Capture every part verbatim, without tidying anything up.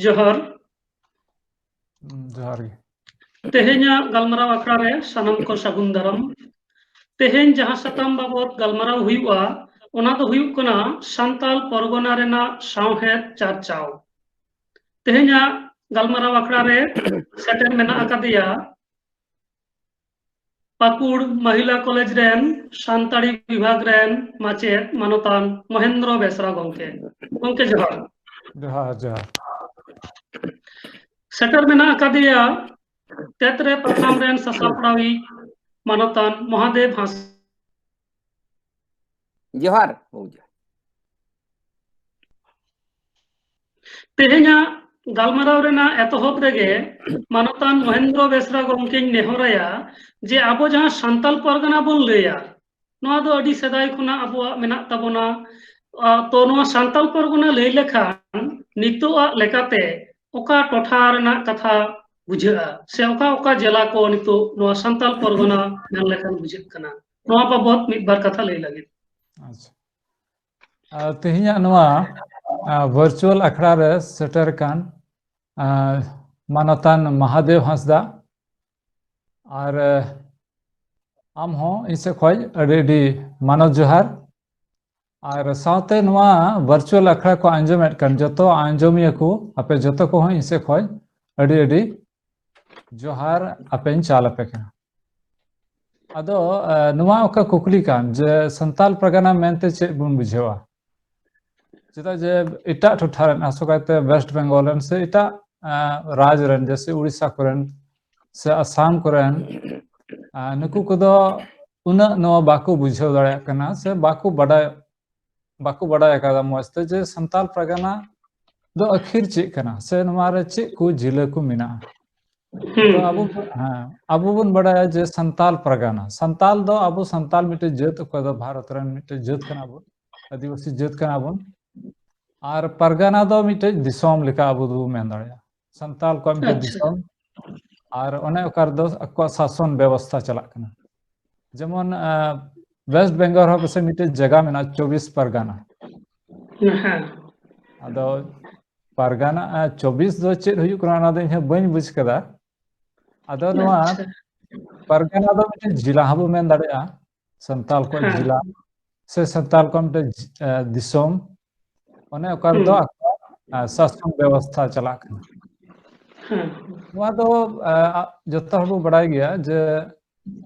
ᱡᱚᱦᱟᱨ᱾ ᱦᱩᱸ, ᱡᱚᱦᱟᱨ ᱜᱮ᱾ ᱛᱮᱦᱮᱧᱟᱜ ᱜᱟᱞᱢᱟᱨᱟᱣ ᱟᱠᱷᱲᱟ ᱨᱮ ᱥᱟᱱᱟᱢ ᱠᱚ ᱥᱟᱹᱜᱩᱱ ᱫᱟᱨᱟᱢ᱾ ᱛᱮᱦᱮᱧ ᱡᱟᱦᱟᱸ ᱥᱟᱛᱟᱢ ᱵᱟᱵᱚᱛ ᱜᱟᱞᱢᱟᱨᱟᱣ ᱦᱩᱭᱩᱜᱼᱟ, ᱚᱱᱟ ᱫᱚ ᱦᱩᱭᱩᱜ ᱠᱟᱱᱟ ᱥᱟᱱᱛᱟᱞ ᱯᱚᱨᱜᱚᱱᱟ ᱨᱮᱱᱟᱜ ᱥᱟᱶᱦᱮᱫ ᱪᱟᱨᱪᱟᱣ᱾ ᱛᱮᱦᱮᱧᱟᱜ ᱜᱟᱞᱢᱟᱨᱟᱣ ᱟᱠᱷᱲᱟ ᱨᱮ ᱥᱮᱴᱮᱨ ᱢᱮᱱᱟᱜ ᱟᱠᱟᱫᱮᱭᱟ ᱯᱟᱹᱠᱩᱲ ᱢᱚᱦᱤᱞᱟ ᱠᱚᱞᱮᱡᱽ ᱨᱮᱱ ᱥᱟᱱᱛᱟᱲᱤ ᱵᱤᱵᱷᱟᱜᱽ ᱨᱮᱱ ᱢᱟᱪᱮᱫ ᱢᱟᱱᱚᱛᱟᱱ ᱢᱚᱦᱮᱱᱫᱨᱚ ᱵᱮᱥᱨᱟ ᱜᱚᱢᱠᱮ᱾ ᱜᱚᱢᱠᱮ ᱡᱚᱦᱟᱨ᱾ ᱡᱚᱦᱟᱨ, ᱡᱚᱦᱟᱨ᱾ ᱥᱮᱴᱮᱨ ᱢᱮᱱᱟᱜ ᱟᱠᱟᱫᱮᱭᱟ ᱛᱮᱛᱨᱮ ᱯᱟᱛᱷᱟᱢ ᱨᱮᱱ ᱥᱟᱥᱟᱯᱲᱟᱣᱤᱡ ᱢᱟᱱᱚᱛᱟᱱ ᱢᱚᱦᱟᱫᱮᱵ ᱦᱟᱸᱥ ᱡᱚᱦᱟᱨ᱾ ᱦᱳᱭ, ᱡᱚᱦᱟᱨ᱾ ᱛᱮᱦᱮᱧᱟᱜ ᱜᱟᱞᱢᱟᱨᱟᱣ ᱨᱮᱱᱟᱜ ᱮᱛᱚᱦᱚᱵ ᱨᱮᱜᱮ ᱢᱟᱱᱚᱛᱟᱱ ᱢᱚᱦᱮᱱᱫᱨᱚ ᱵᱮᱥᱨᱟ ᱜᱚᱢᱠᱮᱧ ᱱᱮᱦᱚᱨᱟᱭᱟ ᱡᱮ ᱟᱵᱚ ᱡᱟᱦᱟᱸ ᱥᱟᱱᱛᱟᱞ ᱯᱟᱨᱜᱟᱱᱟ ᱵᱚᱱ ᱞᱟᱹᱭᱟ, ᱱᱚᱣᱟ ᱫᱚ ᱟᱹᱰᱤ ᱥᱮᱫᱟᱭ ᱠᱷᱚᱱᱟᱜ ᱟᱵᱚᱣᱟᱜ ᱢᱮᱱᱟᱜ ᱛᱟᱵᱚᱱᱟ᱾ ᱟ, ᱛᱚ ᱱᱚᱣᱟ ᱥᱟᱱᱛᱟᱞ ᱯᱟᱨᱜᱟᱱᱟ ᱞᱟᱹᱭ ᱞᱮᱠᱷᱟᱱ ᱱᱤᱛᱚᱜᱟᱜ ᱞᱮᱠᱟᱛᱮ ᱚᱠᱟ ᱴᱚᱴᱷᱟ ᱨᱮᱱᱟᱜ ᱠᱟᱛᱷᱟ ᱵᱩᱡᱷᱟᱹᱜᱼᱟ ᱥᱮ ᱚᱠᱟ ᱚᱠᱟ ᱡᱮᱞᱟ ᱠᱚ ᱱᱤᱛᱚᱜ ᱱᱚᱣᱟ ᱥᱟᱱᱛᱟᱞ ᱯᱟᱨᱜᱟᱱᱟ ᱢᱮᱱ ᱞᱮᱠᱷᱟᱱ ᱵᱩᱡᱷᱟᱹᱜ ᱠᱟᱱᱟ? ᱱᱚᱣᱟ ᱵᱟᱵᱚᱛ ᱢᱤᱫ ᱵᱟᱨ ᱠᱟᱛᱷᱟ ᱞᱟᱹᱭ ᱞᱟᱹᱜᱤᱫ᱾ ᱟᱪᱪᱷᱟ᱾ ᱟᱨ ᱛᱮᱦᱮᱧᱟᱜ ᱱᱚᱣᱟ, ᱟ, ᱵᱷᱟᱨᱪᱩᱣᱟᱞ ᱟᱠᱷᱲᱟ ᱨᱮ ᱥᱮᱴᱮᱨ ᱟᱠᱟᱱ, ᱟ, ᱢᱟᱱᱚᱛᱟᱱ ᱢᱟᱦᱟᱫᱮᱣ ᱦᱟᱸᱥᱫᱟ ᱟᱨ, ᱟ, ᱟᱢ ᱦᱚᱸ ᱤᱧ ᱥᱮᱫ ᱠᱷᱚᱱ ᱟᱹᱰᱤ ᱟᱹᱰᱤ ᱢᱟᱱᱚᱛ ᱡᱚᱦᱟᱨ᱾ ᱟᱨ ᱥᱟᱶᱛᱮ ᱱᱚᱣᱟ ᱵᱷᱟᱨᱪᱩᱣᱟᱞ ᱟᱠᱷᱲᱟ ᱠᱚ ᱟᱸᱡᱚᱢᱮᱫ ᱠᱟᱱ ᱡᱚᱛᱚ ᱟᱸᱡᱚᱢᱤᱭᱟᱹ ᱠᱚ, ᱟᱯᱮ ᱡᱚᱛᱚ ᱠᱚᱦᱚᱸ ᱤᱧ ᱥᱮᱫ ᱠᱷᱚᱱ ᱟᱹᱰᱤ ᱟᱹᱰᱤ ᱡᱚᱦᱟᱨ ᱟᱯᱮᱧ ᱪᱟᱞ ᱟᱯᱮ ᱠᱟᱱᱟ᱾ ᱟᱫᱚ, ᱟ, ᱱᱚᱣᱟ ᱚᱠᱟ ᱠᱩᱠᱞᱤ ᱠᱟᱱ ᱡᱮ ᱥᱟᱱᱛᱟᱞ ᱯᱟᱨᱜᱟᱱᱟ ᱢᱮᱱᱛᱮ ᱪᱮᱫ ᱵᱚᱱ ᱵᱩᱡᱷᱟᱹᱣᱟ? ᱪᱮᱫᱟᱜ ᱡᱮ ᱮᱴᱟᱜ ᱴᱚᱴᱷᱟ ᱨᱮᱱ, ᱟᱥᱚᱠᱟᱭᱛᱮ ᱣᱮᱥᱴ ᱵᱮᱝᱜᱚᱞ ᱨᱮᱱ ᱥᱮ ᱮᱴᱟᱜ, ᱟ, ᱨᱟᱡᱽ ᱨᱮᱱ, ᱡᱮᱭᱥᱮ ᱩᱲᱤᱥᱥᱟ ᱠᱚᱨᱮᱱ ᱥᱮ ᱟᱥᱟᱢ ᱠᱚᱨᱮᱱ, ᱟ, ᱱᱩᱠᱩ ᱠᱚᱫᱚ ᱩᱱᱟᱹᱜ ᱱᱚᱣᱟ ᱵᱟᱠᱚ ᱵᱩᱡᱷᱟᱹᱣ ᱫᱟᱲᱮᱭᱟᱜ ᱠᱟᱱᱟ ᱥᱮ ᱵᱟᱠᱚ ᱵᱟᱰᱟᱭ, ᱵᱟᱠᱚ ᱵᱟᱰᱟᱭ ᱟᱠᱟᱫᱟ ᱢᱚᱸᱡᱽ ᱛᱮ ᱡᱮ ᱥᱟᱱᱛᱟᱞ ᱯᱟᱨᱜᱟᱱᱟ ᱫᱚ ᱟᱹᱠᱷᱤᱨ ᱪᱮᱫ ᱠᱟᱱᱟ ᱥᱮ ᱱᱚᱣᱟ ᱨᱮ ᱪᱮᱫ ᱠᱚ ᱡᱤᱞᱟᱹ ᱠᱚ ᱢᱮᱱᱟᱜᱼᱟ᱾ ᱦᱩᱸ, ᱛᱚ ᱟᱵᱚ, ᱦᱩᱸ᱾ ᱦᱮᱸ, ᱟᱵᱚ ᱵᱚᱱ ᱵᱟᱰᱟᱭᱟ ᱡᱮ ᱥᱟᱱᱛᱟᱞ ᱯᱟᱨᱜᱟᱱᱟ, ᱥᱟᱱᱛᱟᱞ ᱫᱚ ᱟᱵᱚ ᱥᱟᱱᱛᱟᱞ ᱢᱤᱫᱴᱮᱡ ᱡᱟᱹᱛ, ᱚᱠᱚᱭ ᱫᱚ ᱵᱷᱟᱨᱚᱛ ᱨᱮᱱ ᱢᱤᱫᱴᱮᱡ ᱡᱟᱹᱛ ᱠᱟᱱᱟ ᱵᱚᱱ, ᱟᱹᱫᱤᱵᱟᱹᱥᱤ ᱡᱟᱹᱛ ᱠᱟᱱᱟ ᱵᱚᱱ᱾ ᱟᱨ ᱯᱟᱨᱜᱟᱱᱟ ᱫᱚ ᱢᱤᱫᱴᱮᱡ ᱫᱤᱥᱚᱢ ᱞᱮᱠᱟ ᱟᱵᱚ ᱫᱚᱵᱚ ᱢᱮᱱ ᱫᱟᱲᱮᱭᱟᱜᱼᱟ, ᱥᱟᱱᱛᱟᱞ ᱠᱚᱣᱟᱜ ᱢᱤᱫᱴᱮᱡ ᱟᱪᱪᱷᱟ᱾ ᱫᱤᱥᱚᱢ᱾ ᱟᱨ ᱚᱱᱮ ᱚᱠᱟ ᱨᱮᱫᱚ ᱟᱠᱚᱣᱟᱜ ᱥᱟᱥᱚᱱ ᱵᱮᱵᱚᱥᱛᱷᱟ ᱪᱟᱞᱟᱜ ᱠᱟᱱᱟ᱾ ᱡᱮᱢᱚᱱ, ᱟ, ᱣᱮᱥᱴ ᱵᱮᱝᱜᱚᱞ ᱦᱚᱸ ᱯᱟᱥᱮᱡ ᱢᱤᱫᱴᱮᱡ ᱡᱟᱭᱜᱟ ᱢᱮᱱᱟᱜᱼᱟ, ᱪᱚᱵᱵᱤᱥ ᱯᱟᱨᱜᱟᱱᱟ᱾ ᱦᱮᱸ᱾ ᱟᱫᱚ ᱯᱟᱨᱜᱟᱱᱟ, ᱟᱨ ᱪᱚᱵᱵᱤᱥ ᱫᱚ ᱪᱮᱫ ᱦᱩᱭᱩᱜ ᱠᱟᱱᱟ, ᱚᱱᱟ ᱫᱚ ᱤᱧ ᱦᱚᱸ ᱵᱟᱹᱧ ᱵᱩᱡᱽ ᱠᱟᱫᱟ᱾ ᱟᱫᱚ ᱱᱚᱣᱟ ᱟᱪᱪᱷᱟ᱾ ᱯᱟᱨᱜᱟᱱᱟ ᱫᱚ ᱢᱤᱫᱴᱮᱱ ᱡᱮᱞᱟ ᱦᱚᱸᱵᱚ ᱢᱮᱱ ᱫᱟᱲᱮᱭᱟᱜᱼᱟ, ᱥᱟᱱᱛᱟᱞ ᱠᱚᱣᱟᱜ ᱦᱮᱸ᱾ ᱡᱮᱞᱟ, ᱥᱮ ᱥᱟᱱᱛᱟᱞ ᱠᱚᱣᱟᱜ ᱢᱤᱫᱴᱮᱱ ᱡ-, ᱮ, ᱫᱤᱥᱚᱢ, ᱚᱱᱮ ᱚᱠᱟ ᱨᱮᱫᱚ ᱦᱩᱸ᱾ ᱟᱠᱚᱣᱟᱜ, ᱮ, ᱥᱟᱥᱚᱱ ᱵᱮᱵᱚᱥᱛᱷᱟ ᱪᱟᱞᱟᱜ ᱠᱟᱱᱟ᱾ ᱦᱮᱸ᱾ ᱱᱚᱣᱟ ᱫᱚ, ᱮ, ᱟ-, ᱡᱚᱛᱚ ᱦᱚᱲ ᱵᱚ ᱵᱟᱲᱟᱭ ᱜᱮᱭᱟ ᱡᱮ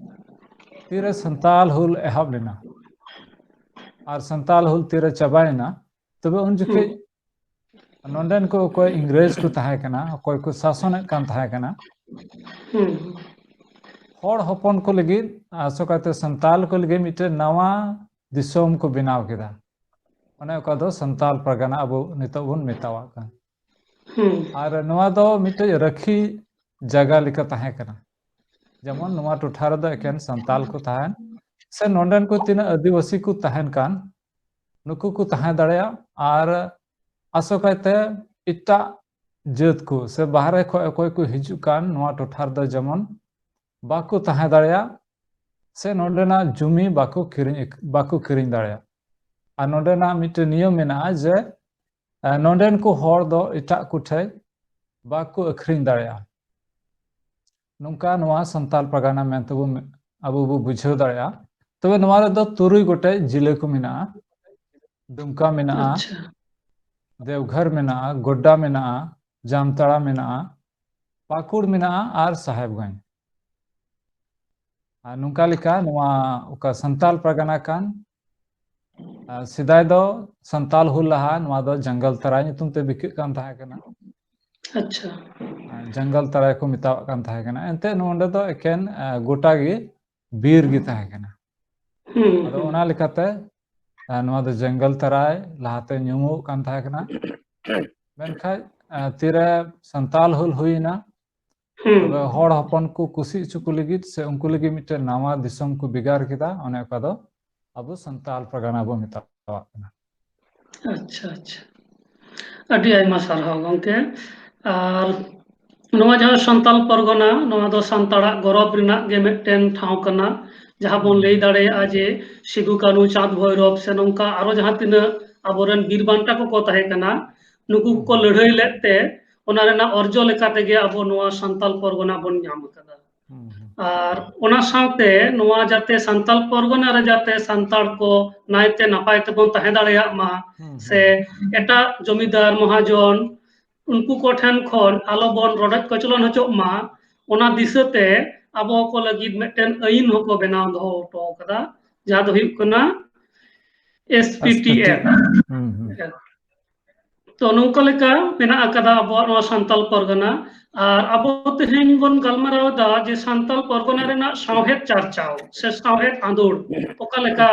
ᱛᱤᱨᱮ ᱥᱟᱱᱛᱟᱞ ᱦᱩᱞ ᱮᱦᱚᱵ ᱞᱮᱱᱟ ᱟᱨ ᱥᱟᱱᱛᱟᱞ ᱦᱩᱞ ᱛᱤᱨᱮ ᱪᱟᱵᱟᱭᱮᱱᱟ, ᱛᱚᱵᱮ ᱩᱱ ᱡᱚᱠᱷᱮᱡ ᱦᱩᱸ᱾ ᱱᱚᱸᱰᱮᱱ ᱠᱚ ᱚᱠᱚᱭ ᱤᱝᱨᱮᱡᱽ ᱠᱚ ᱛᱟᱦᱮᱸ ᱠᱟᱱᱟ, ᱚᱠᱚᱭ ᱠᱚ ᱥᱟᱥᱚᱱᱮᱫ ᱠᱟᱱ ᱛᱟᱦᱮᱸ ᱠᱟᱱᱟ, ᱦᱩᱸ᱾ ᱦᱚᱲ ᱦᱚᱯᱚᱱ ᱠᱚ ᱞᱟᱹᱜᱤᱫ, ᱟᱥᱚᱠᱟᱭᱛᱮ ᱥᱟᱱᱛᱟᱞ ᱠᱚ ᱞᱟᱹᱜᱤᱫ ᱢᱤᱫᱴᱮᱱ ᱱᱟᱣᱟ ᱫᱤᱥᱚᱢ ᱠᱚ ᱵᱮᱱᱟᱣ ᱠᱮᱫᱟ᱾ ᱚᱱᱮ ᱚᱠᱟ ᱫᱚ ᱥᱟᱱᱛᱟᱞ ᱯᱟᱨᱜᱟᱱᱟ ᱟᱵᱚ ᱱᱤᱛᱚᱜ ᱵᱚᱱ ᱢᱮᱛᱟᱣᱟᱜ ᱠᱟᱱ᱾ ᱦᱩᱸ᱾ ᱟᱨ ᱱᱚᱣᱟ ᱫᱚ ᱢᱤᱫᱴᱮᱡ ᱨᱟᱹᱠᱷᱤ ᱡᱟᱭᱜᱟ ᱞᱮᱠᱟ ᱛᱟᱦᱮᱸ ᱠᱟᱱᱟ᱾ ᱡᱮᱢᱚᱱ ᱱᱚᱣᱟ ᱴᱚᱴᱷᱟ ᱨᱮᱫᱚ ᱮᱠᱮᱱ ᱥᱟᱱᱛᱟᱞ ᱠᱚ ᱛᱟᱦᱮᱱ, ᱥᱮ ᱱᱚᱸᱰᱮᱱ ᱠᱚ ᱛᱤᱱᱟᱹᱜ ᱟᱹᱫᱤᱵᱟᱹᱥᱤ ᱠᱚ ᱛᱟᱦᱮᱱ ᱠᱟᱱ, ᱱᱩᱠᱩ ᱠᱚ ᱛᱟᱦᱮᱸ ᱫᱟᱲᱮᱭᱟᱜᱼᱟ᱾ ᱟᱨ ᱟᱥᱚᱠᱟᱭᱛᱮ ᱮᱴᱟᱜ ᱡᱟᱹᱛ ᱠᱚ ᱥᱮ ᱵᱟᱦᱨᱮ ᱠᱷᱚᱱ ᱚᱠᱚᱭ ᱠᱚ ᱦᱤᱡᱩᱜ ᱠᱟᱱ, ᱱᱚᱣᱟ ᱴᱚᱴᱷᱟ ᱨᱮᱫᱚ ᱡᱮᱢᱚᱱ ᱵᱟᱠᱚ ᱛᱟᱦᱮᱸ ᱫᱟᱲᱮᱭᱟᱜ, ᱥᱮ ᱱᱚᱸᱰᱮᱱᱟᱜ ᱡᱩᱢᱤ ᱵᱟᱠᱚ ᱠᱤᱨᱤᱧ ᱟᱹᱠ-, ᱵᱟᱠᱚ ᱠᱤᱨᱤᱧ ᱫᱟᱲᱮᱭᱟᱜ᱾ ᱟᱨ ᱱᱚᱸᱰᱮᱱᱟᱜ ᱢᱤᱫᱴᱮᱱ ᱱᱤᱭᱚᱢ ᱢᱮᱱᱟᱜᱼᱟ ᱡᱮ, ᱮ, ᱱᱚᱸᱰᱮᱱ ᱠᱚ ᱦᱚᱲ ᱫᱚ ᱮᱴᱟᱜ ᱠᱚ ᱴᱷᱮᱡ ᱵᱟᱠᱚ ᱟᱹᱠᱷᱨᱤᱧ ᱫᱟᱲᱮᱭᱟᱜᱼᱟ᱾ ᱱᱚᱝᱠᱟ ᱱᱚᱣᱟ ᱥᱟᱱᱛᱟᱞ ᱯᱟᱨᱜᱟᱱᱟ ᱢᱮᱱᱛᱮ ᱵᱚ ᱢᱮ-, ᱟᱵᱚ ᱵᱚ ᱵᱩᱡᱷᱟᱹᱣ ᱫᱟᱲᱮᱭᱟᱜᱼᱟ᱾ ᱛᱚᱵᱮ ᱱᱚᱣᱟ ᱨᱮᱫᱚ ᱛᱩᱨᱩᱭ ᱜᱚᱴᱮᱡ ᱡᱤᱞᱟᱹ ᱠᱚ ᱢᱮᱱᱟᱜᱼᱟ᱾ ᱫᱩᱢᱠᱟ ᱢᱮᱱᱟᱜᱼᱟ, ᱟᱪᱪᱷᱟ᱾ ᱫᱮᱣᱜᱷᱚᱨ ᱢᱮᱱᱟᱜᱼᱟ, ᱜᱳᱰᱰᱟ ᱢᱮᱱᱟᱜᱼᱟ, ᱡᱟᱢᱛᱟᱲᱟ ᱢᱮᱱᱟᱜᱼᱟ, ᱯᱟᱹᱠᱩᱲ ᱢᱮᱱᱟᱜᱼᱟ ᱟᱨ ᱥᱟᱦᱮᱵᱽᱜᱚᱸᱡᱽ᱾ ᱟᱨ ᱱᱚᱝᱠᱟ ᱞᱮᱠᱟ ᱱᱚᱣᱟ ᱚᱠᱟ ᱥᱟᱱᱛᱟᱞ ᱯᱟᱨᱜᱟᱱᱟ ᱠᱟᱱ, ᱟᱨ ᱥᱮᱫᱟᱭ ᱫᱚ ᱥᱟᱱᱛᱟᱞ ᱦᱩᱞ ᱞᱟᱦᱟ ᱱᱚᱣᱟ ᱫᱚ ᱡᱟᱝᱜᱟᱞ ᱛᱟᱨᱟ ᱧᱩᱛᱩᱢ ᱛᱮ ᱵᱤᱠᱟᱹᱜ ᱠᱟᱱ ᱛᱟᱦᱮᱸ ᱠᱟᱱᱟ᱾ ᱟᱪᱪᱷᱟ᱾ ᱟᱨ ᱡᱟᱝᱜᱟᱞ ᱛᱟᱨᱟ ᱠᱚ ᱢᱮᱛᱟᱣᱟᱜ ᱠᱟᱱ ᱛᱟᱦᱮᱸ ᱠᱟᱱᱟ᱾ ᱮᱱᱛᱮᱫ ᱱᱚᱰᱮ ᱫᱚ ᱮᱠᱮᱱ, ᱟ, ᱜᱚᱴᱟ ᱜᱮ ᱵᱤᱨ ᱜᱮ ᱛᱟᱦᱮᱸ ᱠᱟᱱᱟ᱾ ᱦᱩᱸ, ᱟᱫᱚ ᱦᱩᱸ᱾ ᱚᱱᱟ ᱞᱮᱠᱟᱛᱮ, ᱟ, ᱱᱚᱣᱟ ᱫᱚ ᱡᱟᱝᱜᱟᱞ ᱛᱟᱨᱟᱭ ᱞᱟᱦᱟᱛᱮ ᱧᱩᱢᱚᱜ ᱠᱟᱱ ᱛᱟᱦᱮᱸ ᱠᱟᱱᱟ᱾ ᱢᱮᱱᱠᱷᱟᱡ, ᱟ, ᱛᱤᱨᱮ ᱥᱟᱱᱛᱟᱞ ᱦᱩᱞ ᱦᱩᱭᱮᱱᱟ, ᱦᱩᱸ᱾ ᱛᱚᱵᱮ ᱦᱚᱲ ᱦᱚᱯᱚᱱ ᱠᱚ ᱠᱩᱥᱤ ᱦᱚᱪᱚ ᱠᱚ ᱞᱟᱹᱜᱤᱫ ᱥᱮ ᱩᱱᱠᱩ ᱞᱟᱹᱜᱤᱫ ᱢᱤᱫᱴᱮᱱ ᱱᱟᱣᱟ ᱫᱤᱥᱚᱢ ᱠᱚ ᱵᱷᱮᱜᱟᱨ ᱠᱮᱫᱟ, ᱚᱱᱮ ᱚᱠᱟ ᱫᱚ ᱟᱵᱚ ᱥᱟᱱᱛᱟᱞ ᱯᱟᱨᱜᱟᱱᱟ ᱵᱚ ᱢᱮᱛᱟᱣᱟᱜ ᱠᱟᱱᱟ᱾ ᱟᱪᱪᱷᱟ, ᱟᱪᱪᱷᱟ᱾ ᱟᱹᱰᱤ ᱟᱭᱢᱟ ᱥᱟᱨᱦᱟᱣ ᱜᱚᱢᱠᱮ᱾ ᱟᱨ ᱱᱚᱣᱟ ᱡᱟᱦᱟᱸ ᱥᱟᱱᱛᱟᱞ ᱯᱟᱨᱜᱟᱱᱟ, ᱱᱚᱣᱟ ᱫᱚ ᱥᱟᱱᱛᱟᱲᱟᱜ ᱜᱚᱨᱚᱵᱽ ᱨᱮᱱᱟᱜ ᱜᱮ ᱢᱤᱫᱴᱮᱱ ᱴᱷᱟᱶ ᱠᱟᱱᱟ, ᱡᱟᱦᱟᱸ ᱵᱚᱱ ᱞᱟᱹᱭ ᱫᱟᱲᱮᱭᱟᱜᱼᱟ ᱡᱮ ᱥᱤᱫᱩ, ᱠᱟᱹᱱᱦᱩ, ᱪᱟᱸᱫᱽ, ᱵᱷᱳᱭᱨᱚᱵᱽ ᱥᱮ ᱱᱚᱝᱠᱟ ᱟᱨᱚ ᱡᱟᱦᱟᱸ ᱛᱤᱱᱟᱹᱜ ᱟᱵᱚᱨᱮᱱ ᱵᱤᱨ ᱵᱟᱱᱴᱟ ᱠᱚᱠᱚ ᱛᱟᱦᱮᱸ ᱠᱟᱱᱟ, ᱱᱩᱠᱩ ᱠᱚᱠᱚ ᱞᱟᱹᱲᱦᱟᱹᱭ ᱞᱮᱫ ᱛᱮ ᱚᱱᱟ ᱨᱮᱱᱟᱜ ᱚᱨᱡᱚ ᱞᱮᱠᱟ ᱛᱮᱜᱮ ᱟᱵᱚ ᱱᱚᱣᱟ ᱥᱟᱱᱛᱟᱞ ᱯᱚᱨᱜᱚᱱᱟ ᱵᱚᱱ ᱧᱟᱢ ᱟᱠᱟᱫᱟ᱾ ᱟᱨ ᱚᱱᱟ ᱥᱟᱶᱛᱮ ᱱᱚᱣᱟ ᱡᱟᱛᱮ ᱥᱟᱱᱛᱟᱞ ᱯᱚᱨᱜᱚᱱᱟ ᱨᱮ ᱡᱟᱛᱮ ᱥᱟᱱᱛᱟᱲ ᱠᱚ ᱱᱟᱭᱛᱮ ᱱᱟᱯᱟᱭ ᱛᱮᱵᱚᱱ ᱛᱟᱦᱮᱸ ᱫᱟᱲᱮᱭᱟᱜ ᱢᱟ, ᱥᱮ ᱮᱴᱟᱜ ᱡᱚᱢᱤᱫᱟᱨ ᱢᱚᱦᱟᱡᱚᱱ ᱩᱱᱠᱩ ᱠᱚᱴᱷᱮᱱ ᱠᱷᱚᱱ ᱟᱞᱚ ᱵᱚᱱ ᱨᱚᱰᱚᱡ ᱠᱚᱪᱞᱚᱱ ᱦᱚᱪᱚᱜ ᱢᱟ, ᱚᱱᱟ ᱫᱤᱥᱟᱹ ᱛᱮ ᱟᱵᱚ ᱠᱚ ᱞᱟᱹᱜᱤᱫ ᱢᱤᱫᱴᱮᱱ ᱟᱹᱭᱤᱱ ᱦᱚᱸᱠᱚ ᱵᱮᱱᱟᱣ ᱫᱚᱦᱚ ᱦᱚᱴᱚ ᱟᱠᱟᱫᱟ, ᱡᱟᱦᱟᱸ ᱫᱚ ᱦᱩᱭᱩᱜ ᱠᱟᱱᱟ ᱮᱥ ᱯᱤ ᱴᱤ ᱮᱯᱷ᱾ ᱛᱚ, ᱱᱚᱝᱠᱟ ᱞᱮᱠᱟ ᱢᱮᱱᱟᱜ ᱟᱠᱟᱫᱟ ᱟᱵᱚᱣᱟᱜ ᱱᱚᱣᱟ ᱥᱟᱱᱛᱟᱞ ᱯᱚᱨᱜᱟᱱᱟ᱾ ᱟᱨ ᱟᱵᱚ ᱛᱮᱦᱮᱧ ᱵᱚᱱ ᱜᱟᱞᱢᱟᱨᱟᱣ ᱮᱫᱟ ᱡᱮ ᱥᱟᱱᱛᱟᱞ ᱯᱚᱨᱜᱟᱱᱟ ᱨᱮᱱᱟᱜ ᱥᱟᱶᱦᱮᱫ ᱪᱟᱨᱪᱟᱣ ᱥᱮ ᱥᱟᱶᱦᱮᱫ ᱟᱸᱫᱳᱲ ᱚᱠᱟ ᱞᱮᱠᱟ,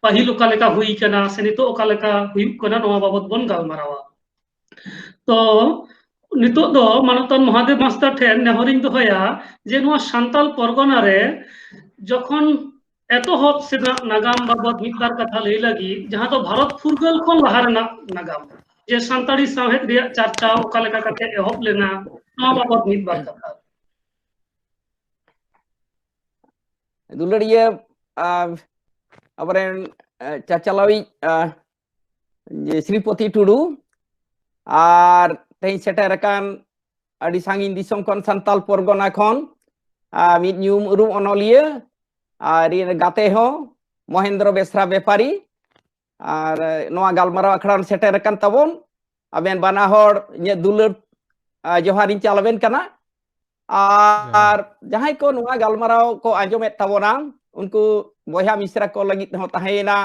ᱯᱟᱹᱦᱤᱞ ᱚᱠᱟ ᱞᱮᱠᱟ ᱦᱩᱭ ᱠᱟᱱᱟ ᱥᱮ ᱱᱤᱛᱚᱜ ᱚᱠᱟ ᱞᱮᱠᱟ ᱦᱩᱭᱩᱜ ᱠᱟᱱᱟ, ᱱᱚᱣᱟ ᱵᱟᱵᱚᱛ ᱵᱚᱱ ᱜᱟᱞᱢᱟᱨᱟᱣᱟ᱾ ᱛᱚ, ᱱᱤᱛᱚᱜ ᱫᱚ ᱢᱟᱱᱚᱛᱟᱱ ᱢᱚᱦᱟᱫᱮᱵ ᱢᱟᱥᱴᱟᱨ ᱴᱷᱮᱱ ᱱᱮᱦᱚᱨᱤᱧ ᱫᱚᱦᱚᱭᱟ ᱡᱮ ᱱᱚᱣᱟ ᱥᱟᱱᱛᱟᱞ ᱯᱚᱨᱜᱚᱱᱟ ᱨᱮ ᱡᱚᱠᱷᱚᱱ ᱮᱛᱚᱦᱚᱵ ᱥᱮᱱᱟᱜ ᱱᱟᱜᱟᱢ ᱵᱟᱵᱚᱛ ᱢᱤᱫ ᱵᱟᱨ ᱠᱟᱛᱷᱟ ᱞᱟᱹᱭ ᱞᱟᱹᱜᱤᱫ, ᱡᱟᱦᱟᱸ ᱫᱚ ᱵᱷᱟᱨᱚᱛ ᱯᱷᱩᱨᱜᱟᱹᱞ ᱠᱷᱚᱱ ᱞᱟᱦᱟ ᱨᱮᱱᱟᱜ ᱱᱟᱜᱟᱢ, ᱡᱮ ᱥᱟᱱᱛᱟᱲᱤ ᱥᱟᱶᱦᱮᱫ ᱨᱮᱭᱟᱜ ᱪᱟᱨᱪᱟᱣ ᱚᱠᱟ ᱞᱮᱠᱟ ᱠᱟᱛᱮ ᱮᱦᱚᱵ ᱞᱮᱱᱟ, ᱱᱚᱣᱟ ᱵᱟᱵᱚᱛ ᱢᱤᱫ ᱵᱟᱨ ᱠᱟᱛᱷᱟ᱾ ᱫᱩᱞᱟᱹᱲᱤᱭᱟᱹ, ᱟᱨ ᱟᱵᱚᱨᱮᱱ, ᱟᱨ, ᱪᱟᱪᱟᱞᱟᱣᱤᱡ, ᱟᱨ, ᱡᱮ ᱥᱨᱤᱯᱚᱛᱤ ᱴᱩᱰᱩ, ᱟᱨ ᱛᱮᱦᱮᱧ ᱥᱮᱴᱮᱨ ᱟᱠᱟᱱ ᱟᱹᱰᱤ ᱥᱟᱺᱜᱤᱧ ᱫᱤᱥᱚᱢ ᱠᱷᱚᱱ ᱥᱟᱱᱛᱟᱞ ᱯᱚᱨᱜᱚᱱᱟ ᱠᱷᱚᱱ, ᱟᱨ ᱢᱤᱫ ᱧᱩᱢ ᱩᱨᱩᱢ ᱚᱱᱚᱞᱤᱭᱟᱹ, ᱟᱨ ᱤᱧ ᱜᱟᱛᱮ ᱦᱚᱸ ᱢᱚᱦᱮᱱᱫᱨᱚ ᱵᱮᱥᱨᱟ ᱵᱮᱯᱟᱨᱤ, ᱟᱨ ᱱᱚᱣᱟ ᱜᱟᱞᱢᱟᱨᱟᱣ ᱟᱠᱷᱲᱟ ᱨᱮ ᱥᱮᱴᱮᱨ ᱟᱠᱟᱱ ᱛᱟᱵᱚᱱ ᱟᱵᱮᱱ ᱵᱟᱱᱟ ᱦᱚᱲ ᱤᱧᱟᱹᱜ ᱫᱩᱞᱟᱹᱲ, ᱟᱨ, ᱡᱚᱦᱟᱨᱤᱧ ᱪᱟᱞ ᱟᱵᱮᱱ ᱠᱟᱱᱟ᱾ ᱟᱨ ᱡᱟᱦᱟᱸᱭ ᱠᱚ ᱱᱚᱣᱟ ᱜᱟᱞᱢᱟᱨᱟᱣ ᱠᱚ ᱟᱸᱡᱚᱢᱮᱫ ᱛᱟᱵᱚᱱᱟ, ᱩᱱᱠᱩ ᱵᱚᱭᱦᱟ ᱢᱤᱥᱨᱟ ᱠᱚ ᱞᱟᱹᱜᱤᱫ ᱦᱚᱸ ᱛᱟᱦᱮᱸᱭᱮᱱᱟ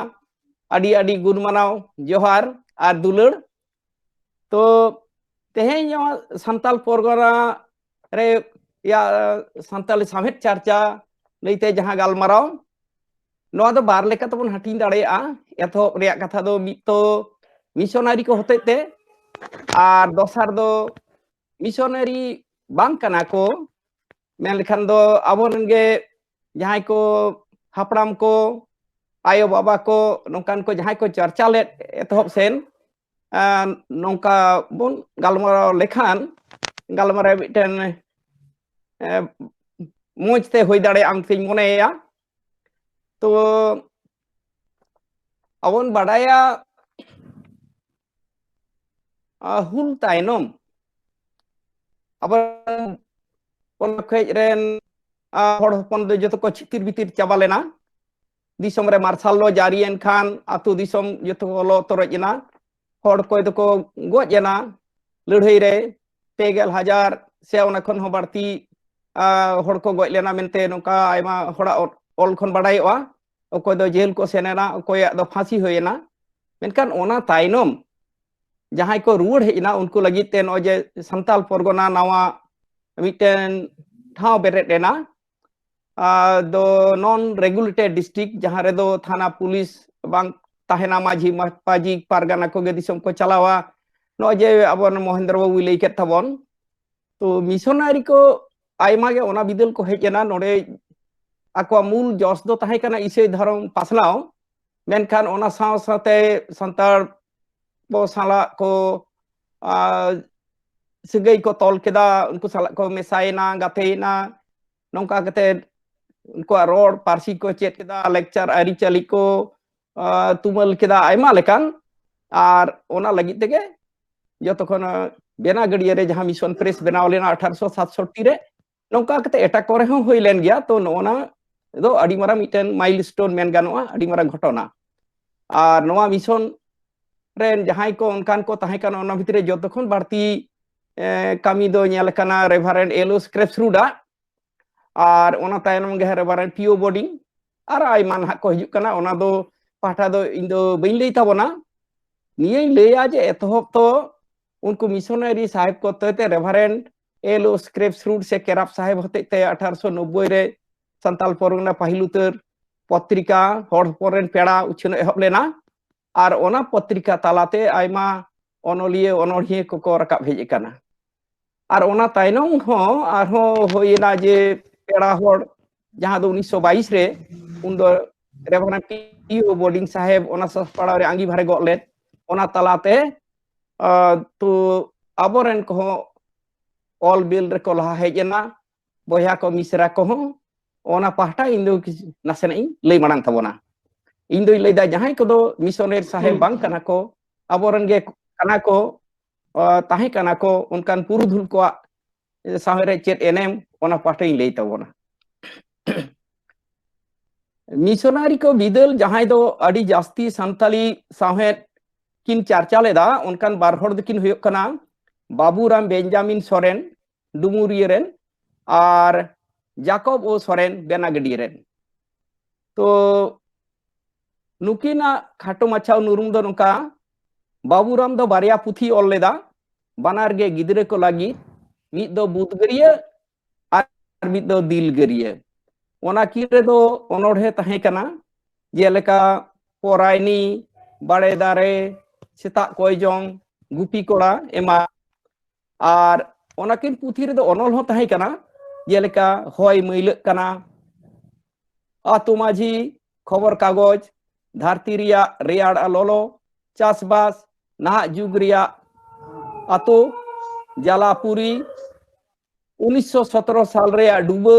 ᱟᱹᱰᱤ ᱟᱹᱰᱤ ᱜᱩᱱ ᱢᱟᱱᱟᱣ ᱡᱚᱦᱟᱨ ᱟᱨ ᱫᱩᱞᱟᱹᱲ᱾ ᱛᱚ, ᱛᱮᱦᱮᱧ ᱱᱚᱣᱟ ᱥᱟᱱᱛᱟᱞ ᱯᱚᱨᱜᱚᱱᱟ ᱨᱮ, ᱭᱟ, ᱥᱟᱱᱛᱟᱞᱤ ᱥᱟᱶᱦᱮᱫ ᱪᱟᱨᱪᱟ ᱞᱟᱹᱭᱛᱮ ᱡᱟᱦᱟᱸ ᱜᱟᱞᱢᱟᱨᱟᱣ, ᱱᱚᱣᱟ ᱫᱚ ᱵᱟᱨ ᱞᱮᱠᱟ ᱛᱮᱵᱚᱱ ᱦᱟᱹᱴᱤᱧ ᱫᱟᱲᱮᱭᱟᱜᱼᱟ᱾ ᱮᱛᱚᱦᱚᱵ ᱨᱮᱭᱟᱜ ᱠᱟᱛᱷᱟ ᱫᱚ ᱢᱤᱫ ᱛᱚ ᱢᱤᱥᱚᱱᱟᱨᱤ ᱠᱚ ᱦᱚᱛᱮᱡ ᱛᱮ, ᱟᱨ ᱫᱚᱥᱟᱨ ᱫᱚ ᱢᱤᱥᱚᱱᱟᱨᱤ ᱵᱟᱝ ᱠᱟᱱᱟ ᱠᱚ, ᱢᱮᱱ ᱞᱮᱠᱷᱟᱱ ᱫᱚ ᱟᱵᱚᱨᱮᱱ ᱜᱮ ᱡᱟᱦᱟᱸᱭ ᱠᱚ ᱦᱟᱯᱲᱟᱢ ᱠᱚ, ᱟᱭᱳ ᱵᱟᱵᱟ ᱠᱚ, ᱱᱚᱝᱠᱟᱱ ᱠᱚ ᱡᱟᱦᱟᱸᱭ ᱠᱚ ᱪᱟᱨᱪᱟ ᱞᱮᱫ ᱮᱛᱚᱦᱚᱵ ᱥᱮᱱ, ᱟᱨ ᱱᱚᱝᱠᱟ ᱵᱚᱱ ᱜᱟᱞᱢᱟᱨᱟᱣ ᱞᱮᱠᱷᱟᱱ ᱜᱟᱞᱢᱟᱨᱟᱣ ᱢᱤᱫᱴᱮᱱ, ᱮ, ᱢᱚᱡᱽ ᱛᱮ ᱦᱩᱭ ᱫᱟᱲᱮᱭᱟᱜᱼᱟ ᱢᱮᱱᱛᱮᱧ ᱢᱚᱱᱮᱭᱟ᱾ ᱛᱚ, ᱟᱵᱚᱱ ᱵᱟᱰᱟᱭᱟ ᱟᱨ ᱦᱩᱞ ᱛᱟᱭᱱᱚᱢ ᱟᱵᱚ ᱯᱚᱱᱚᱛ ᱨᱮᱱ ᱦᱚᱲ ᱦᱚᱯᱚᱱ ᱫᱚ ᱡᱚᱛᱚ ᱠᱚ ᱪᱷᱤᱛᱤᱨ ᱵᱤᱛᱤᱨ ᱪᱟᱵᱟ ᱞᱮᱱᱟ᱾ ᱫᱤᱥᱚᱢ ᱨᱮ ᱢᱟᱨᱥᱟᱞ ᱞᱚ ᱡᱟᱹᱨᱤᱭᱮᱱ ᱠᱷᱟᱱ ᱟᱹᱛᱩ ᱫᱤᱥᱚᱢ ᱡᱚᱛᱚ ᱠᱚ ᱞᱚ ᱛᱚᱨᱚᱡ ᱮᱱᱟ᱾ ᱦᱚᱲ ᱚᱠᱚᱭ ᱫᱚᱠᱚ ᱜᱚᱡ ᱮᱱᱟ ᱞᱟᱹᱲᱦᱟᱹᱭ ᱨᱮ, ᱯᱮ ᱜᱮᱞ ᱦᱟᱡᱟᱨ ᱥᱮ ᱚᱱᱟ ᱠᱷᱚᱱ ᱦᱚᱸ ᱵᱟᱹᱲᱛᱤ ᱦᱚᱲ ᱠᱚ ᱜᱚᱡ ᱞᱮᱱᱟ ᱢᱮᱱᱛᱮ ᱱᱚᱝᱠᱟ ᱟᱭᱢᱟ ᱦᱚᱲᱟᱜ ᱚᱞ ᱠᱷᱚᱱ ᱵᱟᱰᱟᱭᱚᱜᱼᱟ᱾ ᱚᱠᱚᱭ ᱫᱚ ᱡᱮᱞ ᱠᱚ ᱥᱮᱱ ᱮᱱᱟ, ᱚᱠᱚᱭᱟᱜ ᱫᱚ ᱯᱷᱟᱸᱥᱤ ᱦᱩᱭ ᱮᱱᱟ᱾ ᱢᱮᱱᱠᱷᱟᱱ ᱚᱱᱟ ᱛᱟᱭᱱᱚᱢ ᱡᱟᱦᱟᱸᱭ ᱠᱚ ᱨᱩᱣᱟᱹᱲ ᱦᱮᱡ ᱮᱱᱟ, ᱩᱱᱠᱩ ᱞᱟᱹᱜᱤᱫ ᱛᱮ ᱱᱚᱜᱼᱚᱭ ᱡᱮ ᱥᱟᱱᱛᱟᱞ ᱯᱚᱨᱜᱚᱱᱟ ᱱᱟᱣᱟ ᱢᱤᱫᱴᱮᱱ ᱴᱷᱟᱶ ᱵᱮᱨᱮᱫ ᱮᱱᱟ, ᱫᱚ ᱱᱚᱱ ᱨᱮᱜᱩᱞᱮᱴᱮᱰ ᱰᱤᱥᱴᱨᱤᱠᱴ, ᱡᱟᱦᱟᱸ ᱨᱮᱫᱚ ᱛᱷᱟᱱᱟ ᱯᱩᱞᱤᱥ ᱵᱟᱝ ᱛᱟᱦᱮᱱᱟ, ᱢᱟᱹᱡᱷᱤ ᱢᱟᱯᱟᱡᱤ ᱯᱟᱨᱜᱟᱱᱟ ᱠᱚᱜᱮ ᱫᱤᱥᱚᱢ ᱠᱚ ᱪᱟᱞᱟᱣᱟ᱾ ᱱᱚᱜᱼᱚᱭ ᱡᱮ ᱟᱵᱚ ᱢᱚᱦᱮᱱᱫᱨᱚ ᱵᱟᱵᱩᱭ ᱞᱟᱹᱭ ᱠᱮᱫ ᱛᱟᱵᱚᱱ, ᱛᱚ ᱢᱤᱥᱚᱱᱟᱨᱤ ᱠᱚ ᱟᱭᱢᱟ ᱜᱮ ᱚᱱᱟ ᱵᱤᱫᱟᱹᱞ ᱠᱚ ᱦᱮᱡ ᱮᱱᱟ᱾ ᱱᱚᱰᱮ ᱟᱠᱚᱣᱟᱜ ᱢᱩᱞ ᱡᱚᱥ ᱫᱚ ᱛᱟᱦᱮᱸ ᱠᱟᱱᱟ ᱤᱥᱟᱹᱭ ᱫᱷᱚᱨᱚᱢ ᱯᱟᱥᱱᱟᱣ, ᱢᱮᱱᱠᱷᱟᱱ ᱚᱱᱟ ᱥᱟᱶ ᱥᱟᱶᱛᱮ ᱥᱟᱱᱛᱟᱲ ᱠᱚ ᱥᱟᱞᱟᱜ ᱠᱚ ᱥᱟᱹᱜᱟᱹᱭ ᱠᱚ ᱛᱚᱞ ᱠᱮᱫᱟ, ᱩᱱᱠᱩ ᱥᱟᱞᱟᱜ ᱠᱚ ᱢᱮᱥᱟᱭᱮᱱᱟ, ᱜᱟᱛᱮᱭᱮᱱᱟ᱾ ᱱᱚᱝᱠᱟ ᱠᱟᱛᱮ ᱩᱱᱠᱩᱣᱟᱜ ᱨᱚᱲ ᱯᱟᱹᱨᱥᱤ ᱠᱚ ᱪᱮᱫ ᱠᱮᱫᱟ, ᱞᱮᱠᱪᱟᱨ ᱟᱹᱨᱤᱪᱟᱹᱞᱤ ᱠᱚ ᱛᱩᱢᱟᱹᱞ ᱠᱮᱫᱟ, ᱟᱭᱢᱟ ᱞᱮᱠᱟᱱ᱾ ᱟᱨ ᱚᱱᱟ ᱞᱟᱹᱜᱤᱫ ᱛᱮᱜᱮ ᱡᱚᱛᱚ ᱠᱷᱚᱱ ᱵᱮᱱᱟ ᱜᱟᱹᱰᱭᱟᱹ ᱨᱮ ᱡᱟᱦᱟᱸ ᱢᱤᱥᱚᱱ ᱯᱨᱮᱥ ᱵᱮᱱᱟᱣ ᱞᱮᱱᱟ ᱟᱴᱷᱟᱨᱚᱥᱚ ᱥᱟᱛᱥᱚᱴᱴᱤ ᱨᱮ, ᱱᱚᱝᱠᱟ ᱠᱟᱛᱮ ᱮᱴᱟᱜ ᱠᱚᱨᱮ ᱦᱚᱸ ᱦᱩᱭ ᱞᱮᱱ ᱜᱮᱭᱟ᱾ ᱛᱚ ᱱᱚᱜᱼᱚ ᱱᱟ ᱫᱚ ᱟᱹᱰᱤ ᱢᱟᱨᱟᱝ ᱢᱤᱫᱴᱮᱱ ᱢᱟᱭᱤᱞ ᱥᱴᱳᱱ ᱢᱮᱱ ᱜᱟᱱᱚᱜᱼᱟ, ᱟᱹᱰᱤ ᱢᱟᱨᱟᱝ ᱜᱷᱚᱴᱚᱱᱟ᱾ ᱟᱨ ᱱᱚᱣᱟ ᱢᱤᱥᱚᱱ ᱨᱮᱱ ᱡᱟᱦᱟᱸᱭ ᱠᱚ ᱚᱱᱠᱟᱱ ᱠᱚ ᱛᱟᱦᱮᱸ ᱠᱟᱱᱟ, ᱚᱱᱟ ᱵᱷᱤᱛᱨᱤ ᱨᱮ ᱡᱚᱛᱚ ᱠᱷᱚᱱ ᱵᱟᱹᱲᱛᱤ ᱠᱟᱹᱢᱤ ᱫᱚ ᱧᱮᱞ ᱟᱠᱟᱱᱟ ᱨᱮᱵᱷᱟᱨᱮᱱᱰ ᱮᱞ ᱳ ᱥᱠᱨᱮᱯᱥ ᱨᱩᱰᱟᱜ, ᱟᱨ ᱚᱱᱟ ᱛᱟᱭᱱᱚᱢ ᱜᱮ ᱨᱮᱵᱷᱟᱨᱮᱱᱰ ᱯᱤ ᱳ ᱵᱳᱨᱰᱤᱝ, ᱟᱨ ᱟᱭᱢᱟ ᱱᱟᱦᱟᱜ ᱠᱚ ᱦᱤᱡᱩᱜ ᱠᱟᱱᱟ᱾ ᱚᱱᱟ ᱫᱚ ᱯᱟᱦᱴᱟ ᱫᱚ ᱤᱧ ᱫᱚ ᱵᱟᱹᱧ ᱞᱟᱹᱭ ᱛᱟᱵᱚᱱᱟ᱾ ᱱᱤᱭᱟᱹᱧ ᱞᱟᱹᱭᱟ ᱡᱮ ᱮᱛᱚᱦᱚᱵ ᱛᱚ ᱩᱱᱠᱩ ᱢᱤᱥᱚᱱᱟᱨᱤ ᱥᱟᱦᱮᱵ ᱠᱚ ᱛᱮ ᱨᱮᱵᱷᱟᱨᱮᱱᱰ ᱮᱞ ᱳ ᱥᱠᱨᱮᱯᱥ ᱨᱩᱰ ᱥᱮ ᱠᱮᱨᱟᱯ ᱥᱟᱦᱮᱵ ᱦᱚᱛᱮᱡ ᱛᱮ ᱟᱴᱷᱟᱨᱚᱥᱚ ᱱᱚᱵᱵᱳᱭ ᱨᱮ ᱥᱟᱱᱛᱟᱞ ᱯᱚᱨᱜᱚᱱᱟ ᱯᱟᱹᱦᱤᱞ ᱩᱛᱟᱹᱨ ᱯᱚᱛᱨᱤᱠᱟ ᱦᱚᱲ ᱦᱚᱯᱚᱱ ᱨᱮᱱ ᱯᱮᱲᱟ ᱩᱪᱷᱟᱹᱱ ᱮᱦᱚᱵ ᱞᱮᱱᱟ᱾ ᱟᱨ ᱚᱱᱟ ᱯᱚᱛᱨᱤᱠᱟ ᱛᱟᱞᱟᱛᱮ ᱟᱭᱢᱟ ᱚᱱᱚᱞᱤᱭᱟᱹ ᱚᱱᱚᱬᱦᱤᱭᱟᱹ ᱠᱚᱠᱚ ᱨᱟᱠᱟᱵ ᱦᱮᱡ ᱟᱠᱟᱱᱟ᱾ ᱟᱨ ᱚᱱᱟ ᱛᱟᱭᱱᱚᱢ ᱦᱚᱸ ᱟᱨᱦᱚᱸ ᱦᱩᱭᱮᱱᱟ ᱡᱮ ᱯᱮᱲᱟ ᱦᱚᱲ, ᱡᱟᱦᱟᱸ ᱫᱚ ᱩᱱᱤᱥᱥᱚ ᱵᱟᱭᱤᱥ ᱨᱮ, ᱩᱱᱫᱚ ᱨᱮᱵᱷᱟᱨᱮᱱᱰ ᱯᱤ ᱳ ᱵᱳᱨᱰᱤᱝ ᱥᱟᱦᱮᱵ ᱚᱱᱟ ᱥᱟᱥᱯᱟᱲᱟᱣ ᱨᱮ ᱟᱸᱜᱤᱵᱷᱟᱨᱮ ᱜᱚᱜ ᱞᱮᱫ, ᱚᱱᱟ ᱛᱟᱞᱟᱛᱮ ᱛᱚ ᱟᱵᱚᱨᱮᱱ ᱠᱚᱦᱚᱸ ᱚᱞ ᱵᱤᱞ ᱨᱮᱠᱚ ᱞᱟᱦᱟ ᱦᱮᱡ ᱮᱱᱟ᱾ ᱵᱚᱭᱦᱟ ᱠᱚ ᱢᱤᱥᱨᱟ ᱠᱚᱦᱚᱸ ᱚᱱᱟ ᱯᱟᱦᱴᱟ ᱤᱧ ᱫᱚ ᱱᱟᱥᱮᱱᱟᱜ ᱤᱧ ᱞᱟᱹᱭ ᱢᱟᱲᱟᱝ ᱛᱟᱵᱚᱱᱟ᱾ ᱤᱧ ᱫᱚᱧ ᱞᱟᱹᱭᱫᱟ, ᱡᱟᱦᱟᱸᱭ ᱠᱚᱫᱚ ᱢᱤᱥᱚᱱᱟᱨ ᱥᱟᱦᱮᱵ ᱵᱟᱝ ᱠᱟᱱᱟ ᱠᱚ, ᱟᱵᱚᱨᱮᱱ ᱜᱮ ᱠᱟᱱᱟ ᱠᱚ, ᱛᱟᱦᱮᱸ ᱠᱟᱱᱟ ᱠᱚ, ᱚᱱᱠᱟᱱ ᱯᱩᱨᱩᱫᱷᱩᱞ ᱠᱚᱣᱟᱜ ᱥᱟᱶᱦᱮᱫ ᱨᱮ ᱪᱮᱫ ᱮᱱᱮᱢ, ᱚᱱᱟ ᱯᱟᱦᱴᱟᱧ ᱞᱟᱹᱭ ᱛᱟᱵᱚᱱᱟ᱾ ᱢᱤᱥᱚᱱᱟᱨᱤ ᱠᱚ ᱵᱤᱫᱟᱹᱞ ᱡᱟᱦᱟᱸᱭ ᱫᱚ ᱟᱹᱰᱤ ᱡᱟᱹᱥᱛᱤ ᱥᱟᱱᱛᱟᱲᱤ ᱥᱟᱶᱦᱮᱫ ᱠᱤᱱ ᱪᱟᱨᱪᱟ ᱞᱮᱫᱟ, ᱚᱱᱠᱟᱱ ᱵᱟᱨ ᱦᱚᱲ ᱫᱚᱠᱤᱱ ᱦᱩᱭᱩᱜ ᱠᱟᱱᱟ ᱵᱟᱵᱩᱨᱟᱢ ᱵᱮᱧᱡᱟᱢᱤᱱ ᱥᱚᱨᱮᱱ, ᱰᱩᱢᱩᱨᱤᱭᱟᱹ ᱨᱮᱱ, ᱟᱨ ᱡᱟᱠᱚᱵ ᱳ ᱥᱚᱨᱮᱱ, ᱵᱮᱱᱟᱜᱟᱹᱰᱤᱭᱟᱹ ᱨᱮᱱ᱾ ᱛᱚ ᱱᱩᱠᱤᱱᱟᱜ ᱠᱷᱟᱴᱚ ᱢᱟᱪᱷᱟ ᱩᱱᱩᱨᱩᱢ ᱫᱚ ᱱᱚᱝᱠᱟ, ᱵᱟᱵᱩᱨᱟᱢ ᱫᱚ ᱵᱟᱨᱭᱟ ᱯᱩᱛᱷᱤ ᱚᱞ ᱞᱮᱫᱟ, ᱵᱟᱱᱟᱨ ᱜᱮ ᱜᱤᱫᱽᱨᱟᱹ ᱠᱚ ᱞᱟᱹᱜᱤᱫ, ᱢᱤᱫ ᱫᱚ ᱵᱩᱫᱽᱜᱟᱹᱨᱤᱭᱟᱹ ᱟᱨ ᱢᱤᱫ ᱫᱚ ᱫᱤᱞᱜᱟᱹᱨᱤᱭᱟᱹ᱾ ᱚᱱᱟ ᱠᱤᱱ ᱨᱮᱫᱚ ᱚᱱᱚᱬᱦᱮ ᱛᱟᱦᱮᱸ ᱠᱟᱱᱟ, ᱡᱮᱞᱮᱠᱟ ᱯᱚᱨᱟᱭᱱᱤ, ᱵᱟᱲᱮ ᱫᱟᱨᱮ, ᱥᱮᱛᱟᱜ ᱠᱚᱭ ᱡᱚᱝ, ᱜᱩᱯᱤ ᱠᱚᱲᱟ ᱮᱢᱟᱱ᱾ ᱟᱨ ᱚᱱᱟᱠᱤᱱ ᱯᱩᱛᱷᱤ ᱨᱮᱫᱚ ᱚᱱᱚᱞ ᱦᱚᱸ ᱛᱟᱦᱮᱸ ᱠᱟᱱᱟ, ᱡᱮᱞᱮᱠᱟ ᱦᱚᱭ ᱢᱟᱹᱭᱞᱟᱹᱜ ᱠᱟᱱᱟ, ᱟᱛᱳ ᱢᱟᱹᱡᱷᱤ, ᱠᱷᱚᱵᱚᱨ ᱠᱟᱜᱚᱡᱽ, ᱫᱷᱟᱹᱨᱛᱤ ᱨᱮᱭᱟᱜ ᱨᱮᱭᱟᱲ ᱟᱨ ᱞᱚᱞᱚ, ᱪᱟᱥᱵᱟᱥ, ᱱᱟᱦᱟᱜ ᱡᱩᱜᱽ ᱨᱮᱭᱟᱜ ᱟᱛᱳ, ᱡᱟᱞᱟᱯᱩᱨᱤ, ᱩᱱᱤᱥᱥᱚ ᱥᱚᱛᱨᱚ ᱥᱟᱞ ᱨᱮᱭᱟᱜ ᱰᱩᱵᱟᱹ᱾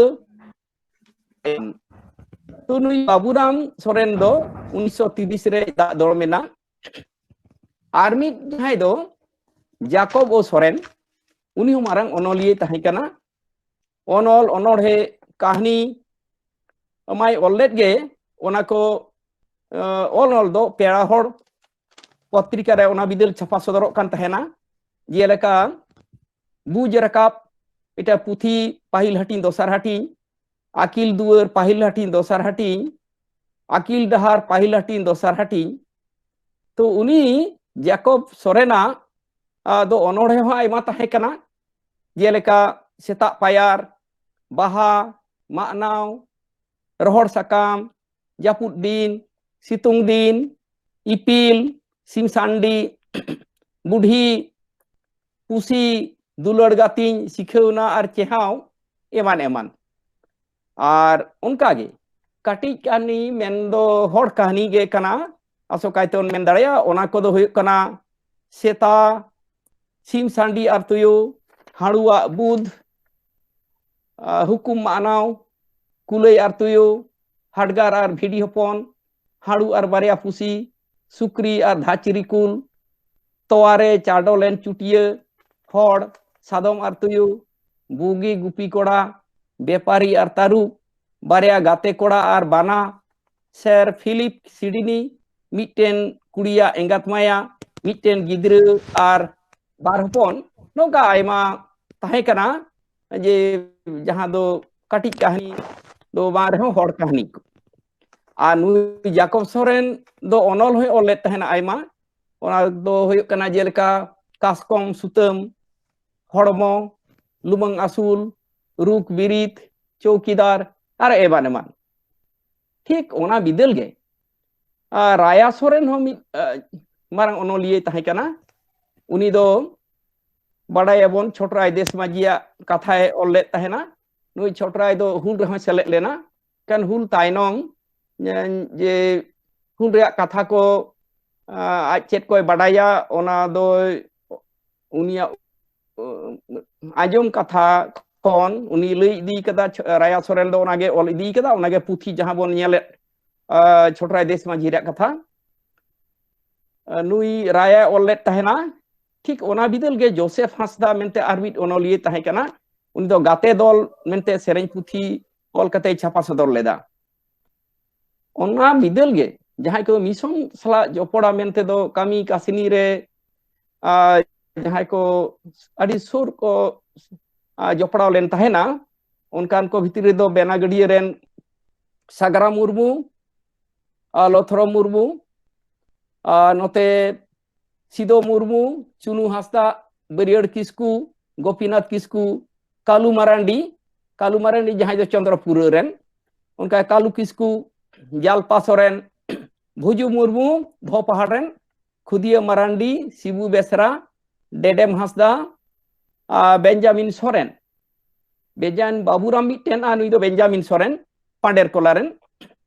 ᱛᱚ ᱱᱩᱭ ᱵᱟᱵᱩᱨᱟᱢ ᱥᱚᱨᱮᱱ ᱫᱚ ᱩᱱᱤᱥᱥᱚ ᱛᱤᱨᱤᱥ ᱨᱮ ᱫᱟᱜ ᱫᱚᱲᱚᱢ ᱮᱱᱟ᱾ ᱟᱨ ᱢᱤᱫ ᱡᱟᱦᱟᱸᱭ ᱫᱚ ᱡᱟᱠᱚᱵ ᱳ ᱥᱚᱨᱮᱱ, ᱩᱱᱤ ᱦᱚᱸ ᱢᱟᱨᱟᱝ ᱚᱱᱚᱞᱤᱭᱟᱹ ᱛᱟᱦᱮᱸ ᱠᱟᱱᱟ᱾ ᱚᱱᱚᱞ, ᱚᱱᱚᱬᱦᱮ, ᱠᱟᱹᱦᱱᱤ ᱢᱟᱭ ᱚᱞ ᱞᱮᱫ ᱜᱮ᱾ ᱚᱱᱟ ᱠᱚ ᱚᱞ ᱚᱞ ᱫᱚ ᱯᱮᱲᱟ ᱦᱚᱲ ᱯᱚᱛᱨᱤᱠᱟ ᱨᱮ ᱚᱱᱟ ᱵᱤᱫᱟᱹᱞ ᱪᱷᱟᱯᱟ ᱥᱚᱫᱚᱨᱚᱜ ᱠᱟᱱ ᱛᱟᱦᱮᱱᱟ᱾ ᱡᱮᱞᱮᱠᱟ ᱵᱩᱡᱽ ᱨᱟᱠᱟᱵ, ᱢᱤᱫᱴᱟᱝ ᱯᱩᱛᱷᱤ, ᱯᱟᱹᱦᱤᱞ ᱦᱟᱹᱴᱤᱧ, ᱫᱚᱥᱟᱨ ᱦᱟᱹᱴᱤᱧ, ᱟᱹᱠᱤᱞ ᱫᱩᱣᱟᱹᱨ, ᱯᱟᱹᱦᱤᱞ ᱦᱟᱹᱴᱤᱧ, ᱫᱚᱥᱟᱨ ᱦᱟᱹᱴᱤᱧ, ᱟᱹᱠᱤᱞ ᱰᱟᱦᱟᱨ, ᱯᱟᱹᱦᱤᱞ ᱦᱟᱹᱴᱤᱧ, ᱫᱚᱥᱟᱨ ᱦᱟᱹᱴᱤᱧ᱾ ᱛᱚ ᱩᱱᱤ ᱡᱟᱠᱚᱵ ᱥᱚᱨᱮᱱᱟᱜ ᱫᱚ ᱚᱱᱚᱬᱦᱮ ᱦᱚᱸ ᱟᱭᱢᱟ ᱛᱟᱦᱮᱸ ᱠᱟᱱᱟ, ᱡᱮᱞᱮᱠᱟ ᱥᱮᱛᱟᱜ ᱯᱟᱭᱟᱨ, ᱵᱟᱦᱟ, ᱢᱟᱜᱱᱟᱣ, ᱨᱚᱦᱚᱲ ᱥᱟᱠᱟᱢ, ᱡᱟᱹᱯᱩᱫ ᱫᱤᱱ, ᱥᱤᱛᱩᱝ ᱫᱤᱱ, ᱤᱯᱤᱞ, ᱥᱤᱢ ᱥᱟᱱᱰᱤ, ᱵᱩᱰᱷᱤ, ᱯᱩᱥᱤ, ᱫᱩᱞᱟᱹᱲ ᱜᱟᱛᱤᱧ, ᱥᱤᱠᱷᱟᱹᱣᱱᱟ ᱟᱨ ᱪᱮᱦᱟᱣ, ᱮᱢᱟᱱ ᱮᱢᱟᱱ᱾ ᱟᱨ ᱚᱱᱠᱟᱜᱮ ᱠᱟᱹᱴᱤᱡ ᱠᱟᱹᱦᱱᱤ ᱢᱮᱱᱫᱚ ᱦᱚᱲ ᱠᱟᱹᱦᱱᱤ ᱜᱮ ᱠᱟᱱᱟ, ᱟᱥᱚᱠᱟᱭᱛᱮ ᱵᱚᱱ ᱢᱮᱱ ᱫᱟᱲᱮᱭᱟᱜᱼᱟ᱾ ᱚᱱᱟ ᱠᱚᱫᱚ ᱦᱩᱭᱩᱜ ᱠᱟᱱᱟ ᱥᱮᱛᱟ, ᱥᱤᱢ ᱥᱟᱺᱰᱤ ᱟᱨ ᱛᱩᱭᱩ, ᱦᱟᱹᱲᱩᱣᱟᱜ ᱵᱩᱫᱷ, ᱦᱩᱠᱩᱢ ᱢᱟᱱᱟᱣ, ᱠᱩᱞᱟᱹᱭ ᱟᱨ ᱛᱩᱭᱩ, ᱦᱟᱰᱜᱟᱨ ᱟᱨ ᱵᱷᱤᱰᱤ ᱦᱚᱯᱚᱱ, ᱦᱟᱹᱲᱩ ᱟᱨ ᱵᱟᱨᱭᱟ ᱯᱩᱥᱤ, ᱥᱩᱠᱨᱤ ᱟᱨ ᱫᱷᱟᱪᱤᱨᱤ ᱠᱩᱞ, ᱛᱚᱣᱟᱨᱮ ᱪᱟᱰᱚ ᱞᱮᱱ ᱪᱩᱴᱤᱭᱟᱹ, ᱦᱚᱲ, ᱥᱟᱫᱚᱢ ᱟᱨ ᱛᱩᱭᱩ, ᱵᱩᱜᱤ ᱜᱩᱯᱤ ᱠᱚᱲᱟ, ᱵᱮᱯᱟᱨᱤ ᱟᱨ ᱛᱟᱹᱨᱩᱵ, ᱵᱟᱨᱭᱟ ᱜᱟᱛᱮ ᱠᱚᱲᱟ ᱟᱨ ᱵᱟᱱᱟ, ᱥᱮᱨ ᱯᱷᱤᱞᱤᱯ ᱥᱤᱰᱱᱤ, ᱢᱤᱫᱴᱮᱱ ᱠᱩᱲᱤᱭᱟᱜ ᱮᱸᱜᱟᱛ ᱢᱟᱭᱟ, ᱢᱤᱫᱴᱮᱱ ᱜᱤᱫᱽᱨᱟᱹ ᱟᱨ ᱵᱟᱨ ᱦᱚᱯᱚᱱ, ᱱᱚᱝᱠᱟ ᱟᱭᱢᱟ ᱛᱟᱦᱮᱸ ᱠᱟᱱᱟ᱾ ᱡᱮ ᱡᱟᱦᱟᱸ ᱫᱚ ᱠᱟᱹᱴᱤᱡ ᱠᱟᱹᱦᱱᱤ ᱫᱚ ᱵᱟᱝ ᱨᱮᱦᱚᱸ ᱦᱚᱲ ᱠᱟᱹᱦᱱᱤ ᱠᱚ᱾ ᱟᱨ ᱱᱩᱭ ᱡᱟᱠᱚᱵ ᱥᱚᱨᱮᱱ ᱫᱚ ᱚᱱᱚᱞ ᱦᱚᱸᱭ ᱚᱞ ᱞᱮᱫ ᱛᱟᱦᱮᱱᱟ ᱟᱭᱢᱟ᱾ ᱚᱱᱟ ᱫᱚ ᱦᱩᱭᱩᱜ ᱠᱟᱱᱟ ᱡᱮᱞᱮᱠᱟ ᱠᱟᱥᱠᱚᱢ ᱥᱩᱛᱟᱹᱢ, ᱦᱚᱲᱢᱚ, ᱞᱩᱢᱟᱹᱝ ᱟᱹᱥᱩᱞ, ᱨᱩᱠ ᱵᱤᱨᱤᱫ, ᱪᱳᱣᱠᱤᱫᱟᱨ, ᱟᱨ ᱮᱢᱟᱱ ᱮᱢᱟᱱ᱾ ᱴᱷᱤᱠ ᱚᱱᱟ ᱵᱤᱫᱟᱹᱞ ᱜᱮ ᱟᱨ ᱨᱟᱭᱟ ᱥᱚᱨᱮᱱ ᱦᱚᱸ ᱢᱤᱫ ᱟᱨ ᱢᱟᱨᱟᱝ ᱚᱱᱚᱞᱤᱭᱟᱹᱭ ᱛᱟᱦᱮᱸ ᱠᱟᱱᱟ᱾ ᱩᱱᱤ ᱫᱚ ᱵᱟᱰᱟᱭᱟᱵᱚᱱ ᱪᱷᱚᱴᱨᱟᱭ ᱫᱮᱥ ᱢᱟᱹᱡᱷᱤᱭᱟᱜ ᱠᱟᱛᱷᱟᱭ ᱚᱞ ᱞᱮᱫ ᱛᱟᱦᱮᱱᱟ᱾ ᱱᱩᱭ ᱪᱷᱚᱴᱨᱟᱭ ᱫᱚ ᱦᱩᱞ ᱨᱮᱦᱚᱸ ᱥᱮᱞᱮᱫ ᱞᱮᱱᱟ᱾ ᱠᱷᱟᱱ ᱦᱩᱞ ᱛᱟᱭᱱᱚᱢ ᱡᱮ ᱦᱩᱞ ᱨᱮᱭᱟᱜ ᱠᱟᱛᱷᱟ ᱠᱚ ᱟᱡ ᱪᱮᱫ ᱠᱚᱭ ᱵᱟᱰᱟᱭᱟ, ᱚᱱᱟ ᱫᱚ ᱩᱱᱤᱭᱟᱜ ᱟᱸᱡᱚᱢ ᱠᱟᱛᱷᱟ ᱠᱷᱚᱱ ᱩᱱᱤ ᱞᱟᱹᱭ ᱤᱫᱤ ᱠᱟᱫᱟ᱾ ᱨᱟᱭᱟ ᱥᱚᱨᱮᱱ ᱫᱚ ᱚᱱᱟᱜᱮ ᱚᱞ ᱤᱫᱤ ᱠᱟᱫᱟ, ᱚᱱᱟᱜᱮ ᱯᱩᱛᱷᱤ ᱡᱟᱦᱟᱸ ᱵᱚᱱ ᱧᱮᱞᱮᱫ ᱪᱷᱚᱴᱨᱟᱭ ᱫᱮᱥ ᱢᱟᱹᱡᱷᱤ ᱨᱮᱭᱟᱜ ᱠᱟᱛᱷᱟ᱾ ᱱᱩᱭ ᱨᱟᱭᱟᱭ ᱚᱞ ᱞᱮᱫ ᱛᱟᱦᱮᱱᱟ᱾ ᱴᱷᱤᱠ ᱚᱱᱟ ᱵᱤᱫᱟᱹᱞ ᱜᱮ ᱡᱳᱥᱮᱯ ᱦᱟᱸᱥᱫᱟ ᱢᱮᱱᱛᱮ ᱟᱨ ᱢᱤᱫ ᱚᱱᱚᱞᱤᱭᱟᱹ ᱛᱟᱦᱮᱸ ᱠᱟᱱᱟ᱾ ᱩᱱᱤ ᱫᱚ ᱜᱟᱛᱮ ᱫᱚᱞ ᱢᱮᱱᱛᱮ ᱥᱮᱨᱮᱧ ᱯᱩᱛᱷᱤ ᱚᱞ ᱠᱟᱛᱮᱭ ᱪᱷᱟᱯᱟ ᱥᱚᱫᱚᱨ ᱞᱮᱫᱟ᱾ ᱚᱱᱟ ᱵᱤᱫᱟᱹᱞ ᱜᱮ ᱡᱟᱦᱟᱸᱭ ᱠᱚ ᱢᱤᱥᱚᱱ ᱥᱟᱞᱟᱜ ᱡᱚᱯᱚᱲᱟ ᱢᱮᱱᱛᱮ ᱫᱚ ᱠᱟᱹᱢᱤ ᱠᱟᱹᱥᱱᱤ ᱨᱮ ᱡᱟᱦᱟᱸᱭ ᱠᱚ ᱟᱹᱰᱤ ᱥᱩᱨ ᱠᱚ ᱡᱚᱯᱲᱟᱣ ᱞᱮᱱ ᱛᱟᱦᱮᱱᱟ, ᱚᱱᱠᱟᱱ ᱠᱚ ᱵᱷᱤᱛᱨᱤ ᱨᱮᱫᱚ ᱵᱮᱱᱟᱜᱟᱹᱰᱤᱭᱟᱹ ᱨᱮᱱ ᱥᱟᱜᱽᱨᱟ ᱢᱩᱨᱢᱩ, ᱞᱚᱛᱷᱨᱚ ᱢᱩᱨᱢᱩ, ᱟᱨ ᱱᱚᱛᱮ ᱥᱤᱫᱚ ᱢᱩᱨᱢᱩ, ᱪᱩᱱᱩ ᱦᱟᱸᱥᱫᱟ, ᱵᱟᱹᱨᱭᱟᱹᱲ ᱠᱤᱥᱠᱩ, ᱜᱳᱯᱤᱱᱟᱛᱷ ᱠᱤᱥᱠᱩ, ᱠᱟᱞᱩ ᱢᱟᱨᱟᱱᱰᱤ, ᱠᱟᱞᱩ ᱢᱟᱨᱟᱱᱰᱤ ᱡᱟᱦᱟᱸᱭ ᱫᱚ ᱪᱚᱱᱫᱨᱚᱯᱩᱨ ᱨᱮᱱ, ᱚᱱᱠᱟ ᱠᱟᱞᱩ ᱠᱤᱥᱠᱩ, ᱡᱟᱞᱯᱟ ᱥᱚᱨᱮᱱ, ᱵᱷᱩᱡᱩ ᱢᱩᱨᱢᱩ, ᱫᱷᱚ ᱯᱟᱦᱟᱲ ᱨᱮᱱ, ᱠᱷᱩᱫᱤᱭᱟᱹ ᱢᱟᱨᱟᱱᱰᱤ, ᱥᱤᱵᱩ ᱵᱮᱥᱨᱟ, ᱰᱮᱰᱮᱢ ᱦᱟᱸᱥᱫᱟ, ᱟᱨ ᱵᱮᱧᱡᱟᱢᱤᱱ ᱥᱚᱨᱮᱱ᱾ ᱵᱮᱧᱡᱟᱢᱤᱱ ᱵᱟᱵᱩᱨᱟᱢ ᱢᱤᱫᱴᱮᱱ, ᱟᱨ ᱱᱩᱭ ᱫᱚ ᱵᱮᱧᱡᱟᱢᱤᱱ ᱥᱚᱨᱮᱱ, ᱯᱟᱸᱰᱮᱨ ᱠᱚᱞᱟ ᱨᱮᱱ᱾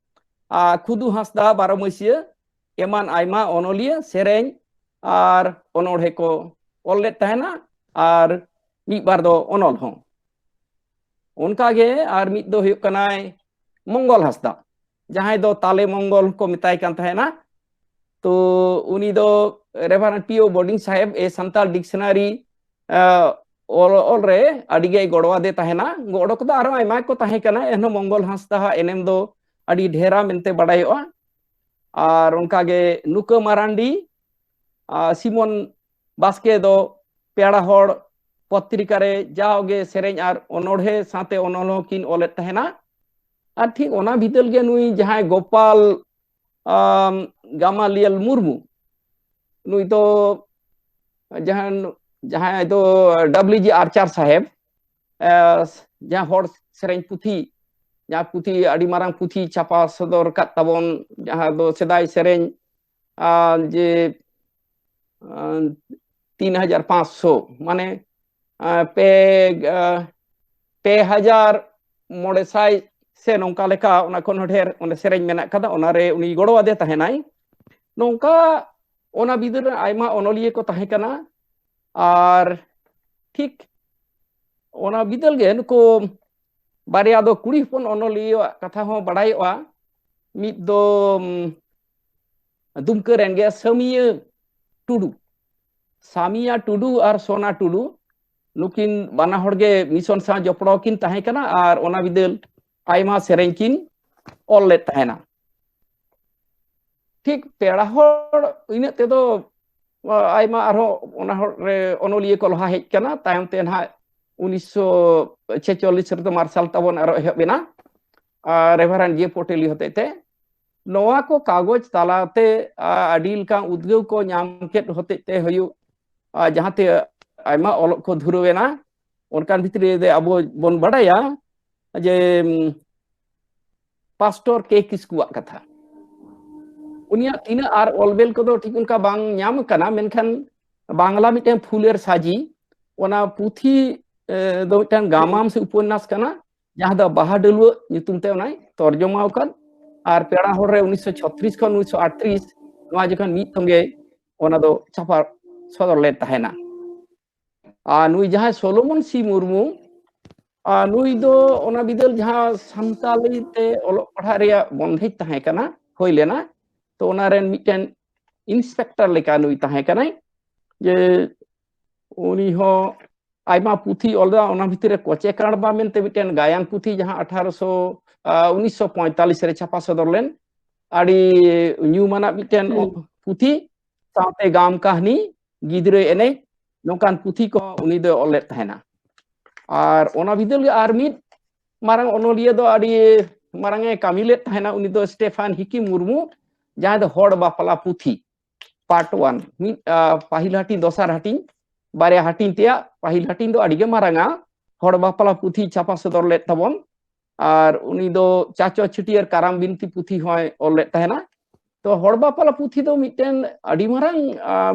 ᱟᱨ ᱠᱷᱩᱫᱩ ᱦᱟᱸᱥᱫᱟ ᱵᱟᱨᱚ ᱢᱟᱹᱥᱤᱭᱟᱹ, ᱮᱢᱟᱱ ᱟᱭᱢᱟ ᱚᱱᱚᱞᱤᱭᱟᱹ, ᱥᱮᱨᱮᱧ ᱟᱨ ᱚᱱᱚᱬᱦᱮ ᱠᱚ ᱚᱞ ᱞᱮᱫ ᱛᱟᱦᱮᱱᱟ, ᱟᱨ ᱢᱤᱫ ᱵᱟᱨ ᱫᱚ ᱚᱱᱚᱞ ᱦᱚᱸ᱾ ᱚᱱᱠᱟᱜᱮ ᱟᱨ ᱢᱤᱫ ᱫᱚ ᱦᱩᱭᱩᱜ ᱠᱟᱱᱟᱭ ᱢᱚᱝᱜᱚᱞ ᱦᱟᱸᱥᱫᱟ, ᱡᱟᱦᱟᱸᱭ ᱫᱚ ᱛᱟᱞᱮ ᱢᱚᱝᱜᱚᱞ ᱠᱚ ᱢᱮᱛᱟᱭ ᱠᱟᱱ ᱛᱟᱦᱮᱱᱟ᱾ ᱛᱚ ᱩᱱᱤ ᱫᱚ ᱨᱮᱵᱷᱟᱨᱮᱱᱰ ᱯᱤ ᱳ ᱵᱳᱨᱰᱤᱝ ᱥᱟᱦᱮᱵᱽ ᱮ ᱥᱟᱱᱛᱟᱲ ᱰᱤᱠᱥᱚᱱᱟᱨᱤ ᱚᱞ ᱚᱞ ᱨᱮ ᱟᱹᱰᱤ ᱜᱮᱭ ᱜᱚᱲᱚ ᱟᱫᱮ ᱛᱟᱦᱮᱱᱟ᱾ ᱜᱚᱲᱚ ᱠᱚᱫᱚ ᱟᱨᱦᱚᱸ ᱟᱭᱢᱟ ᱠᱚ ᱛᱟᱦᱮᱸ ᱠᱟᱱᱟ, ᱮᱱᱦᱚᱸ ᱢᱚᱝᱜᱚᱞ ᱦᱟᱸᱥᱫᱟ ᱦᱟᱜ ᱮᱱᱮᱢ ᱫᱚ ᱟᱹᱰᱤ ᱰᱷᱮᱨᱟ ᱢᱮᱱᱛᱮ ᱵᱟᱰᱟᱭᱚᱜᱼᱟ᱾ ᱟᱨ ᱚᱱᱠᱟᱜᱮ ᱱᱩᱠᱟᱹ ᱢᱟᱨᱟᱱᱰᱤ, ᱟᱨ ᱥᱤᱢᱚᱱ ᱵᱟᱥᱠᱮ ᱫᱚ ᱯᱮᱲᱟ ᱦᱚᱲ ᱯᱚᱛᱨᱤᱠᱟ ᱨᱮ ᱡᱟᱣᱜᱮ ᱥᱮᱨᱮᱧ ᱟᱨ ᱚᱱᱚᱬᱦᱮ ᱥᱟᱶᱛᱮ ᱚᱱᱚᱞ ᱦᱚᱸ ᱠᱤᱱ ᱚᱞᱮᱫ ᱛᱟᱦᱮᱱᱟ᱾ ᱟᱨ ᱴᱷᱤᱠ ᱚᱱᱟ ᱵᱤᱫᱟᱹᱞ ᱜᱮ ᱱᱩᱭ ᱡᱟᱦᱟᱸᱭ ᱜᱳᱯᱟᱞ ᱟᱢ, ᱜᱟᱢᱟᱞᱤᱭᱟᱞ ᱢᱩᱨᱢᱩ, ᱱᱩᱭ ᱫᱚ ᱡᱟᱦᱟᱸ ᱡᱟᱦᱟᱸᱭ ᱫᱚ ᱰᱟᱵᱞᱤᱭᱩ ᱡᱤ ᱟᱨᱪᱟᱨ ᱥᱟᱦᱮᱵᱽ, ᱮ, ᱡᱟᱦᱟᱸ ᱦᱚᱲ ᱥᱮᱨᱮᱧ ᱯᱩᱛᱷᱤ, ᱡᱟᱦᱟᱸ ᱯᱩᱛᱷᱤ ᱟᱹᱰᱤ ᱢᱟᱨᱟᱝ ᱯᱩᱛᱷᱤ ᱪᱷᱟᱯᱟ ᱥᱚᱫᱚᱨ ᱟᱠᱟᱫ ᱛᱟᱵᱚᱱ, ᱡᱟᱦᱟᱸ ᱫᱚ ᱥᱮᱫᱟᱭ ᱥᱮᱨᱮᱧ, ᱟᱨ ᱡᱮ ᱟᱨ ᱛᱤᱱ ᱦᱟᱡᱟᱨ ᱯᱟᱸᱪᱥᱚ, ᱢᱟᱱᱮ ᱟᱨ ᱯᱮ ᱟᱨ ᱯᱮ ᱦᱟᱡᱟᱨ ᱢᱚᱬᱮ ᱥᱟᱭ ᱥᱮ ᱱᱚᱝᱠᱟ ᱞᱮᱠᱟ, ᱚᱱᱟ ᱠᱷᱚᱱ ᱦᱚᱸ ᱰᱷᱮᱨ ᱚᱸᱰᱮ ᱥᱮᱨᱮᱧ ᱢᱮᱱᱟᱜ ᱠᱟᱫᱟ, ᱚᱱᱟᱨᱮ ᱩᱱᱤ ᱜᱚᱲᱚ ᱟᱫᱮ ᱛᱟᱦᱮᱱᱟᱭ᱾ ᱱᱚᱝᱠᱟ ᱚᱱᱟ ᱵᱤᱫᱟᱹᱞ ᱨᱮ ᱟᱭᱢᱟ ᱚᱱᱚᱞᱤᱭᱟᱹ ᱠᱚ ᱛᱟᱦᱮᱸ ᱠᱟᱱᱟ᱾ ᱟᱨ ᱴᱷᱤᱠ ᱚᱱᱟ ᱵᱤᱫᱟᱹᱞ ᱜᱮ ᱱᱩᱠᱩ ᱵᱟᱨᱭᱟ ᱫᱚ ᱠᱩᱲᱤ ᱦᱚᱯᱚᱱ ᱚᱱᱚᱞᱤᱭᱟᱹᱣᱟᱜ ᱠᱟᱛᱷᱟ ᱦᱚᱸ ᱵᱟᱲᱟᱭᱚᱜᱼᱟ᱾ ᱢᱤᱫ ᱫᱚ ᱩᱢ, ᱫᱩᱢᱠᱟᱹ ᱨᱮᱱ ᱜᱮ ᱥᱟᱹᱢᱤᱭᱟᱹ ᱴᱩᱰᱩ, ᱥᱟᱢᱤᱭᱟ ᱴᱩᱰᱩ ᱟᱨ ᱥᱳᱱᱟ ᱴᱩᱰᱩ, ᱱᱩᱠᱤᱱ ᱵᱟᱱᱟ ᱦᱚᱲ ᱜᱮ ᱢᱤᱥᱚᱱ ᱥᱟᱶ ᱡᱚᱯᱲᱟᱣ ᱠᱤᱱ ᱛᱟᱦᱮᱸ ᱠᱟᱱᱟ ᱟᱨ ᱚᱱᱟ ᱵᱤᱫᱟᱹᱞ ᱟᱭᱢᱟ ᱥᱮᱨᱮᱧ ᱠᱤᱱ ᱚᱞ ᱞᱮᱫ ᱛᱟᱦᱮᱱᱟ᱾ ᱴᱷᱤᱠ ᱯᱮᱲᱟ ᱦᱚᱲ ᱤᱱᱟᱹᱜ ᱛᱮᱫᱚ ᱟᱭᱢᱟ ᱟᱨᱦᱚᱸ ᱚᱱᱟ ᱦᱚᱲ ᱨᱮ ᱚᱱᱚᱞᱤᱭᱟᱹ ᱠᱚ ᱞᱟᱦᱟ ᱦᱮᱡ ᱠᱟᱱᱟ᱾ ᱛᱟᱭᱚᱢ ᱛᱮ ᱱᱟᱦᱟᱜ ᱩᱱᱤᱥᱥᱚ ᱪᱷᱮᱪᱚᱞᱞᱤᱥ ᱨᱮᱫᱚ ᱢᱟᱨᱥᱟᱞ ᱛᱟᱵᱚᱱ ᱟᱨᱚ ᱮᱦᱚᱵ ᱮᱱᱟ, ᱟᱨ ᱨᱮᱵᱷᱟᱨᱮᱱᱰ ᱡᱮ ᱯᱚᱴᱮᱞᱤ ᱦᱚᱛᱮᱡ ᱛᱮ᱾ ᱱᱚᱣᱟ ᱠᱚ ᱠᱟᱜᱚᱡᱽ ᱛᱟᱞᱟᱛᱮ ᱟ, ᱟᱹᱰᱤ ᱞᱮᱠᱟᱱ ᱩᱫᱽᱜᱟᱹᱣ ᱠᱚ ᱧᱟᱢ ᱠᱮᱫ ᱦᱚᱛᱮᱡ ᱛᱮ ᱦᱩᱭᱩᱜ, ᱟ, ᱡᱟᱦᱟᱸᱛᱮ ᱟᱭᱢᱟ ᱚᱞᱚᱜ ᱠᱚ ᱫᱷᱩᱨᱟᱹᱣ ᱮᱱᱟ᱾ ᱚᱱᱠᱟᱱ ᱵᱷᱤᱛᱨᱤ ᱨᱮ ᱟᱵᱚ ᱵᱚᱱ ᱵᱟᱰᱟᱭᱟ ᱡᱮ ᱩᱢ, ᱯᱟᱥᱴᱚᱨ ᱠᱮ ᱠᱤᱥᱠᱩᱣᱟᱜ ᱠᱟᱛᱷᱟ᱾ ᱩᱱᱤᱭᱟᱜ ᱛᱤᱱᱟᱹᱜ ᱟᱨ ᱚᱞᱵᱮᱞ ᱠᱚᱫᱚ ᱴᱷᱤᱠ ᱚᱱᱠᱟ ᱵᱟᱝ ᱧᱟᱢ ᱟᱠᱟᱱᱟ, ᱢᱮᱱᱠᱷᱟᱱ ᱵᱟᱝᱞᱟ ᱢᱤᱫᱴᱟᱝ ᱯᱷᱩᱞᱮᱨ ᱥᱟᱡᱤ, ᱚᱱᱟ ᱯᱩᱛᱷᱤ ᱮ, ᱫᱚ ᱢᱤᱫᱴᱟᱝ ᱜᱟᱢᱟᱢ ᱥᱮ ᱩᱯᱚᱱᱱᱟᱥ ᱠᱟᱱᱟ, ᱡᱟᱦᱟᱸ ᱫᱚ ᱵᱟᱦᱟ ᱰᱟᱹᱞᱩᱣᱟᱹ ᱧᱩᱛᱩᱢ ᱛᱮ ᱚᱱᱟᱭ ᱛᱚᱨᱡᱚᱢᱟ ᱟᱠᱟᱫ᱾ ᱟᱨ ᱯᱮᱲᱟ ᱦᱚᱲ ᱨᱮ ᱩᱱᱤᱥᱥᱚ ᱪᱷᱚᱛᱨᱤᱥ ᱠᱷᱚᱱ ᱩᱱᱤᱥᱥᱚ ᱟᱴᱛᱨᱤᱥ ᱱᱚᱣᱟ ᱡᱚᱠᱷᱚᱱ ᱢᱤᱫ ᱥᱚᱸᱜᱮ ᱚᱱᱟ ᱫᱚ ᱪᱷᱟᱯᱟ ᱥᱚᱫᱚᱨ ᱞᱮᱱ ᱛᱟᱦᱮᱱᱟ᱾ ᱟᱨ ᱱᱩᱭ ᱡᱟᱦᱟᱸᱭ ᱥᱳᱞᱳᱢᱚᱱ ᱥᱤ ᱢᱩᱨᱢᱩ, ᱟᱨ ᱱᱩᱭ ᱫᱚ ᱚᱱᱟ ᱵᱤᱫᱟᱹᱞ ᱡᱟᱦᱟᱸ ᱥᱟᱱᱛᱟᱞᱤ ᱛᱮ ᱚᱞᱚᱜ ᱯᱟᱲᱦᱟᱜ ᱨᱮᱭᱟᱜ ᱵᱚᱱᱫᱷᱮᱡᱽ ᱛᱟᱦᱮᱸ ᱠᱟᱱᱟ, ᱦᱩᱭ ᱞᱮᱱᱟ, ᱛᱚ ᱚᱱᱟ ᱨᱮᱱ ᱢᱤᱫᱴᱮᱱ ᱤᱱᱥᱯᱮᱠᱴᱚᱨ ᱞᱮᱠᱟ ᱱᱩᱭ ᱛᱟᱦᱮᱸ ᱠᱟᱱᱟᱭ᱾ ᱡᱮ ᱩᱱᱤ ᱦᱚᱸ ᱟᱭᱢᱟ ᱯᱩᱛᱷᱤ ᱚᱞ ᱞᱮᱫᱟ, ᱚᱱᱟ ᱵᱷᱤᱛᱤᱨ ᱨᱮ ᱠᱚᱪᱮ ᱠᱟᱬᱵᱟ ᱢᱮᱱᱛᱮ ᱢᱤᱫᱴᱮᱱ ᱜᱟᱭᱟᱱ ᱯᱩᱛᱷᱤ, ᱡᱟᱦᱟᱸ ᱟᱴᱷᱟᱨᱚᱥᱚ ᱩᱱᱤᱥᱥᱚ ᱯᱚᱸᱭᱛᱟᱞᱞᱤᱥ ᱨᱮ ᱪᱷᱟᱯᱟ ᱥᱚᱫᱚᱨ ᱞᱮᱱ, ᱟᱹᱰᱤ ᱧᱩᱢᱟᱱᱟᱜ ᱢᱤᱫᱴᱮᱱ ᱯᱩᱛᱷᱤ, ᱥᱟᱶᱛᱮ ᱜᱟᱢ ᱠᱟᱹᱦᱱᱤ, ᱜᱤᱫᱽᱨᱟᱹ ᱮᱱᱮᱡ, ᱱᱚᱝᱠᱟᱱ ᱯᱩᱛᱷᱤ ᱠᱚ ᱩᱱᱤ ᱫᱚ ᱚᱞ ᱞᱮᱫ ᱛᱟᱦᱮᱱᱟ᱾ ᱟᱨ ᱚᱱᱟ ᱵᱤᱫᱟᱹᱞ ᱜᱮ ᱟᱨ ᱢᱤᱫ ᱢᱟᱨᱟᱝ ᱚᱱᱚᱞᱤᱭᱟᱹ ᱫᱚ ᱟᱹᱰᱤ ᱢᱟᱨᱟᱝ ᱮ ᱠᱟᱹᱢᱤ ᱞᱮᱫ ᱛᱟᱦᱮᱱᱟ, ᱩᱱᱤ ᱫᱚ ᱥᱴᱮᱯᱷᱟᱱ ᱦᱤᱠᱤ ᱢᱩᱨᱢᱩ, ᱡᱟᱦᱟᱸᱭ ᱫᱚ ᱦᱚᱲ ᱵᱟᱯᱞᱟ ᱯᱩᱛᱷᱤ ᱯᱟᱨᱴ ᱳᱣᱟᱱ, ᱢᱤᱫ ᱯᱟᱹᱦᱤᱞ ᱦᱟᱹᱴᱤᱧ, ᱫᱚᱥᱟᱨ ᱦᱟᱹᱴᱤᱧ, ᱵᱟᱨᱭᱟ ᱦᱟᱹᱴᱤᱧ ᱛᱮᱭᱟᱜ ᱯᱟᱹᱦᱤᱞ ᱦᱟᱹᱴᱤᱧ ᱫᱚ ᱟᱹᱰᱤ ᱜᱮ ᱢᱟᱨᱟᱝᱟ, ᱦᱚᱲ ᱵᱟᱯᱞᱟ ᱯᱩᱛᱷᱤ ᱪᱷᱟᱯᱟ ᱥᱚᱫᱚᱨ ᱞᱮᱫ ᱛᱟᱵᱚᱱ᱾ ᱟᱨ ᱩᱱᱤ ᱫᱚ ᱪᱟᱪᱚ ᱪᱷᱟᱹᱴᱭᱟᱹᱨ ᱠᱟᱨᱟᱢ ᱵᱤᱱᱛᱤ ᱯᱩᱛᱷᱤ ᱦᱚᱸᱭ ᱚᱞ ᱞᱮᱫ ᱛᱟᱦᱮᱱᱟ᱾ ᱛᱚ ᱦᱚᱲ ᱵᱟᱯᱞᱟ ᱯᱩᱛᱷᱤ ᱫᱚ ᱢᱤᱫᱴᱮᱱ ᱟᱹᱰᱤ ᱢᱟᱨᱟᱝ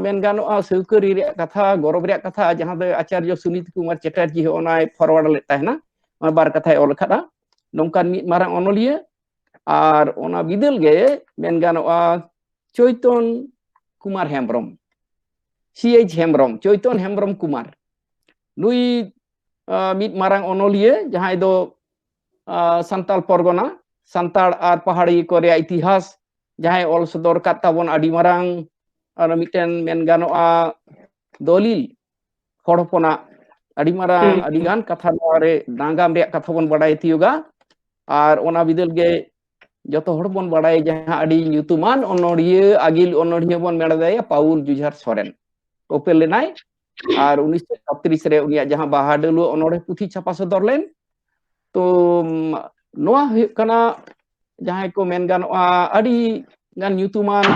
ᱢᱮᱱ ᱜᱟᱱᱚᱜᱼᱟ ᱥᱟᱹᱣᱠᱟᱹᱨᱤ ᱨᱮᱭᱟᱜ ᱠᱟᱛᱷᱟ, ᱜᱚᱨᱚᱵᱽ ᱨᱮᱭᱟᱜ ᱠᱟᱛᱷᱟ, ᱡᱟᱦᱟᱸ ᱫᱚ ᱟᱪᱟᱨᱡᱚ ᱥᱩᱱᱤᱛ ᱠᱩᱢᱟᱨ ᱪᱮᱴᱟᱨᱡᱤ ᱦᱚᱸ ᱚᱱᱟᱭ ᱯᱷᱚᱨᱣᱟᱨᱰ ᱞᱮᱫ ᱛᱟᱦᱮᱱᱟ᱾ ᱚᱱᱟ ᱵᱟᱨ ᱠᱟᱛᱷᱟᱭ ᱚᱞ ᱟᱠᱟᱫᱼᱟ᱾ ᱱᱚᱝᱠᱟᱱ ᱢᱤᱫ ᱢᱟᱨᱟᱝ ᱚᱱᱚᱞᱤᱭᱟᱹ᱾ ᱟᱨ ᱚᱱᱟ ᱵᱤᱫᱟᱹᱞ ᱜᱮ ᱢᱮᱱ ᱜᱟᱱᱚᱜᱼᱟ ᱪᱳᱭᱛᱚᱱ ᱠᱩᱢᱟᱨ ᱦᱮᱢᱵᱨᱚᱢ, ᱥᱤ ᱮᱭᱤᱪ ᱦᱮᱢᱵᱨᱚᱢ, ᱪᱳᱭᱛᱚᱱ ᱦᱮᱢᱵᱨᱚᱢ ᱠᱩᱢᱟᱨ, ᱱᱩᱭ ᱢᱤᱫ ᱢᱟᱨᱟᱝ ᱚᱱᱚᱞᱤᱭᱟᱹ, ᱡᱟᱦᱟᱸᱭ ᱫᱚ ᱥᱟᱱᱛᱟᱲ ᱯᱚᱨᱜᱚᱱᱟ, ᱥᱟᱱᱛᱟᱲ ᱟᱨ ᱯᱟᱦᱟᱲᱤ ᱠᱚ ᱨᱮᱭᱟᱜ ᱤᱛᱤᱦᱟᱥ, ᱡᱟᱦᱟᱸᱭ ᱚᱞ ᱥᱚᱫᱚᱨ ᱠᱟᱫ ᱛᱟᱵᱚᱱ ᱟᱹᱰᱤ ᱢᱟᱨᱟᱝ ᱟᱨ ᱢᱤᱫᱴᱮᱱ ᱢᱮᱱ ᱜᱟᱱᱚᱜᱼᱟ ᱫᱚᱞᱤᱞ, ᱦᱚᱲ ᱦᱚᱯᱚᱱᱟᱜ ᱟᱹᱰᱤ ᱢᱟᱨᱟᱝ ᱟᱹᱰᱤ ᱜᱟᱱ ᱠᱟᱛᱷᱟ, ᱱᱚᱣᱟ ᱨᱮ ᱱᱟᱜᱟᱢ ᱨᱮᱭᱟᱜ ᱠᱟᱛᱷᱟ ᱵᱚᱱ ᱵᱟᱰᱟᱭ ᱛᱤᱭᱳᱜᱟ᱾ ᱟᱨ ᱚᱱᱟ ᱵᱤᱫᱟᱹᱞ ᱜᱮ ᱡᱚᱛᱚ ᱦᱚᱲ ᱵᱚᱱ ᱵᱟᱰᱟᱭᱟ ᱡᱟᱦᱟᱸ ᱟᱹᱰᱤ ᱧᱩᱛᱩᱢᱟᱱ ᱚᱱᱚᱲᱦᱤᱭᱟᱹ, ᱟᱹᱜᱤᱞ ᱚᱱᱚᱲᱦᱤᱭᱟᱹ ᱵᱚᱱ ᱢᱮᱱ ᱫᱟᱲᱮᱭᱟᱭᱟ, ᱯᱟᱣᱩᱞ ᱡᱩᱡᱷᱟᱨ ᱥᱚᱨᱮᱱ ᱩᱯᱮᱞ ᱞᱮᱱᱟᱭ᱾ ᱟᱨ ᱩᱱᱤᱥᱥᱚ ᱪᱷᱚᱛᱨᱤᱥ ᱨᱮ ᱩᱱᱤᱭᱟᱜ ᱡᱟᱦᱟᱸ ᱵᱟᱦᱟ ᱰᱟᱹᱞᱩᱣᱟᱹ ᱚᱱᱚᱲᱦᱮ ᱯᱩᱛᱷᱤ ᱪᱷᱟᱯᱟ ᱥᱚᱫᱚᱨ ᱞᱮᱱ, ᱛᱚ ᱱᱚᱣᱟ ᱦᱩᱭᱩᱜ ᱠᱟᱱᱟ ᱡᱟᱦᱟᱸᱭ ᱠᱚ ᱢᱮᱱ ᱜᱟᱱᱚᱜᱼᱟ ᱟᱹᱰᱤ ᱜᱟᱱ ᱧᱩᱛᱩᱢᱟᱱ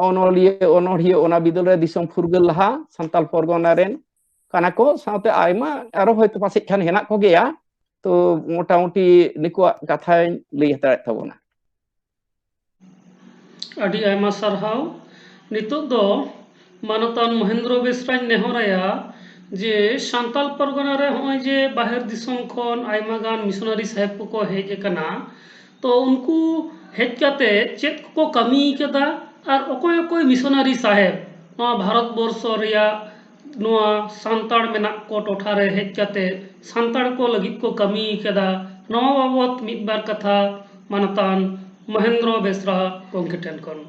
ᱚᱱᱚᱞᱤᱭᱟᱹ ᱚᱱᱚᱲᱦᱤᱭᱟᱹ ᱚᱱᱟ ᱵᱤᱫᱟᱹᱞ ᱨᱮ ᱫᱤᱥᱚᱢ ᱯᱷᱩᱨᱜᱟᱹᱞ ᱞᱟᱦᱟ ᱥᱟᱱᱛᱟᱲ ᱯᱚᱨᱜᱚᱱᱟ ᱨᱮᱱ ᱠᱟᱱᱟ ᱠᱚ, ᱥᱟᱶᱛᱮ ᱟᱭᱢᱟ ᱟᱨᱚ ᱦᱚᱭᱛᱳ ᱯᱟᱥᱮᱡ ᱠᱷᱟᱱ ᱦᱮᱱᱟᱜ ᱠᱚᱜᱮᱭᱟ᱾ ᱛᱚ ᱢᱚᱴᱟᱢᱩᱴᱤ ᱱᱩᱠᱩᱣᱟᱜ ᱠᱟᱛᱷᱟᱧ ᱞᱟᱹᱭ ᱦᱟᱛᱟᱲᱮᱫ ᱛᱟᱵᱚᱱᱟ᱾ ᱟᱹᱰᱤ ᱟᱭᱢᱟ ᱥᱟᱨᱦᱟᱣ᱾ ᱱᱤᱛᱚᱜ ᱫᱚ ᱢᱟᱱᱚᱛᱟᱱ ᱢᱚᱦᱮᱱᱫᱨᱚ ᱵᱮᱥᱨᱟᱧ ᱱᱮᱦᱚᱨᱟᱭᱟ ᱡᱮ ᱥᱟᱱᱛᱟᱞ ᱯᱚᱨᱜᱚᱱᱟ ᱨᱮ ᱦᱚᱸᱜᱼᱚᱭ ᱡᱮ ᱵᱟᱦᱮᱨ ᱫᱤᱥᱚᱢ ᱠᱷᱚᱱ ᱟᱭᱢᱟ ᱜᱟᱱ ᱢᱤᱥᱚᱱᱟᱨᱤ ᱥᱟᱦᱮᱵ ᱠᱚᱠᱚ ᱦᱮᱡ ᱟᱠᱟᱱᱟ, ᱛᱚ ᱩᱱᱠᱩ ᱦᱮᱡ ᱠᱟᱛᱮ ᱪᱮᱫ ᱠᱚᱠᱚ ᱠᱟᱹᱢᱤ ᱠᱟᱫᱟ ᱟᱨ ᱚᱠᱚᱭ ᱚᱠᱚᱭ ᱢᱤᱥᱚᱱᱟᱨᱤ ᱥᱟᱦᱮᱵ ᱱᱚᱣᱟ ᱵᱷᱟᱨᱚᱛ ᱵᱚᱨᱥᱚ ᱨᱮᱭᱟᱜ ᱱᱚᱣᱟ ᱥᱟᱱᱛᱟᱲ ᱢᱮᱱᱟᱜ ᱠᱚ ᱴᱚᱴᱷᱟ ᱨᱮ ᱦᱮᱡ ᱠᱟᱛᱮ ᱥᱟᱱᱛᱟᱲ ᱠᱚ ᱞᱟᱹᱜᱤᱫ ᱠᱚ ᱠᱟᱹᱢᱤ ᱠᱟᱫᱟ, ᱱᱚᱣᱟ ᱵᱟᱵᱚᱛ ᱢᱤᱫ ᱵᱟᱨ ᱠᱟᱛᱷᱟ ᱢᱟᱱᱚᱛᱟᱱ ᱢᱚᱦᱮᱱᱫᱨᱚ ᱵᱮᱥᱨᱟ ᱜᱚᱢᱠᱮ ᱴᱷᱮᱱ ᱠᱷᱚᱱ᱾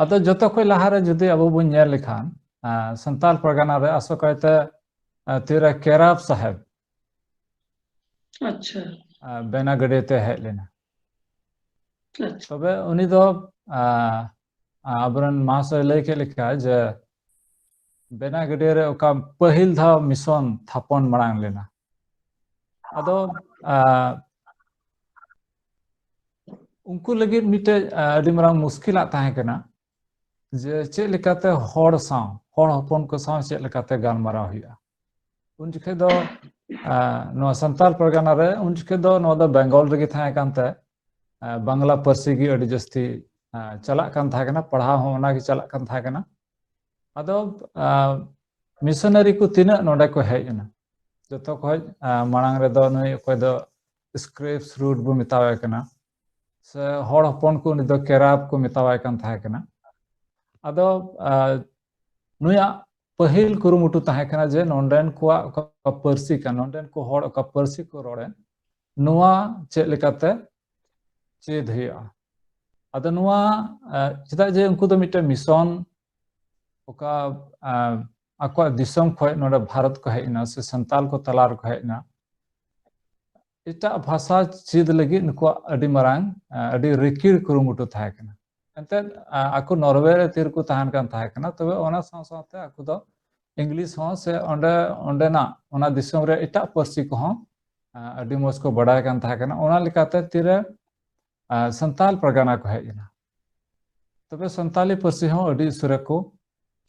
ᱟᱫᱚ ᱡᱚᱛᱚ ᱠᱷᱚᱱ ᱞᱟᱦᱟᱨᱮ ᱡᱩᱫᱤ ᱟᱵᱚ ᱵᱚᱱ ᱧᱮᱞ ᱞᱮᱠᱷᱟᱱ, ᱟᱸ, ᱥᱟᱱᱛᱟᱞ ᱯᱟᱨᱜᱟᱱᱟ ᱨᱮ ᱟᱥᱚᱠᱟᱭᱛᱮ, ᱟᱸ, ᱛᱤᱨᱮ ᱠᱮᱨᱟᱵ ᱥᱟᱦᱮᱵᱽ, ᱟᱪᱪᱷᱟ᱾ ᱟᱸ, ᱵᱮᱱᱟ ᱜᱟᱹᱰᱭᱟᱹ ᱛᱮ ᱦᱮᱡ ᱞᱮᱱᱟ᱾ ᱟᱪᱪᱷᱟ᱾ ᱛᱚᱵᱮ ᱩᱱᱤ ᱫᱚ, ᱟᱸ, ᱟᱸ, ᱟᱵᱚᱨᱮᱱ ᱢᱟᱦᱟᱥᱚᱭ ᱞᱟᱹᱭ ᱠᱮᱫ ᱞᱮᱠᱟ ᱡᱮ ᱵᱮᱱᱟ ᱜᱟᱹᱰᱭᱟᱹ ᱨᱮ ᱚᱠᱟ ᱯᱟᱹᱦᱤᱞ ᱫᱷᱟᱣ ᱢᱤᱥᱚᱱ ᱛᱷᱟᱯᱚᱱ ᱢᱟᱲᱟᱝ ᱞᱮᱱᱟ᱾ ᱟᱫᱚ, ᱟᱸ, ᱩᱱᱠᱩ ᱞᱟᱹᱜᱤᱫ ᱢᱤᱫᱴᱮᱡ, ᱟᱸ, ᱟᱹᱰᱤ ᱢᱟᱨᱟᱝ ᱢᱩᱥᱠᱤᱞᱟᱜ ᱛᱟᱦᱮᱸ ᱠᱟᱱᱟ ᱡᱮ ᱪᱮᱫ ᱞᱮᱠᱟᱛᱮ ᱦᱚᱲ ᱥᱟᱶ, ᱦᱚᱲ ᱦᱚᱯᱚᱱ ᱠᱚ ᱥᱟᱶ ᱪᱮᱫ ᱞᱮᱠᱟᱛᱮ ᱜᱟᱞᱢᱟᱨᱟᱣ ᱦᱩᱭᱩᱜᱼᱟ᱾ ᱩᱱ ᱡᱚᱠᱷᱮᱡ ᱫᱚ, ᱟᱸ, ᱱᱚᱣᱟ ᱥᱟᱱᱛᱟᱞ ᱯᱟᱨᱜᱟᱱᱟ ᱨᱮ ᱩᱱ ᱡᱚᱠᱷᱮᱡ ᱫᱚ ᱱᱚᱣᱟ ᱫᱚ ᱵᱮᱝᱜᱚᱞ ᱨᱮᱜᱮ ᱛᱟᱦᱮᱸ ᱠᱟᱱᱛᱮ, ᱟᱸ, ᱵᱟᱝᱞᱟ ᱯᱟᱹᱨᱥᱤ ᱜᱮ ᱟᱹᱰᱤ ᱡᱟᱹᱥᱛᱤ, ᱟᱸ, ᱪᱟᱞᱟᱜ ᱠᱟᱱ ᱛᱟᱦᱮᱸ ᱠᱟᱱᱟ, ᱯᱟᱲᱦᱟᱣ ᱦᱚᱸ ᱚᱱᱟ ᱜᱮ ᱪᱟᱞᱟᱜ ᱠᱟᱱ ᱛᱟᱦᱮᱸ ᱠᱟᱱᱟ᱾ ᱟᱫᱚ, ᱟᱸ, ᱢᱤᱥᱚᱱᱟᱨᱤ ᱠᱚ ᱛᱤᱱᱟᱹᱜ ᱱᱚᱰᱮ ᱠᱚ ᱦᱮᱡ ᱮᱱᱟ, ᱡᱚᱛᱚ ᱠᱷᱚᱡ, ᱟᱸ, ᱢᱟᱲᱟᱝ ᱨᱮᱫᱚ ᱱᱩᱭ ᱚᱠᱚᱭ ᱫᱚ ᱥᱠᱨᱮᱯᱥ ᱨᱩᱴ ᱵᱚ ᱢᱮᱛᱟᱣᱟᱭ ᱠᱟᱱᱟ, ᱥᱮ ᱦᱚᱲ ᱦᱚᱯᱚᱱ ᱠᱚ ᱩᱱᱤ ᱫᱚ ᱠᱮᱨᱟᱵ ᱠᱚ ᱢᱮᱛᱟᱣᱟᱭ ᱠᱟᱱ ᱛᱟᱦᱮᱸ ᱠᱟᱱᱟ᱾ ᱟᱫᱚ, ᱟᱸ, ᱱᱩᱭᱟᱜ ᱯᱟᱹᱦᱤᱞ ᱠᱩᱨᱩᱢᱩᱴᱩ ᱛᱟᱦᱮᱸ ᱠᱟᱱᱟ ᱡᱮ ᱱᱚᱰᱮᱱ ᱠᱚᱣᱟᱜ ᱚᱠᱟ ᱯᱟᱹᱨᱥᱤ ᱠᱟᱱ, ᱱᱚᱰᱮᱱ ᱠᱚ ᱦᱚᱲ ᱚᱠᱟ ᱯᱟᱹᱨᱥᱤ ᱠᱚ ᱨᱚᱲᱮᱫ, ᱱᱚᱣᱟ ᱪᱮᱫ ᱞᱮᱠᱟᱛᱮ ᱪᱮᱫ ᱦᱩᱭᱩᱜᱼᱟ᱾ ᱟᱫᱚ ᱱᱚᱣᱟ, ᱟᱸ, ᱪᱮᱫᱟᱜ ᱡᱮ ᱩᱱᱠᱩ ᱫᱚ ᱢᱤᱫᱴᱮᱱ ᱢᱤᱥᱚᱱ ᱚᱠᱟ, ᱟᱸ, ᱟᱠᱚᱣᱟᱜ ᱫᱤᱥᱚᱢ ᱠᱷᱚᱱ ᱱᱚᱰᱮ ᱵᱷᱟᱨᱚᱛ ᱠᱚ ᱦᱮᱡ ᱮᱱᱟ ᱥᱮ ᱥᱟᱱᱛᱟᱞ ᱠᱚ ᱛᱟᱞᱟ ᱨᱮᱠᱚ ᱦᱮᱡ ᱮᱱᱟ, ᱮᱴᱟᱜ ᱵᱷᱟᱥᱟ ᱪᱮᱫ ᱞᱟᱹᱜᱤᱫ ᱱᱩᱠᱩᱣᱟᱜ ᱟᱹᱰᱤ ᱢᱟᱨᱟᱝ, ᱟᱸ, ᱟᱹᱰᱤ ᱨᱤᱠᱤᱲ ᱠᱩᱨᱩᱢᱩᱴᱩ ᱛᱟᱦᱮᱸ ᱠᱟᱱᱟ᱾ ᱮᱱᱛᱮᱫ, ᱟᱸ, ᱟᱠᱚ ᱱᱚᱨᱣᱮ ᱨᱮ ᱛᱤᱨᱮᱠᱚ ᱛᱟᱦᱮᱱ ᱠᱟᱱ ᱛᱟᱦᱮᱸ ᱠᱟᱱᱟ, ᱛᱚᱵᱮ ᱚᱱᱟ ᱥᱟᱶ ᱥᱟᱶᱛᱮ ᱟᱠᱚ ᱫᱚ ᱤᱝᱞᱤᱥ ᱦᱚᱸ ᱥᱮ ᱚᱸᱰᱮ, ᱚᱸᱰᱮᱱᱟᱜ ᱚᱱᱟ ᱫᱤᱥᱚᱢ ᱨᱮ ᱮᱴᱟᱜ ᱯᱟᱹᱨᱥᱤ ᱠᱚᱦᱚᱸ, ᱟᱸ, ᱟᱹᱰᱤ ᱢᱚᱡᱽ ᱠᱚ ᱵᱟᱰᱟᱭ ᱠᱟᱱ ᱛᱟᱦᱮᱸ ᱠᱟᱱᱟ᱾ ᱚᱱᱟ ᱞᱮᱠᱟᱛᱮ ᱛᱤᱨᱮ, ᱟᱸ, ᱥᱟᱱᱛᱟᱞ ᱯᱟᱨᱜᱟᱱᱟ ᱠᱚ ᱦᱮᱡ ᱮᱱᱟ, ᱛᱚᱵᱮ ᱥᱟᱱᱛᱟᱞᱤ ᱯᱟᱹᱨᱥᱤ ᱦᱚᱸ ᱟᱹᱰᱤ ᱩᱥᱟᱹᱨᱟ ᱠᱚ,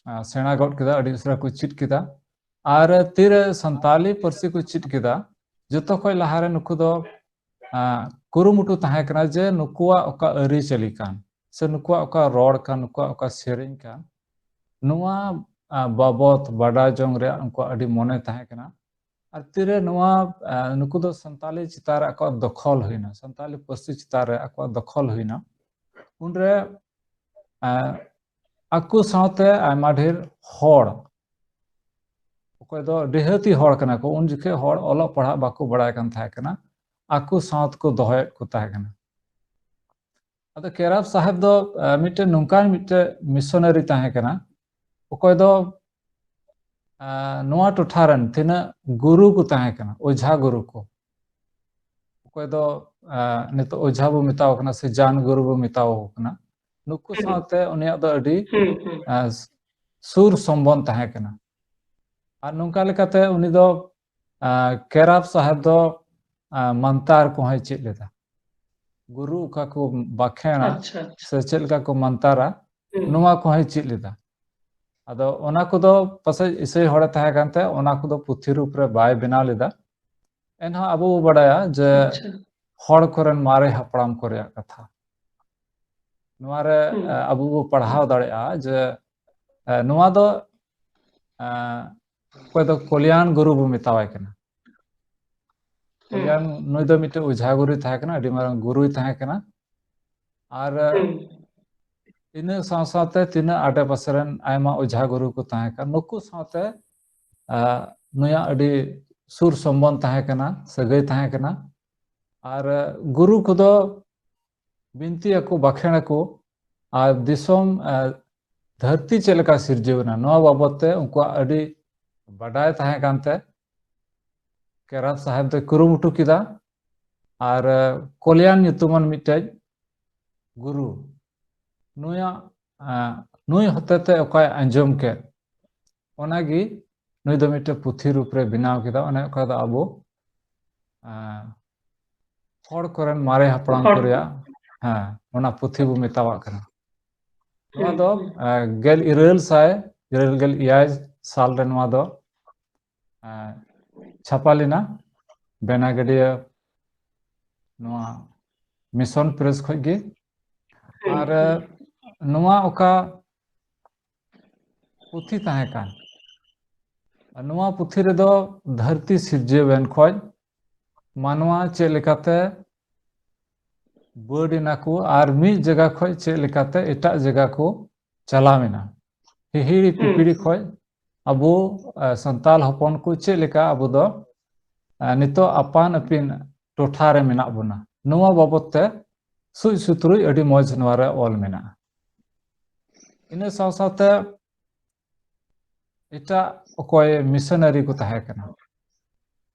ᱟᱸ, ᱥᱮᱬᱟ ᱜᱚᱫ ᱠᱮᱫᱟ, ᱟᱹᱰᱤ ᱩᱥᱟᱹᱨᱟ ᱠᱚ ᱪᱮᱫ ᱠᱮᱫᱟ᱾ ᱟᱨ ᱛᱤᱨᱮ ᱥᱟᱱᱛᱟᱞᱤ ᱯᱟᱹᱨᱥᱤ ᱠᱚ ᱪᱮᱫ ᱠᱮᱫᱟ, ᱡᱚᱛᱚ ᱠᱷᱚᱱ ᱞᱟᱦᱟᱨᱮ ᱱᱩᱠᱩ ᱫᱚ, ᱟᱸ, ᱠᱩᱨᱩᱢᱩᱴᱩ ᱛᱟᱦᱮᱸ ᱠᱟᱱᱟ ᱡᱮ ᱱᱩᱠᱩᱣᱟᱜ ᱚᱠᱟ ᱟᱹᱨᱤᱪᱟᱹᱞᱤ ᱠᱟᱱ, ᱥᱮ ᱱᱩᱠᱩᱣᱟᱜ ᱚᱠᱟ ᱨᱚᱲ ᱠᱟᱱ, ᱱᱩᱠᱩᱣᱟᱜ ᱚᱠᱟ ᱥᱮᱨᱮᱧ ᱠᱟᱱ, ᱱᱚᱣᱟ, ᱟᱸ, ᱵᱟᱵᱚᱛ ᱵᱟᱰᱟᱭ ᱡᱚᱝ ᱨᱮᱭᱟᱜ ᱩᱱᱠᱩᱣᱟᱜ ᱟᱹᱰᱤ ᱢᱚᱱᱮ ᱛᱟᱦᱮᱸ ᱠᱟᱱᱟ᱾ ᱟᱨ ᱛᱤᱨᱮ ᱱᱚᱣᱟ, ᱟᱸ, ᱱᱩᱠᱩ ᱫᱚ ᱥᱟᱱᱛᱟᱞᱤ ᱪᱮᱛᱟᱱ ᱨᱮ ᱟᱠᱚᱣᱟᱜ ᱫᱚᱠᱷᱚᱞ ᱦᱩᱭᱱᱟ, ᱥᱟᱱᱛᱟᱞᱤ ᱯᱟᱹᱨᱥᱤ ᱪᱮᱛᱟᱱ ᱨᱮ ᱟᱠᱚᱣᱟᱜ ᱫᱚᱠᱷᱚᱞ ᱦᱩᱭᱱᱟ, ᱩᱱᱨᱮ, ᱟᱸ, ᱟᱠᱚ ᱥᱟᱶᱛᱮ ᱟᱭᱢᱟ ᱰᱷᱮᱨ ᱦᱚᱲ, ᱚᱠᱚᱭ ᱫᱚ ᱰᱤᱦᱟᱹᱛᱤ ᱦᱚᱲ ᱠᱟᱱᱟ ᱠᱚ, ᱩᱱ ᱡᱚᱠᱷᱮᱡ ᱦᱚᱲ ᱚᱞᱚᱜ ᱯᱟᱲᱦᱟᱜ ᱵᱟᱠᱚ ᱵᱟᱲᱟᱭ ᱠᱟᱱ ᱛᱟᱦᱮᱸ ᱠᱟᱱᱟ, ᱟᱠᱚ ᱥᱟᱶ ᱛᱮᱠᱚ ᱫᱚᱦᱚᱭᱮᱫ ᱠᱚ ᱛᱟᱦᱮᱸ ᱠᱟᱱᱟ᱾ ᱟᱫᱚ ᱠᱮᱨᱟᱯ ᱥᱟᱦᱮᱵ ᱫᱚ ᱟᱸ, ᱢᱤᱫᱴᱮᱱ ᱱᱚᱝᱠᱟᱱ ᱢᱤᱫᱴᱮᱱ ᱢᱤᱥᱚᱱᱟᱨᱤ ᱛᱟᱦᱮᱸ ᱠᱟᱱᱟ, ᱚᱠᱚᱭ ᱫᱚ ᱟᱸ, ᱱᱚᱣᱟ ᱴᱚᱴᱷᱟ ᱨᱮᱱ ᱛᱤᱱᱟᱹᱜ ᱜᱩᱨᱩ ᱠᱚ ᱛᱟᱦᱮᱸ ᱠᱟᱱᱟ, ᱚᱡᱷᱟ ᱜᱩᱨᱩ ᱠᱚ, ᱚᱠᱚᱭ ᱫᱚ ᱟᱸ, ᱱᱤᱛᱚᱜ ᱚᱡᱷᱟ ᱵᱚ ᱢᱮᱛᱟᱣ ᱠᱟᱱᱟ ᱥᱮ ᱡᱟᱱ ᱜᱩᱨᱩ ᱵᱚ ᱢᱮᱛᱟᱣ ᱠᱟᱱᱟ, ᱱᱩᱠᱩ ᱦᱩᱸ᱾ ᱥᱟᱶᱛᱮ ᱩᱱᱤᱭᱟᱜ ᱫᱚ ᱟᱹᱰᱤ ᱦᱩᱸ, ᱦᱩᱸ᱾ ᱟᱸ, ᱥᱩᱨ ᱥᱚᱢᱵᱚᱱ ᱛᱟᱦᱮᱸ ᱠᱟᱱᱟ᱾ ᱟᱨ ᱱᱚᱝᱠᱟ ᱞᱮᱠᱟᱛᱮ ᱩᱱᱤ ᱫᱚ ᱟᱸ, ᱠᱮᱨᱟᱯ ᱥᱟᱦᱮᱵ ᱫᱚ ᱟᱸ, ᱢᱟᱱᱛᱟᱨ ᱠᱚᱦᱚᱸᱭ ᱪᱮᱫ ᱞᱮᱫᱟ᱾ ᱜᱩᱨᱩ ᱚᱠᱟ ᱠᱚ ᱵᱟᱠᱷᱮᱬᱟ ᱟᱪᱪᱷᱟ, ᱟᱪᱪᱷᱟ᱾ ᱥᱮ ᱪᱮᱫ ᱞᱮᱠᱟ ᱠᱚ ᱢᱟᱱᱛᱟᱨᱟ, ᱦᱩᱸ᱾ ᱱᱚᱣᱟ ᱠᱚᱦᱚᱸᱭ ᱪᱮᱫ ᱞᱮᱫᱟ᱾ ᱟᱫᱚ ᱚᱱᱟ ᱠᱚᱫᱚ ᱯᱟᱥᱮᱡ ᱤᱥᱟᱹᱭ ᱦᱚᱲᱮ ᱛᱟᱦᱮᱸ ᱠᱟᱱᱛᱮ ᱚᱱᱟ ᱠᱚᱫᱚ ᱯᱩᱛᱷᱤ ᱨᱩᱯ ᱨᱮ ᱵᱟᱭ ᱵᱮᱱᱟᱣ ᱞᱮᱫᱟ᱾ ᱮᱱᱦᱚᱸ ᱟᱵᱚ ᱵᱚ ᱵᱟᱰᱟᱭᱟ ᱡᱮ ᱟᱪᱪᱷᱟ᱾ ᱦᱚᱲ ᱠᱚᱨᱮᱱ ᱢᱟᱨᱮ ᱦᱟᱯᱲᱟᱢ ᱠᱚ ᱨᱮᱭᱟᱜ ᱠᱟᱛᱷᱟ᱾ ᱱᱚᱣᱟ ᱨᱮ, ᱦᱩᱸ᱾ ᱮ, ᱟᱵᱚ ᱵᱚ ᱯᱟᱲᱦᱟᱣ ᱫᱟᱲᱮᱭᱟᱜᱼᱟ ᱡᱮ, ᱮ, ᱱᱚᱣᱟ ᱫᱚ, ᱮ, ᱚᱠᱚᱭ ᱫᱚ ᱠᱚᱞᱭᱟᱱ ᱜᱩᱨᱩ ᱵᱚ ᱢᱮᱛᱟᱣᱟᱭ ᱠᱟᱱᱟ᱾ ᱦᱩᱸ᱾ ᱠᱚᱞᱭᱟᱱ ᱱᱩᱭ ᱫᱚ ᱢᱤᱫᱴᱮᱱ ᱚᱡᱷᱟ ᱜᱩᱨᱩᱭ ᱛᱟᱦᱮᱸ ᱠᱟᱱᱟ, ᱟᱹᱰᱤ ᱢᱟᱨᱟᱝ ᱜᱩᱨᱩᱭ ᱛᱟᱦᱮᱸ ᱠᱟᱱᱟ᱾ ᱟᱨ, ᱮ, ᱦᱩᱸ᱾ ᱤᱱᱟᱹ ᱥᱟᱶ ᱥᱟᱶᱛᱮ ᱛᱤᱱᱟᱹᱜ ᱟᱰᱮ ᱯᱟᱥᱮ ᱨᱮᱱ ᱟᱭᱢᱟ ᱚᱡᱷᱟ ᱜᱩᱨᱩ ᱠᱚ ᱛᱟᱦᱮᱸ ᱠᱟᱱᱟ, ᱱᱩᱠᱩ ᱥᱟᱶᱛᱮ, ᱮ, ᱱᱩᱭᱟᱜ ᱟᱹᱰᱤ ᱥᱩᱨ ᱥᱚᱢᱵᱚᱱ ᱛᱟᱦᱮᱸ ᱠᱟᱱᱟ, ᱥᱟᱹᱜᱟᱹᱭ ᱛᱟᱦᱮᱸ ᱠᱟᱱᱟ᱾ ᱟᱨ, ᱮ, ᱜᱩᱨᱩ ᱠᱚᱫᱚ ᱵᱤᱱᱛᱤᱭᱟᱠᱚ, ᱵᱟᱠᱷᱮᱬᱟᱠᱚ, ᱟᱨ ᱫᱤᱥᱚᱢ, ᱮ, ᱫᱷᱟᱹᱨᱛᱤ ᱪᱮᱫ ᱞᱮᱠᱟ ᱥᱤᱨᱡᱟᱹᱣ ᱮᱱᱟ, ᱱᱚᱣᱟ ᱵᱟᱵᱚᱫ ᱛᱮ ᱩᱱᱠᱩᱣᱟᱜ ᱟᱹᱰᱤ ᱵᱟᱰᱟᱭ ᱛᱟᱦᱮᱸ ᱠᱟᱱᱛᱮ ᱠᱮᱨᱟᱯ ᱥᱟᱦᱮᱵ ᱫᱚᱭ ᱠᱩᱨᱩᱢᱩᱴᱩ ᱠᱮᱫᱟ᱾ ᱟᱨ, ᱮ, ᱠᱚᱞᱭᱟᱱ ᱧᱩᱛᱩᱢᱟᱱ ᱢᱤᱫᱴᱮᱡ ᱜᱩᱨᱩ, ᱱᱩᱭᱟᱜ, ᱮ, ᱱᱩᱭ ᱦᱚᱛᱮᱛᱮ ᱚᱠᱟᱭ ᱟᱸᱡᱚᱢ ᱠᱮᱫ, ᱚᱱᱟᱜᱮ ᱱᱩᱭ ᱫᱚ ᱢᱤᱫᱴᱮᱡ ᱯᱩᱛᱷᱤ ᱨᱩᱯ ᱨᱮ ᱵᱮᱱᱟᱣ ᱠᱮᱫᱟ᱾ ᱚᱱᱮ ᱚᱠᱟ ᱫᱚ ᱟᱵᱚ, ᱮ, ᱦᱚᱲ ᱠᱚᱨᱮᱱ ᱢᱟᱨᱮ ᱦᱟᱯᱲᱟᱢ ᱦᱚᱲ ᱠᱚ ᱠᱚ᱾ ᱨᱮᱭᱟᱜ, ᱦᱮᱸ, ᱚᱱᱟ ᱯᱩᱛᱷᱤ ᱵᱚ ᱢᱮᱛᱟᱣᱟᱜ ᱠᱟᱱᱟ᱾ ᱱᱚᱣᱟ ᱦᱩᱸ, ᱫᱚ, ᱦᱩᱸ᱾ ᱮ, ᱜᱮᱞ ᱤᱨᱟᱹᱞ ᱥᱟᱭ ᱤᱨᱟᱹᱞ ᱜᱮᱞ ᱮᱭᱟᱭ ᱥᱟᱞ ᱨᱮ ᱱᱚᱣᱟ ᱫᱚ, ᱮ, ᱪᱷᱟᱯᱟ ᱞᱮᱱᱟ ᱵᱮᱱᱟᱜᱟᱹᱰᱤᱭᱟᱹ ᱱᱚᱣᱟ ᱢᱤᱥᱚᱱ ᱯᱨᱮᱥ ᱠᱷᱚᱡ ᱜᱮ᱾ ᱦᱩᱸ, ᱟᱨ, ᱮ, ᱦᱩᱸ᱾ ᱱᱚᱣᱟ ᱚᱠᱟ ᱯᱩᱛᱷᱤ ᱛᱟᱦᱮᱸ ᱠᱟᱱ, ᱱᱚᱣᱟ ᱯᱩᱛᱷᱤ ᱨᱮᱫᱚ ᱫᱷᱟᱹᱨᱛᱤ ᱥᱤᱨᱡᱟᱹᱣ ᱮᱱ ᱠᱷᱚᱡ ᱢᱟᱱᱣᱟ ᱪᱮᱫ ᱞᱮᱠᱟᱛᱮ ᱵᱟᱹᱰ ᱮᱱᱟ ᱠᱚ ᱟᱨ ᱢᱤᱫ ᱡᱟᱭᱜᱟ ᱠᱷᱚᱡ ᱪᱮᱫ ᱞᱮᱠᱟᱛᱮ ᱮᱴᱟᱜ ᱡᱟᱭᱜᱟ ᱠᱚ ᱪᱟᱞᱟᱣ ᱮᱱᱟ, ᱦᱤᱦᱤᱲᱤ ᱦᱩᱸ᱾ ᱯᱤᱯᱤᱲᱤ ᱠᱷᱚᱡ ᱟᱵᱚ, ᱮ, ᱥᱟᱱᱛᱟᱞ ᱦᱚᱯᱚᱱ ᱠᱚ ᱪᱮᱫ ᱞᱮᱠᱟ ᱟᱵᱚ ᱫᱚ, ᱮ, ᱱᱤᱛᱚᱜ ᱟᱯᱟᱱ ᱟᱹᱯᱤᱱ ᱴᱚᱴᱷᱟ ᱨᱮ ᱢᱮᱱᱟᱜ ᱵᱚᱱᱟ, ᱱᱚᱣᱟ ᱵᱟᱵᱚᱛ ᱛᱮ ᱥᱩᱡ ᱥᱩᱛᱨᱩᱡ ᱟᱹᱰᱤ ᱢᱚᱡᱽ ᱱᱚᱣᱟ ᱨᱮ ᱚᱞ ᱢᱮᱱᱟᱜᱼᱟ᱾ ᱤᱱᱟᱹ ᱥᱟᱶ ᱥᱟᱶᱛᱮ ᱮᱴᱟᱜ ᱚᱠᱚᱭ ᱢᱤᱥᱚᱱᱟᱨᱤ ᱠᱚ ᱛᱟᱦᱮᱸ ᱠᱟᱱᱟ,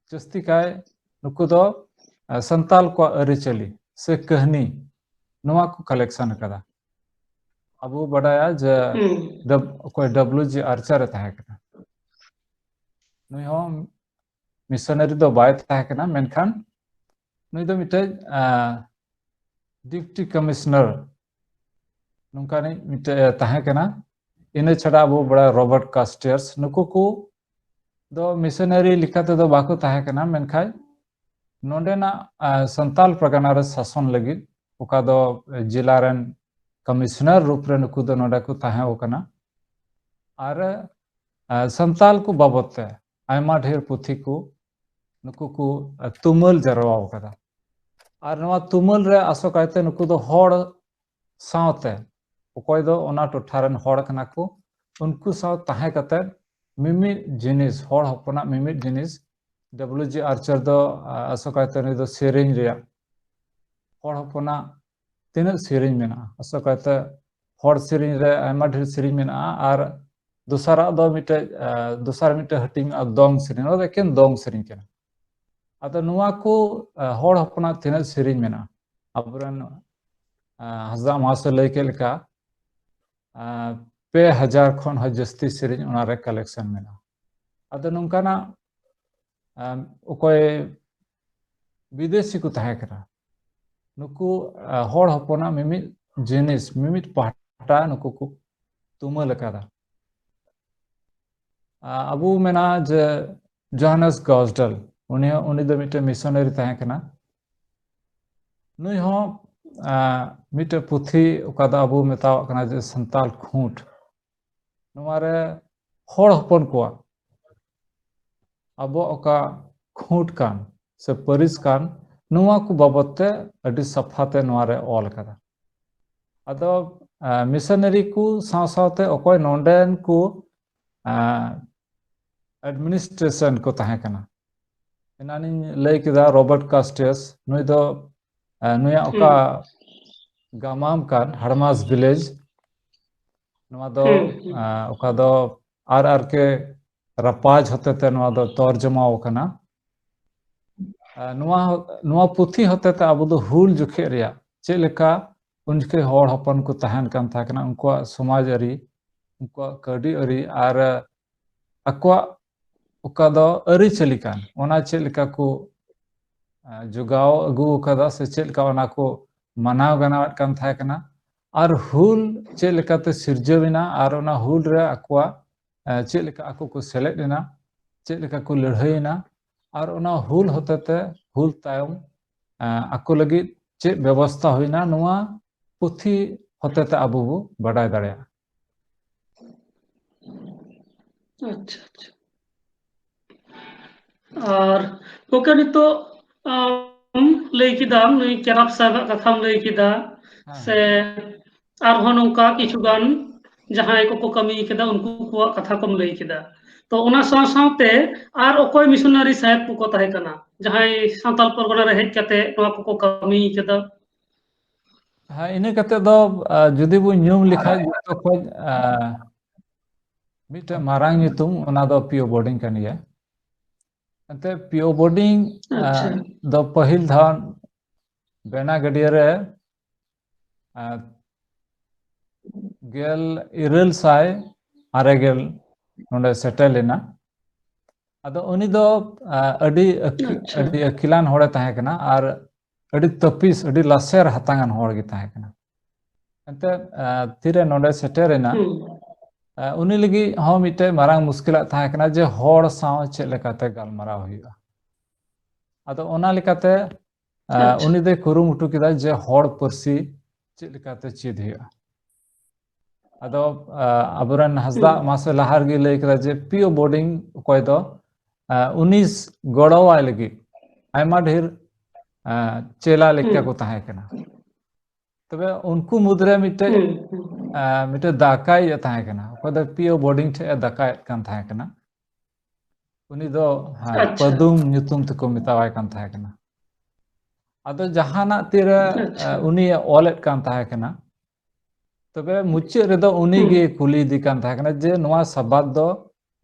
ᱡᱟᱹᱥᱛᱤ ᱠᱟᱭ ᱱᱩᱠᱩ ᱫᱚ ᱥᱟᱱᱛᱟᱞ ᱠᱚᱣᱟᱜ ᱟᱹᱨᱤᱪᱟᱹᱞᱤ ᱥᱮ ᱠᱟᱹᱦᱱᱤ, ᱱᱚᱣᱟ ᱠᱚ ᱠᱟᱞᱮᱠᱥᱚᱱ ᱟᱠᱟᱫᱟ᱾ ᱟᱵᱚ ᱵᱟᱰᱟᱭᱟ ᱡᱮ ᱚᱠᱚᱭ ᱰᱟᱵᱞᱤᱭᱩ ᱡᱮ ᱟᱨᱪᱟᱨ ᱮ ᱛᱟᱦᱮᱸ ᱠᱟᱱᱟ, ᱱᱩᱭ ᱦᱚᱸ ᱢᱤᱥᱚᱱᱟᱨᱤ ᱫᱚ ᱵᱟᱭ ᱛᱟᱦᱮᱸ ᱠᱟᱱᱟ, ᱢᱮᱱᱠᱷᱟᱱ ᱱᱩᱭ ᱫᱚ ᱢᱤᱫᱴᱮᱡ ᱰᱤᱯᱴᱤ ᱠᱚᱢᱤᱥᱚᱱᱟᱨ ᱱᱚᱝᱠᱟᱱᱤᱡ ᱢᱤᱫᱴᱮᱡ ᱛᱟᱦᱮᱸ ᱠᱟᱱᱟ᱾ ᱤᱱᱟᱹ ᱪᱷᱟᱰᱟ ᱟᱵᱚ ᱵᱟᱲᱟᱭ ᱨᱚᱵᱟᱨᱴ ᱠᱟᱥᱴᱤᱭᱟᱨᱥ, ᱱᱩᱠᱩ ᱠᱚ ᱫᱚ ᱢᱤᱥᱚᱱᱟᱨᱤ ᱞᱮᱠᱟ ᱛᱮᱫᱚ ᱵᱟᱠᱚ ᱛᱟᱦᱮᱸ ᱠᱟᱱᱟ, ᱢᱮᱱᱠᱷᱟᱱ ᱱᱚᱰᱮᱱᱟᱜ ᱥᱟᱱᱛᱟᱞ ᱯᱟᱨᱜᱟᱱᱟ ᱨᱮ ᱥᱟᱥᱚᱱ ᱞᱟᱹᱜᱤᱫ ᱚᱠᱟ ᱫᱚ ᱡᱮᱞᱟ ᱨᱮᱱ ᱠᱚᱢᱤᱥᱚᱱᱟᱨ ᱨᱩᱯ ᱨᱮ ᱱᱩᱠᱩ ᱫᱚ ᱱᱚᱰᱮ ᱠᱚ ᱛᱟᱦᱮᱸ ᱠᱟᱱᱟ᱾ ᱟᱨ ᱥᱟᱱᱛᱟᱞ ᱠᱚ ᱵᱟᱵᱚᱫ ᱛᱮ ᱟᱭᱢᱟ ᱰᱷᱮᱨ ᱯᱩᱛᱷᱤ ᱠᱚ ᱱᱩᱠᱩ ᱠᱚ ᱛᱩᱢᱟᱹᱞ ᱡᱟᱨᱣᱟ ᱟᱠᱟᱫᱟ᱾ ᱟᱨ ᱱᱚᱣᱟ ᱛᱩᱢᱟᱹᱞ ᱨᱮ ᱟᱥᱚᱠᱟᱭᱛᱮ ᱱᱩᱠᱩ ᱫᱚ ᱦᱚᱲ ᱥᱟᱶᱛᱮ, ᱚᱠᱚᱭ ᱫᱚ ᱚᱱᱟ ᱴᱚᱴᱷᱟ ᱨᱮᱱ ᱦᱚᱲ ᱠᱟᱱᱟ ᱠᱚ, ᱩᱱᱠᱩ ᱥᱟᱶ ᱛᱟᱦᱮᱸ ᱠᱟᱛᱮ ᱢᱤᱢᱤᱫ ᱡᱤᱱᱤᱥ, ᱦᱚᱲ ᱦᱚᱯᱚᱱᱟᱜ ᱢᱤᱢᱤᱫ ᱡᱤᱱᱤᱥ ᱰᱟᱵᱞᱤᱭᱩ ᱡᱮ ᱟᱨᱪᱟᱨ ᱫᱚ ᱟᱥᱚᱠᱟᱭᱛᱮ ᱱᱩᱭ ᱫᱚ ᱥᱮᱨᱮᱧ ᱨᱮᱭᱟᱜ, ᱦᱚᱲ ᱦᱚᱯᱚᱱᱟᱜ ᱛᱤᱱᱟᱹᱜ ᱥᱮᱨᱮᱧ ᱢᱮᱱᱟᱜᱼᱟ, ᱟᱥᱚᱠᱟᱭᱛᱮ ᱦᱚᱲ ᱥᱮᱨᱮᱧ ᱨᱮ ᱟᱭᱢᱟ ᱰᱷᱮᱨ ᱥᱮᱨᱮᱧ ᱢᱮᱱᱟᱜᱼᱟ᱾ ᱟᱨ ᱫᱚᱥᱟᱨᱟᱜ ᱫᱚ ᱢᱤᱫᱴᱮᱡ ᱫᱚᱥᱟᱨ ᱢᱤᱫᱴᱮᱡ ᱦᱟᱹᱴᱤᱧ ᱢᱮᱱᱟᱜᱼᱟ ᱫᱚᱝ ᱥᱮᱨᱮᱧ, ᱚᱱᱟ ᱫᱚ ᱮᱠᱮᱱ ᱫᱚᱝ ᱥᱮᱨᱮᱧ ᱠᱟᱱᱟ᱾ ᱟᱫᱚ ᱱᱚᱣᱟ ᱠᱚ ᱦᱚᱲ ᱦᱚᱯᱚᱱᱟᱜ ᱛᱤᱱᱟᱹᱜ ᱥᱮᱨᱮᱧ ᱢᱮᱱᱟᱜᱼᱟ, ᱟᱵᱚᱨᱮᱱ ᱦᱟᱸᱥᱫᱟ ᱢᱟᱦᱟᱥᱚᱭ ᱞᱟᱹᱭ ᱠᱮᱫ ᱞᱮᱠᱟ ᱯᱮ ᱦᱟᱡᱟᱨ ᱠᱷᱚᱱ ᱦᱚᱸ ᱡᱟᱹᱥᱛᱤ ᱥᱮᱨᱮᱧ ᱚᱱᱟᱨᱮ ᱠᱟᱞᱮᱠᱥᱚᱱ ᱢᱮᱱᱟᱜᱼᱟ᱾ ᱟᱫᱚ ᱱᱚᱝᱠᱟᱱᱟᱜ ᱚᱠᱚᱭ ᱵᱤᱫᱮᱥᱤ ᱠᱚ ᱛᱟᱦᱮᱸ ᱠᱟᱱᱟ, ᱱᱩᱠᱩ ᱦᱚᱲ ᱦᱚᱯᱚᱱᱟᱜ ᱢᱤᱢᱤᱫ ᱡᱤᱱᱤᱥ, ᱢᱤᱢᱤᱫ ᱯᱟᱦᱴᱟ ᱱᱩᱠᱩ ᱠᱚ ᱛᱩᱢᱟᱹᱞ ᱟᱠᱟᱫᱟ᱾ ᱟᱵᱚ ᱢᱮᱱᱟ ᱡᱮ ᱡᱳᱦᱟᱱᱮᱥ ᱜᱟᱣᱥᱰᱟᱞ, ᱩᱱᱤ ᱩᱱᱤ ᱫᱚ ᱢᱤᱫᱴᱮᱱ ᱢᱤᱥᱚᱱᱟᱨᱤ ᱛᱟᱦᱮᱸ ᱠᱟᱱᱟ᱾ ᱱᱩᱭ ᱦᱚᱸ ᱢᱤᱫᱴᱮᱱ ᱯᱩᱛᱷᱤ, ᱚᱠᱟ ᱫᱚ ᱟᱵᱚ ᱢᱮᱛᱟᱣᱟᱜ ᱠᱟᱱᱟ ᱡᱮ ᱥᱟᱱᱛᱟᱞ ᱠᱷᱩᱸᱴ, ᱱᱚᱣᱟ ᱨᱮ ᱦᱚᱲ ᱦᱚᱯᱚᱱ ᱠᱚᱣᱟᱜ ᱟᱵᱚᱣᱟᱜ ᱚᱠᱟ ᱠᱷᱩᱸᱴ ᱠᱟᱱ ᱥᱮ ᱯᱟᱹᱨᱤᱥ ᱠᱟᱱ, ᱱᱚᱣᱟ ᱠᱚ ᱵᱟᱵᱚᱫ ᱛᱮ ᱟᱹᱰᱤ ᱥᱟᱯᱷᱟ ᱛᱮ ᱱᱚᱣᱟ ᱨᱮ ᱚᱞ ᱟᱠᱟᱫᱟ᱾ ᱟᱫᱚ ᱢᱤᱥᱚᱱᱟᱨᱤ ᱠᱚ ᱥᱟᱶ ᱥᱟᱶᱛᱮ ᱚᱠᱚᱭ ᱱᱚᱰᱮᱱ ᱠᱚ ᱮᱰᱢᱤᱱᱤᱥᱴᱨᱮᱥᱚᱱ ᱠᱚ ᱛᱟᱦᱮᱸ ᱠᱟᱱᱟ, ᱮᱱᱟᱱᱤᱧ ᱞᱟᱹᱭ ᱠᱮᱫᱟ ᱨᱚᱵᱟᱨᱴ ᱠᱟᱥᱴᱤᱭᱟᱥ, ᱱᱩᱭ ᱫᱚ ᱱᱩᱭᱟᱜ ᱚᱠᱟ ᱜᱟᱢᱟᱢ ᱠᱟᱱ ᱦᱟᱲᱢᱟᱥ ᱵᱷᱤᱞᱮᱡᱽ, ᱱᱚᱣᱟ ᱫᱚ ᱦᱩᱸ, ᱦᱩᱸ᱾ ᱟᱸ, ᱚᱠᱟ ᱫᱚ ᱟᱨ ᱟᱨ ᱠᱮ ᱨᱟᱯᱟᱡᱽ ᱦᱚᱛᱮᱛᱮ ᱱᱚᱣᱟ ᱫᱚ ᱛᱚᱨᱡᱚᱢᱟᱣ ᱟᱠᱟᱱᱟ᱾ ᱟᱸ, ᱱᱚᱣᱟ, ᱱᱚᱣᱟ ᱯᱩᱛᱷᱤ ᱦᱚᱛᱮᱛᱮ ᱟᱵᱚ ᱫᱚ ᱦᱩᱞ ᱡᱚᱠᱷᱮᱡ ᱨᱮᱭᱟᱜ ᱪᱮᱫ ᱞᱮᱠᱟ ᱩᱱ ᱡᱚᱠᱷᱮᱡ ᱦᱚᱲ ᱦᱚᱯᱚᱱ ᱠᱚ ᱛᱟᱦᱮᱱ ᱠᱟᱱ ᱛᱟᱦᱮᱸ ᱠᱟᱱᱟ, ᱩᱱᱠᱩᱣᱟᱜ ᱥᱚᱢᱟᱡᱽ ᱟᱹᱨᱤ, ᱩᱱᱠᱩᱣᱟᱜ ᱠᱟᱹᱣᱰᱤ ᱟᱹᱨᱤ ᱟᱨ ᱟᱠᱚᱣᱟᱜ ᱚᱠᱟ ᱫᱚ ᱟᱹᱨᱤᱪᱟᱹᱞᱤ ᱠᱟᱱ, ᱚᱱᱟ ᱪᱮᱫ ᱞᱮᱠᱟ ᱠᱚ, ᱟᱸ, ᱡᱚᱜᱟᱣ ᱟᱹᱜᱩ ᱟᱠᱟᱫᱟ ᱥᱮ ᱪᱮᱫ ᱞᱮᱠᱟ ᱚᱱᱟ ᱠᱚ ᱢᱟᱱᱟᱣ ᱜᱟᱱᱟᱣᱮᱫ ᱠᱟᱱ ᱛᱟᱦᱮᱸ ᱠᱟᱱᱟ, ᱟᱨ ᱦᱩᱞ ᱪᱮᱫ ᱞᱮᱠᱟᱛᱮ ᱥᱤᱨᱡᱟᱹᱣ ᱮᱱᱟ ᱟᱨ ᱚᱱᱟ ᱦᱩᱞ ᱨᱮ ᱟᱠᱚᱣᱟᱜ, ᱟᱸ, ᱪᱮᱫ ᱞᱮᱠᱟ ᱟᱠᱚ ᱠᱚ ᱥᱮᱞᱮᱫ ᱮᱱᱟ, ᱪᱮᱫ ᱞᱮᱠᱟ ᱠᱚ ᱞᱟᱹᱲᱦᱟᱹᱭ ᱮᱱᱟ, ᱟᱨ ᱚᱱᱟ ᱦᱩᱞ ᱦᱚᱛᱮᱛᱮ ᱦᱩᱞ ᱛᱟᱭᱚᱢ, ᱟᱸ, ᱟᱠᱚ ᱞᱟᱹᱜᱤᱫ ᱪᱮᱫ ᱵᱮᱵᱚᱥᱛᱷᱟ ᱦᱩᱭᱱᱟ, ᱱᱚᱣᱟ ᱯᱩᱛᱷᱤ ᱦᱚᱛᱮᱛᱮ ᱟᱵᱚ ᱵᱚ ᱵᱟᱰᱟᱭ ᱫᱟᱲᱮᱭᱟᱜᱼᱟ᱾ ᱟᱪᱪᱷᱟ, ᱟᱪᱪᱷᱟ᱾ ᱟᱨ ᱜᱚᱢᱠᱮ, ᱱᱤᱛᱚᱜ ᱟᱢ ᱞᱟᱹᱭ ᱠᱮᱫᱟᱢ, ᱱᱩᱭ ᱠᱮᱨᱟᱯ ᱥᱟᱦᱮᱵᱟᱜ ᱠᱟᱛᱷᱟᱢ ᱞᱟᱹᱭ ᱠᱮᱫᱟ, ᱦᱮᱸ, ᱥᱮ ᱦᱮᱸ᱾ ᱟᱨᱦᱚᱸ ᱱᱚᱝᱠᱟ ᱠᱤᱪᱷᱩ ᱜᱟᱱ ᱡᱟᱦᱟᱸᱭ ᱠᱚᱠᱚ ᱠᱟᱹᱢᱤ ᱠᱮᱫᱟ, ᱩᱱᱠᱩ ᱠᱚᱣᱟᱜ ᱠᱟᱛᱷᱟ ᱠᱚᱢ ᱞᱟᱹᱭ ᱠᱮᱫᱟ᱾ ᱛᱚ, ᱚᱱᱟ ᱥᱟᱶ ᱥᱟᱶᱛᱮ ᱟᱨ ᱚᱠᱚᱭ ᱢᱤᱥᱚᱱᱟᱨᱤ ᱥᱟᱦᱮᱵ ᱠᱚᱠᱚ ᱛᱟᱦᱮᱸ ᱠᱟᱱᱟ, ᱡᱟᱦᱟᱸᱭ ᱥᱟᱱᱛᱟᱞ ᱯᱚᱨᱜᱚᱱᱟ ᱨᱮ ᱦᱮᱡ ᱠᱟᱛᱮ ᱱᱚᱣᱟ ᱠᱚᱠᱚ ᱠᱟᱹᱢᱤ ᱠᱮᱫᱟ? ᱦᱮᱸ, ᱤᱱᱟᱹ ᱠᱟᱛᱮ ᱫᱚ, ᱟ, ᱡᱩᱫᱤ ᱵᱚᱱ ᱧᱩᱢ ᱞᱮᱠᱷᱟᱱ, ᱡᱚᱛᱚ ᱠᱷᱚᱱ, ᱟ, ᱢᱤᱫᱴᱮᱱ ᱢᱟᱨᱟᱝ ᱧᱩᱛᱩᱢ, ᱚᱱᱟ ᱫᱚ ᱯᱤ ᱳ ᱵᱳᱨᱰᱤᱝ ᱠᱟᱱ ᱜᱮᱭᱟ᱾ ᱮᱱᱛᱮ ᱯᱤ ᱳ ᱵᱳᱨᱰᱤᱝ, ᱟ, ᱟᱪᱪᱷᱟ᱾ ᱫᱚ ᱯᱟᱹᱦᱤᱞ ᱫᱷᱟᱣ ᱵᱮᱱᱟ ᱜᱟᱹᱰᱭᱟᱹ ᱨᱮ, ᱟ, ᱜᱮᱞ ᱤᱨᱟᱹᱞ ᱥᱟᱭ ᱟᱨᱮ ᱜᱮᱞ ᱱᱚᱰᱮ ᱥᱮᱴᱮᱨ ᱞᱮᱱᱟ᱾ ᱟᱫᱚ ᱩᱱᱤ ᱫᱚ, ᱟ, ᱟᱹᱰᱤ ᱟᱹᱠᱤ-, ᱟᱪᱪᱷᱟ᱾ ᱟᱹᱰᱤ ᱟᱹᱠᱤᱞᱟᱱ ᱦᱚᱲᱮ ᱛᱟᱦᱮᱸ ᱠᱟᱱᱟ ᱟᱨ ᱟᱹᱰᱤ ᱛᱟᱹᱯᱤᱥ, ᱟᱹᱰᱤ ᱞᱟᱥᱮᱨ ᱦᱟᱛᱟᱝᱟᱱ ᱦᱚᱲ ᱜᱮ ᱛᱟᱦᱮᱸ ᱠᱟᱱᱟ᱾ ᱮᱱᱛᱮ, ᱟ, ᱛᱤᱨᱮ ᱱᱚᱰᱮ ᱥᱮᱴᱮᱨ ᱮᱱᱟ, ᱦᱩᱸ᱾ ᱟ, ᱩᱱᱤ ᱞᱟᱹᱜᱤᱫ ᱦᱚᱸ ᱢᱤᱫᱴᱮᱡ ᱢᱟᱨᱟᱝ ᱢᱩᱥᱠᱤᱞᱟᱜ ᱛᱟᱦᱮᱸ ᱠᱟᱱᱟ ᱡᱮ ᱦᱚᱲ ᱥᱟᱶ ᱪᱮᱫ ᱞᱮᱠᱟᱛᱮ ᱜᱟᱞᱢᱟᱨᱟᱣ ᱦᱩᱭᱩᱜᱼᱟ᱾ ᱟᱫᱚ ᱚᱱᱟ ᱞᱮᱠᱟᱛᱮ, ᱟ, ᱟᱪᱪᱷᱟ᱾ ᱩᱱᱤ ᱫᱚᱭ ᱠᱩᱨᱩᱢᱩᱴᱩ ᱠᱮᱫᱟ ᱡᱮ ᱦᱚᱲ ᱯᱟᱹᱨᱥᱤ ᱪᱮᱫ ᱞᱮᱠᱟᱛᱮ ᱪᱮᱫ ᱦᱩᱭᱩᱜᱼᱟ᱾ ᱟᱫᱚ, ᱟ, ᱟᱵᱚᱨᱮᱱ ᱦᱟᱸᱥᱫᱟ ᱦᱩᱸ᱾ ᱢᱟᱥᱮ ᱞᱟᱦᱟ ᱨᱮᱜᱮ ᱞᱟᱹᱭ ᱠᱮᱫᱟ ᱡᱮ ᱯᱤ ᱳ ᱵᱳᱨᱰᱤᱝ ᱚᱠᱚᱭ ᱫᱚ, ᱟ, ᱩᱱᱤ ᱜᱚᱲᱚᱣᱟᱭ ᱞᱟᱹᱜᱤᱫ ᱟᱭᱢᱟ ᱰᱷᱮᱨ, ᱟ, ᱪᱮᱞᱟ ᱞᱮᱠᱟ ᱦᱩᱸ᱾ ᱠᱚ ᱛᱟᱦᱮᱸ ᱠᱟᱱᱟ᱾ ᱛᱚᱵᱮ ᱩᱱᱠᱩ ᱢᱩᱫᱽᱨᱮ ᱢᱤᱫᱴᱮᱡ, ᱦᱩᱸ, ᱦᱩᱸ᱾ ᱟ, ᱢᱤᱫᱴᱮᱡ ᱫᱟᱠᱟᱭᱤᱡ ᱮ ᱛᱟᱦᱮᱸ ᱠᱟᱱᱟ, ᱚᱠᱚᱭ ᱫᱚ ᱯᱤ ᱳ ᱵᱳᱨᱰᱤᱝ ᱴᱷᱮᱡ ᱮ ᱫᱟᱠᱟᱭᱮᱫ ᱠᱟᱱ ᱛᱟᱦᱮᱸ ᱠᱟᱱᱟ᱾ ᱩᱱᱤ ᱫᱚ, ᱦᱮᱸ, ᱟᱪᱪᱷᱟ᱾ ᱯᱟᱹᱫᱩᱢ ᱧᱩᱛᱩᱢ ᱛᱮᱠᱚ ᱢᱮᱛᱟᱣᱟᱭ ᱠᱟᱱ ᱛᱟᱦᱮᱸ ᱠᱟᱱᱟ᱾ ᱟᱫᱚ ᱡᱟᱦᱟᱱᱟᱜ ᱛᱤᱨᱮ ᱟᱪᱪᱷᱟ᱾ ᱩᱱᱤᱭᱮ ᱚᱞᱮᱫ ᱠᱟᱱ ᱛᱟᱦᱮᱸ ᱠᱟᱱᱟ, ᱛᱚᱵᱮ ᱢᱩᱪᱟᱹᱫ ᱨᱮᱫᱚ ᱩᱱᱤ ᱜᱮ ᱠᱩᱞᱤᱭᱮᱫᱮ ᱠᱟᱱ ᱛᱟᱦᱮᱸ ᱠᱟᱱᱟ ᱡᱮ ᱱᱚᱣᱟ ᱥᱟᱵᱟᱫ ᱫᱚ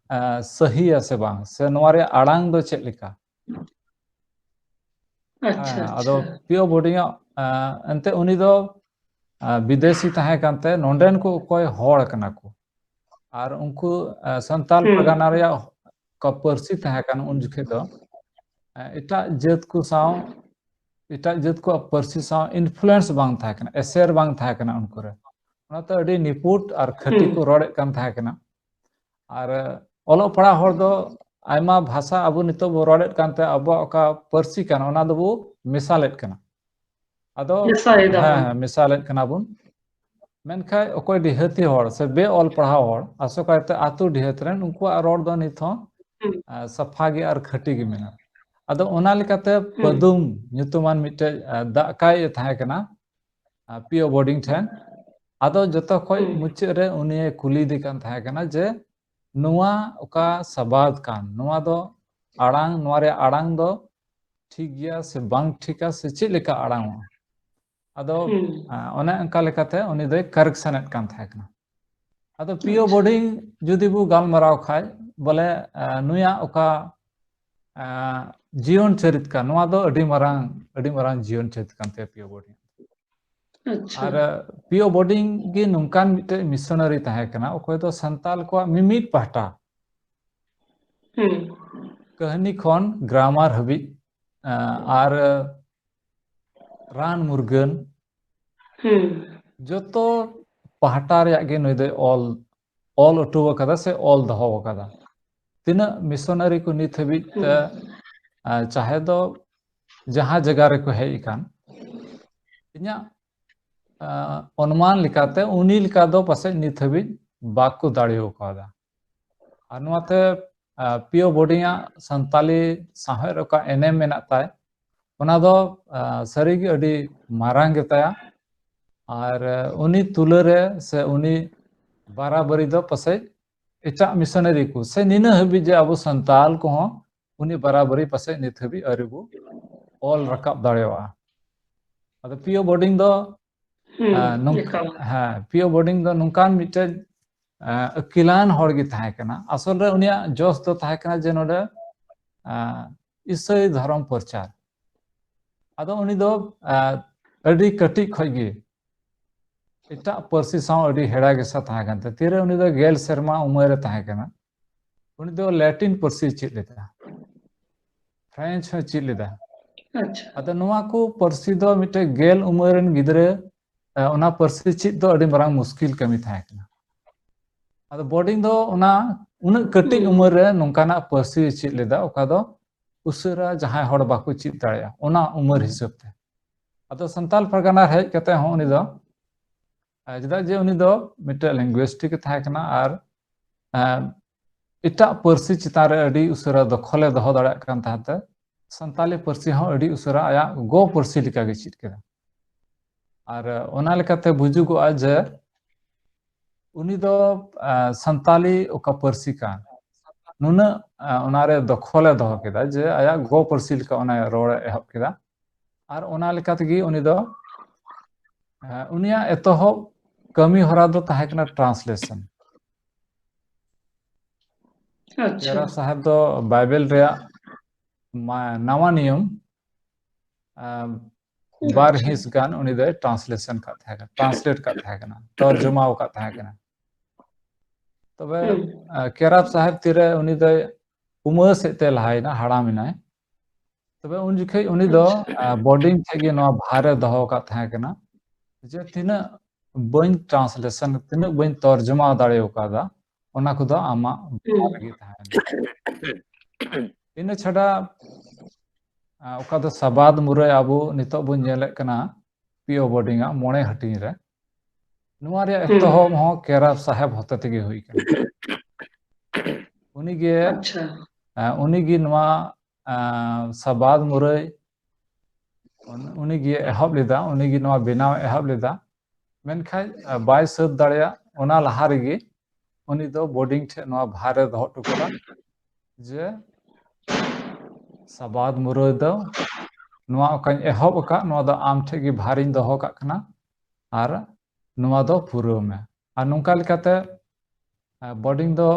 ᱥᱟᱹᱦᱤᱭᱟ ᱥᱮ ᱵᱟᱝ, ᱥᱮ ᱱᱚᱣᱟ ᱨᱮᱭᱟᱜ ᱟᱲᱟᱝ ᱫᱚ ᱪᱮᱫ ᱞᱮᱠᱟ? ᱟᱪᱪᱷᱟ᱾ ᱟᱫᱚ ᱯᱤᱭᱳ ᱵᱳᱨᱰᱤᱝ ᱟᱜ ᱮᱱᱛᱮ ᱩᱱᱤ ᱫᱚ ᱵᱤᱫᱮᱥᱤ ᱛᱟᱦᱮᱸ ᱠᱟᱱᱛᱮ ᱱᱚᱰᱮᱱ ᱠᱚ ᱚᱠᱚᱭ ᱦᱚᱲ ᱠᱟᱱᱟ ᱠᱚ, ᱟᱨ ᱩᱱᱠᱩ ᱥᱟᱱᱛᱟᱞ ᱯᱟᱨᱜᱟᱱᱟ ᱨᱮᱭᱟᱜ ᱚᱠᱟ ᱯᱟᱹᱨᱥᱤ ᱛᱟᱦᱮᱸ ᱠᱟᱱᱟ ᱩᱱ ᱡᱚᱠᱷᱮᱡ ᱫᱚ ᱮᱴᱟᱜ ᱡᱟᱹᱛ ᱠᱚ ᱥᱟᱶ ᱮᱴᱟᱜ ᱡᱟᱹᱛ ᱠᱚᱣᱟᱜ ᱯᱟᱹᱨᱥᱤ ᱥᱟᱶ ᱤᱱᱯᱷᱞᱩᱭᱮᱱᱥ ᱵᱟᱝ ᱛᱟᱦᱮᱸ ᱠᱟᱱᱟ, ᱮᱥᱮᱨ ᱵᱟᱝ ᱛᱟᱦᱮᱸ ᱠᱟᱱᱟ ᱩᱱᱠᱩ ᱨᱮ᱾ ᱚᱱᱟᱛᱮ ᱟᱹᱰᱤ ᱱᱤᱯᱩᱴ ᱟᱨ ᱠᱷᱟᱹᱴᱤ ᱠᱚ ᱨᱚᱲᱮᱫ ᱠᱟᱱ ᱛᱟᱦᱮᱸ ᱠᱟᱱᱟ᱾ ᱟᱨ ᱚᱞᱚᱜ ᱯᱟᱲᱦᱟᱜ ᱦᱚᱲ ᱫᱚ ᱟᱭᱢᱟ ᱵᱷᱟᱥᱟ ᱟᱵᱚ ᱱᱤᱛᱚᱜ ᱵᱚ ᱨᱚᱲᱮᱫ ᱠᱟᱱᱛᱮ ᱟᱵᱚᱣᱟᱜ ᱚᱠᱟ ᱯᱟᱹᱨᱥᱤ ᱠᱟᱱᱟ ᱚᱱᱟ ᱫᱚᱵᱚ ᱢᱮᱥᱟᱞᱮᱫ ᱠᱟᱱᱟ᱾ ᱟᱫᱚ ᱢᱮᱥᱟᱭ ᱫᱟᱵᱚᱱ᱾ ᱦᱮᱸ, ᱢᱮᱥᱟᱞᱮᱫ ᱠᱟᱱᱟ ᱵᱚᱱ᱾ ᱢᱮᱱᱠᱷᱟᱱ ᱚᱠᱚᱭ ᱰᱤᱦᱟᱹᱛᱤ ᱦᱚᱲ ᱥᱮ ᱵᱮ ᱚᱞ ᱯᱟᱲᱦᱟᱣ ᱦᱚᱲ, ᱟᱥᱚᱠᱟᱭᱛᱮ ᱟᱛᱳ ᱰᱤᱦᱟᱹᱛ ᱨᱮᱱ, ᱩᱱᱠᱩᱣᱟᱜ ᱨᱚᱲ ᱫᱚ ᱱᱤᱛ ᱦᱚᱸ ᱦᱩᱸ᱾ ᱟ, ᱥᱟᱯᱷᱟ ᱜᱮ ᱟᱨ ᱠᱷᱟᱹᱴᱤ ᱜᱮ ᱢᱮᱱᱟᱜᱼᱟ᱾ ᱟᱫᱚ ᱚᱱᱟ ᱞᱮᱠᱟᱛᱮ ᱯᱟᱹᱫᱩᱢ ᱧᱩᱛᱩᱢᱟᱱ ᱢᱤᱫᱴᱮᱡ ᱟ, ᱫᱟᱜ ᱠᱟᱭ ᱮ ᱛᱟᱦᱮᱸ ᱠᱟᱱᱟ ᱟ, ᱯᱤᱭᱳ ᱵᱳᱨᱰᱤᱝ ᱴᱷᱮᱱ᱾ ᱟᱫᱚ ᱡᱚᱛᱚ ᱠᱷᱚᱡ ᱢᱩᱪᱟᱹᱫ ᱨᱮ ᱩᱱᱤᱭᱮ ᱠᱩᱞᱤᱭᱮᱫᱮ ᱠᱟᱱ ᱛᱟᱦᱮᱸ ᱠᱟᱱᱟ ᱡᱮ ᱱᱚᱣᱟ ᱚᱠᱟ ᱥᱟᱵᱟᱫ ᱠᱟᱱ, ᱱᱚᱣᱟ ᱫᱚ ᱟᱲᱟᱝ, ᱱᱚᱣᱟ ᱨᱮᱭᱟᱜ ᱟᱲᱟᱝ ᱫᱚ ᱴᱷᱤᱠ ᱜᱮᱭᱟ ᱥᱮ ᱵᱟᱝ ᱴᱷᱤᱠᱟ ᱥᱮ ᱪᱮᱫ ᱞᱮᱠᱟ ᱟᱲᱟᱝᱚᱜᱼᱟ? ᱟᱫᱚ ᱟ, ᱚᱱᱮ ᱚᱱᱠᱟ ᱞᱮᱠᱟᱛᱮ ᱩᱱᱤ ᱫᱚᱭ ᱠᱟᱨᱮᱠᱥᱚᱱᱮᱫ ᱠᱟᱱ ᱛᱟᱦᱮᱸ ᱠᱟᱱᱟ᱾ ᱟᱫᱚ ᱯᱤᱭᱳ ᱵᱳᱨᱰᱤᱝ ᱡᱩᱫᱤ ᱵᱚ ᱜᱟᱞᱢᱟᱨᱟᱣ ᱠᱷᱟᱡ, ᱵᱚᱞᱮ ᱟ, ᱱᱩᱭᱟᱜ ᱚᱠᱟ ᱟ, ᱡᱤᱭᱚᱱ ᱪᱚᱨᱤᱛ ᱠᱟᱱ, ᱱᱚᱣᱟ ᱫᱚ ᱟᱹᱰᱤ ᱢᱟᱨᱟᱝ ᱟᱹᱰᱤ ᱢᱟᱨᱟᱝ ᱡᱤᱭᱚᱱ ᱪᱚᱨᱤᱛ ᱠᱟᱱ ᱛᱟᱭᱟ ᱯᱤᱭᱳ ᱵᱳᱨᱰᱤᱝ᱾ ᱟᱪᱪᱷᱟ᱾ ᱟᱨ ᱯᱤᱭᱳ ᱵᱳᱨᱰᱤᱝ ᱜᱮ ᱱᱚᱝᱠᱟᱱ ᱢᱤᱫᱴᱮᱡ ᱢᱤᱥᱚᱱᱟᱨᱤ ᱛᱟᱦᱮᱸ ᱠᱟᱱᱟ ᱚᱠᱚᱭ ᱫᱚ ᱥᱟᱱᱛᱟᱞ ᱠᱚᱣᱟᱜ ᱢᱤᱢᱤᱫ ᱯᱟᱦᱴᱟ ᱦᱩᱸ᱾ ᱠᱟᱹᱦᱱᱤ ᱠᱷᱚᱱ ᱜᱨᱟᱢᱟᱨ ᱦᱟᱹᱵᱤᱡ ᱟ, ᱟᱨ ᱨᱟᱱ ᱢᱩᱨᱜᱟᱹᱱ ᱦᱩᱸ᱾ ᱡᱚᱛᱚ ᱯᱟᱦᱴᱟ ᱨᱮᱭᱟᱜ ᱜᱮ ᱱᱩᱭ ᱫᱚᱭ ᱚᱞ ᱚᱞ ᱦᱚᱴᱚ ᱟᱠᱟᱫᱟ ᱥᱮ ᱚᱞ ᱫᱚᱦᱚ ᱟᱠᱟᱫᱟ᱾ ᱛᱤᱱᱟᱹᱜ ᱢᱤᱥᱚᱱᱟᱨᱤ ᱠᱚ ᱱᱤᱛ ᱦᱟᱹᱵᱤᱡ ᱛᱮ ᱟ, ᱪᱟᱦᱮ ᱫᱚ ᱡᱟᱦᱟᱸ ᱡᱟᱭᱜᱟ ᱨᱮᱠᱚ ᱦᱮᱡ ᱟᱠᱟᱱ, ᱤᱧᱟᱹᱜ ᱟ, ᱚᱱᱩᱢᱟᱱ ᱞᱮᱠᱟᱛᱮ ᱩᱱᱤ ᱞᱮᱠᱟ ᱫᱚ ᱯᱟᱥᱮᱡ ᱱᱤᱛ ᱦᱟᱹᱵᱤᱡ ᱵᱟᱠᱚ ᱫᱟᱲᱮ ᱟᱠᱟᱣᱫᱟ᱾ ᱟᱨ ᱱᱚᱣᱟᱛᱮ ᱟ, ᱯᱤᱭᱳ ᱵᱳᱨᱰᱤᱝ ᱟᱜ ᱥᱟᱱᱛᱟᱞᱤ ᱥᱟᱶᱦᱮᱫ ᱨᱮ ᱚᱠᱟ ᱮᱱᱮᱢ ᱢᱮᱱᱟᱜ ᱛᱟᱭ, ᱚᱱᱟ ᱫᱚ ᱟ, ᱥᱟᱹᱨᱤᱜᱮ ᱟᱹᱰᱤ ᱢᱟᱨᱟᱝ ᱜᱮᱛᱟᱭᱟ᱾ ᱟᱨ ᱟ, ᱩᱱᱤ ᱛᱩᱞᱟᱹᱨᱮ ᱥᱮ ᱩᱱᱤ ᱵᱟᱨᱟᱵᱟᱨᱤ ᱫᱚ ᱯᱟᱥᱮᱡ ᱮᱴᱟᱜ ᱢᱤᱥᱚᱱᱟᱨᱤ ᱠᱚ ᱥᱮ ᱱᱤᱱᱟᱹᱜ ᱦᱟᱹᱵᱤᱡ ᱡᱮ ᱟᱵᱚ ᱥᱟᱱᱛᱟᱞ ᱠᱚᱦᱚᱸ ᱩᱱᱤ ᱵᱟᱨᱟᱵᱟᱨᱤ ᱯᱟᱥᱮᱡ ᱱᱤᱛ ᱦᱟᱹᱵᱤᱡ ᱟᱹᱣᱨᱤ ᱵᱚ ᱚᱞ ᱨᱟᱠᱟᱵ ᱫᱟᱲᱮᱭᱟᱜᱼᱟ᱾ ᱟᱫᱚ ᱯᱤ ᱳ ᱵᱳᱨᱰᱤᱝ ᱫᱚ ᱦᱩᱸ, ᱟᱨ ᱱᱚᱝ- ᱮᱠᱟᱞ᱾ ᱦᱮᱸ, ᱯᱤ ᱳ ᱵᱳᱨᱰᱤᱝ ᱫᱚ ᱱᱚᱝᱠᱟᱱ ᱢᱤᱫᱴᱮᱡ ᱟᱨ ᱟᱹᱠᱤᱞᱟᱱ ᱦᱚᱲ ᱜᱮ ᱛᱟᱦᱮᱸ ᱠᱟᱱᱟ᱾ ᱟᱥᱚᱞ ᱨᱮ ᱩᱱᱤᱭᱟᱜ ᱡᱚᱥ ᱫᱚ ᱛᱟᱦᱮᱸ ᱠᱟᱱᱟ ᱡᱮ ᱱᱚᱰᱮ ᱟᱨ ᱤᱥᱟᱹᱭ ᱫᱷᱚᱨᱚᱢ ᱯᱨᱚᱪᱟᱨ᱾ ᱟᱫᱚ ᱩᱱᱤ ᱫᱚ ᱟᱨ ᱟᱹᱰᱤ ᱠᱟᱹᱴᱤᱡ ᱠᱷᱚᱡ ᱜᱮ ᱮᱴᱟᱜ ᱯᱟᱹᱨᱥᱤ ᱥᱟᱶ ᱟᱹᱰᱤ ᱦᱮᱲᱟ ᱜᱮᱥᱟ ᱛᱟᱦᱮᱸ ᱠᱟᱱ ᱛᱟᱭᱟ᱾ ᱛᱤᱨᱮ ᱩᱱᱤ ᱫᱚ ᱜᱮᱞ ᱥᱮᱨᱢᱟ ᱩᱢᱮᱨ ᱨᱮ ᱛᱟᱦᱮᱸ ᱠᱟᱱᱟ, ᱩᱱᱤ ᱫᱚ ᱞᱮᱴᱤᱱ ᱯᱟᱹᱨᱥᱤ ᱪᱮᱫ ᱞᱮᱫᱟ, ᱯᱷᱨᱮᱧᱪ ᱦᱚᱸ ᱪᱮᱫ ᱞᱮᱫᱟ᱾ ᱟᱪᱪᱷᱟ᱾ ᱟᱫᱚ ᱱᱚᱣᱟ ᱠᱚ ᱯᱟᱹᱨᱥᱤ ᱫᱚ ᱢᱤᱫᱴᱮᱡ ᱜᱮᱞ ᱩᱢᱮᱨ ᱨᱮᱱ ᱜᱤᱫᱽᱨᱟᱹ ᱟᱨ ᱚᱱᱟ ᱯᱟᱹᱨᱥᱤ ᱪᱮᱫ ᱫᱚ ᱟᱹᱰᱤ ᱢᱟᱨᱟᱝ ᱢᱩᱥᱠᱤᱞ ᱠᱟᱹᱢᱤ ᱛᱟᱦᱮᱸ ᱠᱟᱱᱟ᱾ ᱟᱫᱚ ᱵᱳᱨᱰᱤᱝ ᱫᱚ ᱚᱱᱟ ᱩᱱᱟᱹᱜ ᱠᱟᱹᱴᱤᱡ ᱦᱩᱸ᱾ ᱩᱢᱮᱨ ᱨᱮ ᱱᱚᱝᱠᱟᱱᱟᱜ ᱯᱟᱹᱨᱥᱤ ᱪᱮᱫ ᱞᱮᱫᱟ, ᱚᱠᱟ ᱫᱚ ᱩᱥᱟᱹᱨᱟ ᱡᱟᱦᱟᱸᱭ ᱦᱚᱲ ᱵᱟᱠᱚ ᱪᱮᱫ ᱫᱟᱲᱮᱭᱟᱜᱼᱟ, ᱚᱱᱟ ᱩᱢᱮᱨ ᱦᱤᱥᱟᱹᱵ ᱛᱮ᱾ ᱟᱫᱚ ᱥᱟᱱᱛᱟᱞ ᱯᱟᱨᱜᱟᱱᱟ ᱨᱮ ᱦᱮᱡ ᱠᱟᱛᱮ ᱦᱚᱸ ᱩᱱᱤ ᱫᱚ ᱟᱨ ᱪᱮᱫᱟᱜ ᱡᱮ ᱩᱱᱤ ᱫᱚ ᱢᱤᱫᱴᱮᱡ ᱞᱤᱝᱜᱩᱭᱤᱥᱴ ᱮ ᱛᱟᱦᱮᱸ ᱠᱟᱱᱟ ᱟᱨ ᱟᱨ ᱮᱴᱟᱜ ᱯᱟᱹᱨᱥᱤ ᱪᱮᱛᱟᱱ ᱨᱮ ᱟᱹᱰᱤ ᱩᱥᱟᱹᱨᱟ ᱫᱚᱠᱷᱚᱞ ᱮ ᱫᱚᱦᱚ ᱫᱟᱲᱮᱭᱟᱜ ᱠᱟᱱ ᱛᱟᱦᱮᱸ ᱛᱮ ᱥᱟᱱᱛᱟᱞᱤ ᱯᱟᱹᱨᱥᱤ ᱦᱚᱸ ᱟᱹᱰᱤ ᱩᱥᱟᱹᱨᱟ ᱟᱭᱟᱜ ᱜᱚ ᱯᱟᱹᱨᱥᱤ ᱞᱮᱠᱟ ᱜᱮ ᱪᱮᱫ ᱠᱮᱫᱟ᱾ ᱟᱨ ᱚᱱᱟ ᱞᱮᱠᱟᱛᱮ ᱵᱩᱡᱩᱜᱚᱜᱼᱟ ᱡᱮ ᱩᱱᱤ ᱫᱚ ᱟᱨ ᱥᱟᱱᱛᱟᱞᱤ ᱚᱠᱟ ᱯᱟᱹᱨᱥᱤ ᱠᱟᱱ ᱱᱩᱱᱟᱹᱜ ᱟᱨ ᱚᱱᱟᱨᱮ ᱫᱚᱠᱷᱚᱞ ᱮ ᱫᱚᱦᱚ ᱠᱮᱫᱟ ᱡᱮ ᱟᱭᱟᱜ ᱜᱚ ᱯᱟᱹᱨᱥᱤ ᱞᱮᱠᱟ ᱚᱱᱟᱭ ᱨᱚᱲ ᱮ ᱮᱦᱚᱵ ᱠᱮᱫᱟ᱾ ᱟᱨ ᱚᱱᱟ ᱞᱮᱠᱟ ᱛᱮᱜᱮ ᱩᱱᱤ ᱫᱚ ᱟᱨ ᱩᱱᱤᱭᱟᱜ ᱮᱛᱚᱦᱚᱵ ᱠᱟᱹᱢᱤ ᱦᱚᱨᱟ ᱫᱚ ᱛᱟᱦᱮᱸ ᱠᱟᱱᱟ ᱴᱨᱟᱱᱥᱞᱮᱥᱚᱱ᱾ ᱟᱪᱪᱷᱟ᱾ ᱠᱮᱨᱟᱯ ᱥᱟᱦᱮᱵ ᱫᱚ ᱵᱟᱭᱵᱮᱞ ᱨᱮᱭᱟᱜ ᱢᱟ-, ᱱᱟᱣᱟ ᱱᱤᱭᱚᱢ ᱟᱨ ᱵᱟᱨ ᱟᱪᱪᱷᱟ᱾ ᱦᱤᱸᱥ ᱜᱟᱱ ᱩᱱᱤ ᱫᱚᱭ ᱴᱨᱟᱱᱥᱞᱮᱥᱚᱱ ᱠᱟᱫ ᱛᱟᱦᱮᱸ ᱠᱟᱱᱟ, ᱴᱨᱟᱱᱥᱞᱮᱴ ᱠᱟᱫ ᱛᱟᱦᱮᱸ ᱠᱟᱱᱟ, ᱛᱚᱨᱡᱚᱢᱟ ᱟᱠᱟᱫ ᱛᱟᱦᱮᱸ ᱠᱟᱱᱟ᱾ ᱛᱚᱵᱮ ᱦᱩᱸ᱾ ᱟᱨ ᱠᱮᱨᱟᱯ ᱥᱟᱦᱮᱵ ᱛᱤᱨᱮ ᱩᱱᱤ ᱫᱚᱭ ᱩᱢᱟᱹᱨ ᱥᱮᱫ ᱛᱮ ᱞᱟᱦᱟᱭᱮᱱᱟ, ᱦᱟᱲᱟᱢ ᱮᱱᱟᱭ, ᱛᱚᱵᱮ ᱩᱱ ᱡᱚᱠᱷᱮᱡ ᱩᱱᱤ ᱫᱚ ᱟᱪᱪᱷᱟ᱾ ᱟᱨ ᱵᱳᱨᱰᱤᱝ ᱴᱷᱮᱡ ᱜᱮ ᱱᱚᱣᱟ ᱵᱷᱟᱨ ᱮ ᱫᱚᱦᱚ ᱟᱠᱟᱫ ᱛᱟᱦᱮᱸ ᱠᱟᱱᱟ ᱡᱮ ᱛᱤᱱᱟᱹᱜ ᱵᱟᱹᱧ ᱴᱨᱟᱱᱥᱞᱮᱥᱚᱱ, ᱛᱤᱱᱟᱹᱜ ᱵᱟᱹᱧ ᱛᱚᱨᱡᱚᱢᱟ ᱫᱟᱲᱮ ᱟᱠᱟᱫᱟ, ᱚᱱᱟ ᱠᱚᱫᱚ ᱟᱢᱟᱜ ᱵᱷᱟᱨ ᱦᱩᱸ᱾ ᱨᱮᱜᱮ ᱛᱟᱦᱮᱱᱟ᱾ ᱤᱱᱟᱹ ᱪᱷᱟᱰᱟ ᱟᱨ ᱚᱠᱟ ᱫᱚ ᱥᱟᱵᱟᱫ ᱢᱩᱨᱟᱹᱭ ᱟᱵᱚ ᱱᱤᱛᱚᱜ ᱵᱚᱱ ᱧᱮᱞᱮᱫ ᱠᱟᱱᱟ ᱯᱤ ᱳ ᱵᱳᱨᱰᱤᱝ ᱟᱜ ᱢᱚᱬᱮ ᱦᱟᱹᱴᱤᱧ ᱨᱮ, ᱱᱚᱣᱟ ᱨᱮᱭᱟᱜ ᱦᱩᱸ᱾ ᱮᱛᱚᱦᱚᱵ ᱦᱚᱸ ᱠᱮᱨᱟᱯ ᱥᱟᱦᱮᱵ ᱦᱚᱛᱮ ᱛᱮᱜᱮ ᱦᱩᱭ ᱠᱟᱱᱟ᱾ ᱩᱱᱤᱜᱮ ᱟᱪᱪᱷᱟ᱾ ᱟᱨ ᱩᱱᱤᱜᱮ ᱱᱚᱣᱟ ᱟᱨ ᱥᱟᱵᱟᱫ ᱢᱩᱨᱟᱹᱭ ᱩᱱ-, ᱩᱱᱤᱜᱮ ᱮᱦᱚᱵ ᱞᱮᱫᱟ, ᱩᱱᱤᱜᱮ ᱱᱚᱣᱟ ᱵᱮᱱᱟᱣ ᱮ ᱮᱦᱚᱵ ᱞᱮᱫᱟ᱾ ᱢᱮᱱᱠᱷᱟᱱ ᱟᱨ ᱵᱟᱭ ᱥᱟᱹᱛ ᱫᱟᱲᱮᱭᱟᱜ, ᱚᱱᱟ ᱞᱟᱦᱟ ᱨᱮᱜᱮ ᱩᱱᱤ ᱫᱚ ᱵᱳᱨᱰᱤᱝ ᱴᱷᱮᱱ ᱱᱚᱣᱟ ᱵᱷᱟᱨ ᱮ ᱫᱚᱦᱚ ᱦᱚᱴᱚ ᱠᱟᱫᱟ ᱡᱮ ᱥᱟᱵᱟᱫ ᱢᱩᱨᱟᱹᱭ ᱫᱚ ᱱᱚᱣᱟ ᱚᱠᱟᱧ ᱮᱦᱚᱵ ᱟᱠᱟᱫ, ᱱᱚᱣᱟ ᱫᱚ ᱟᱢ ᱴᱷᱮᱱ ᱜᱮ ᱵᱷᱟᱨᱤᱧ ᱫᱚᱦᱚ ᱠᱟᱜ ᱠᱟᱱᱟ, ᱟᱨ ᱱᱚᱣᱟ ᱫᱚ ᱯᱩᱨᱟᱹᱣ ᱢᱮ᱾ ᱟᱨ ᱱᱚᱝᱠᱟ ᱞᱮᱠᱟᱛᱮ, ᱟᱸ, ᱵᱚᱰᱤᱝ ᱫᱚ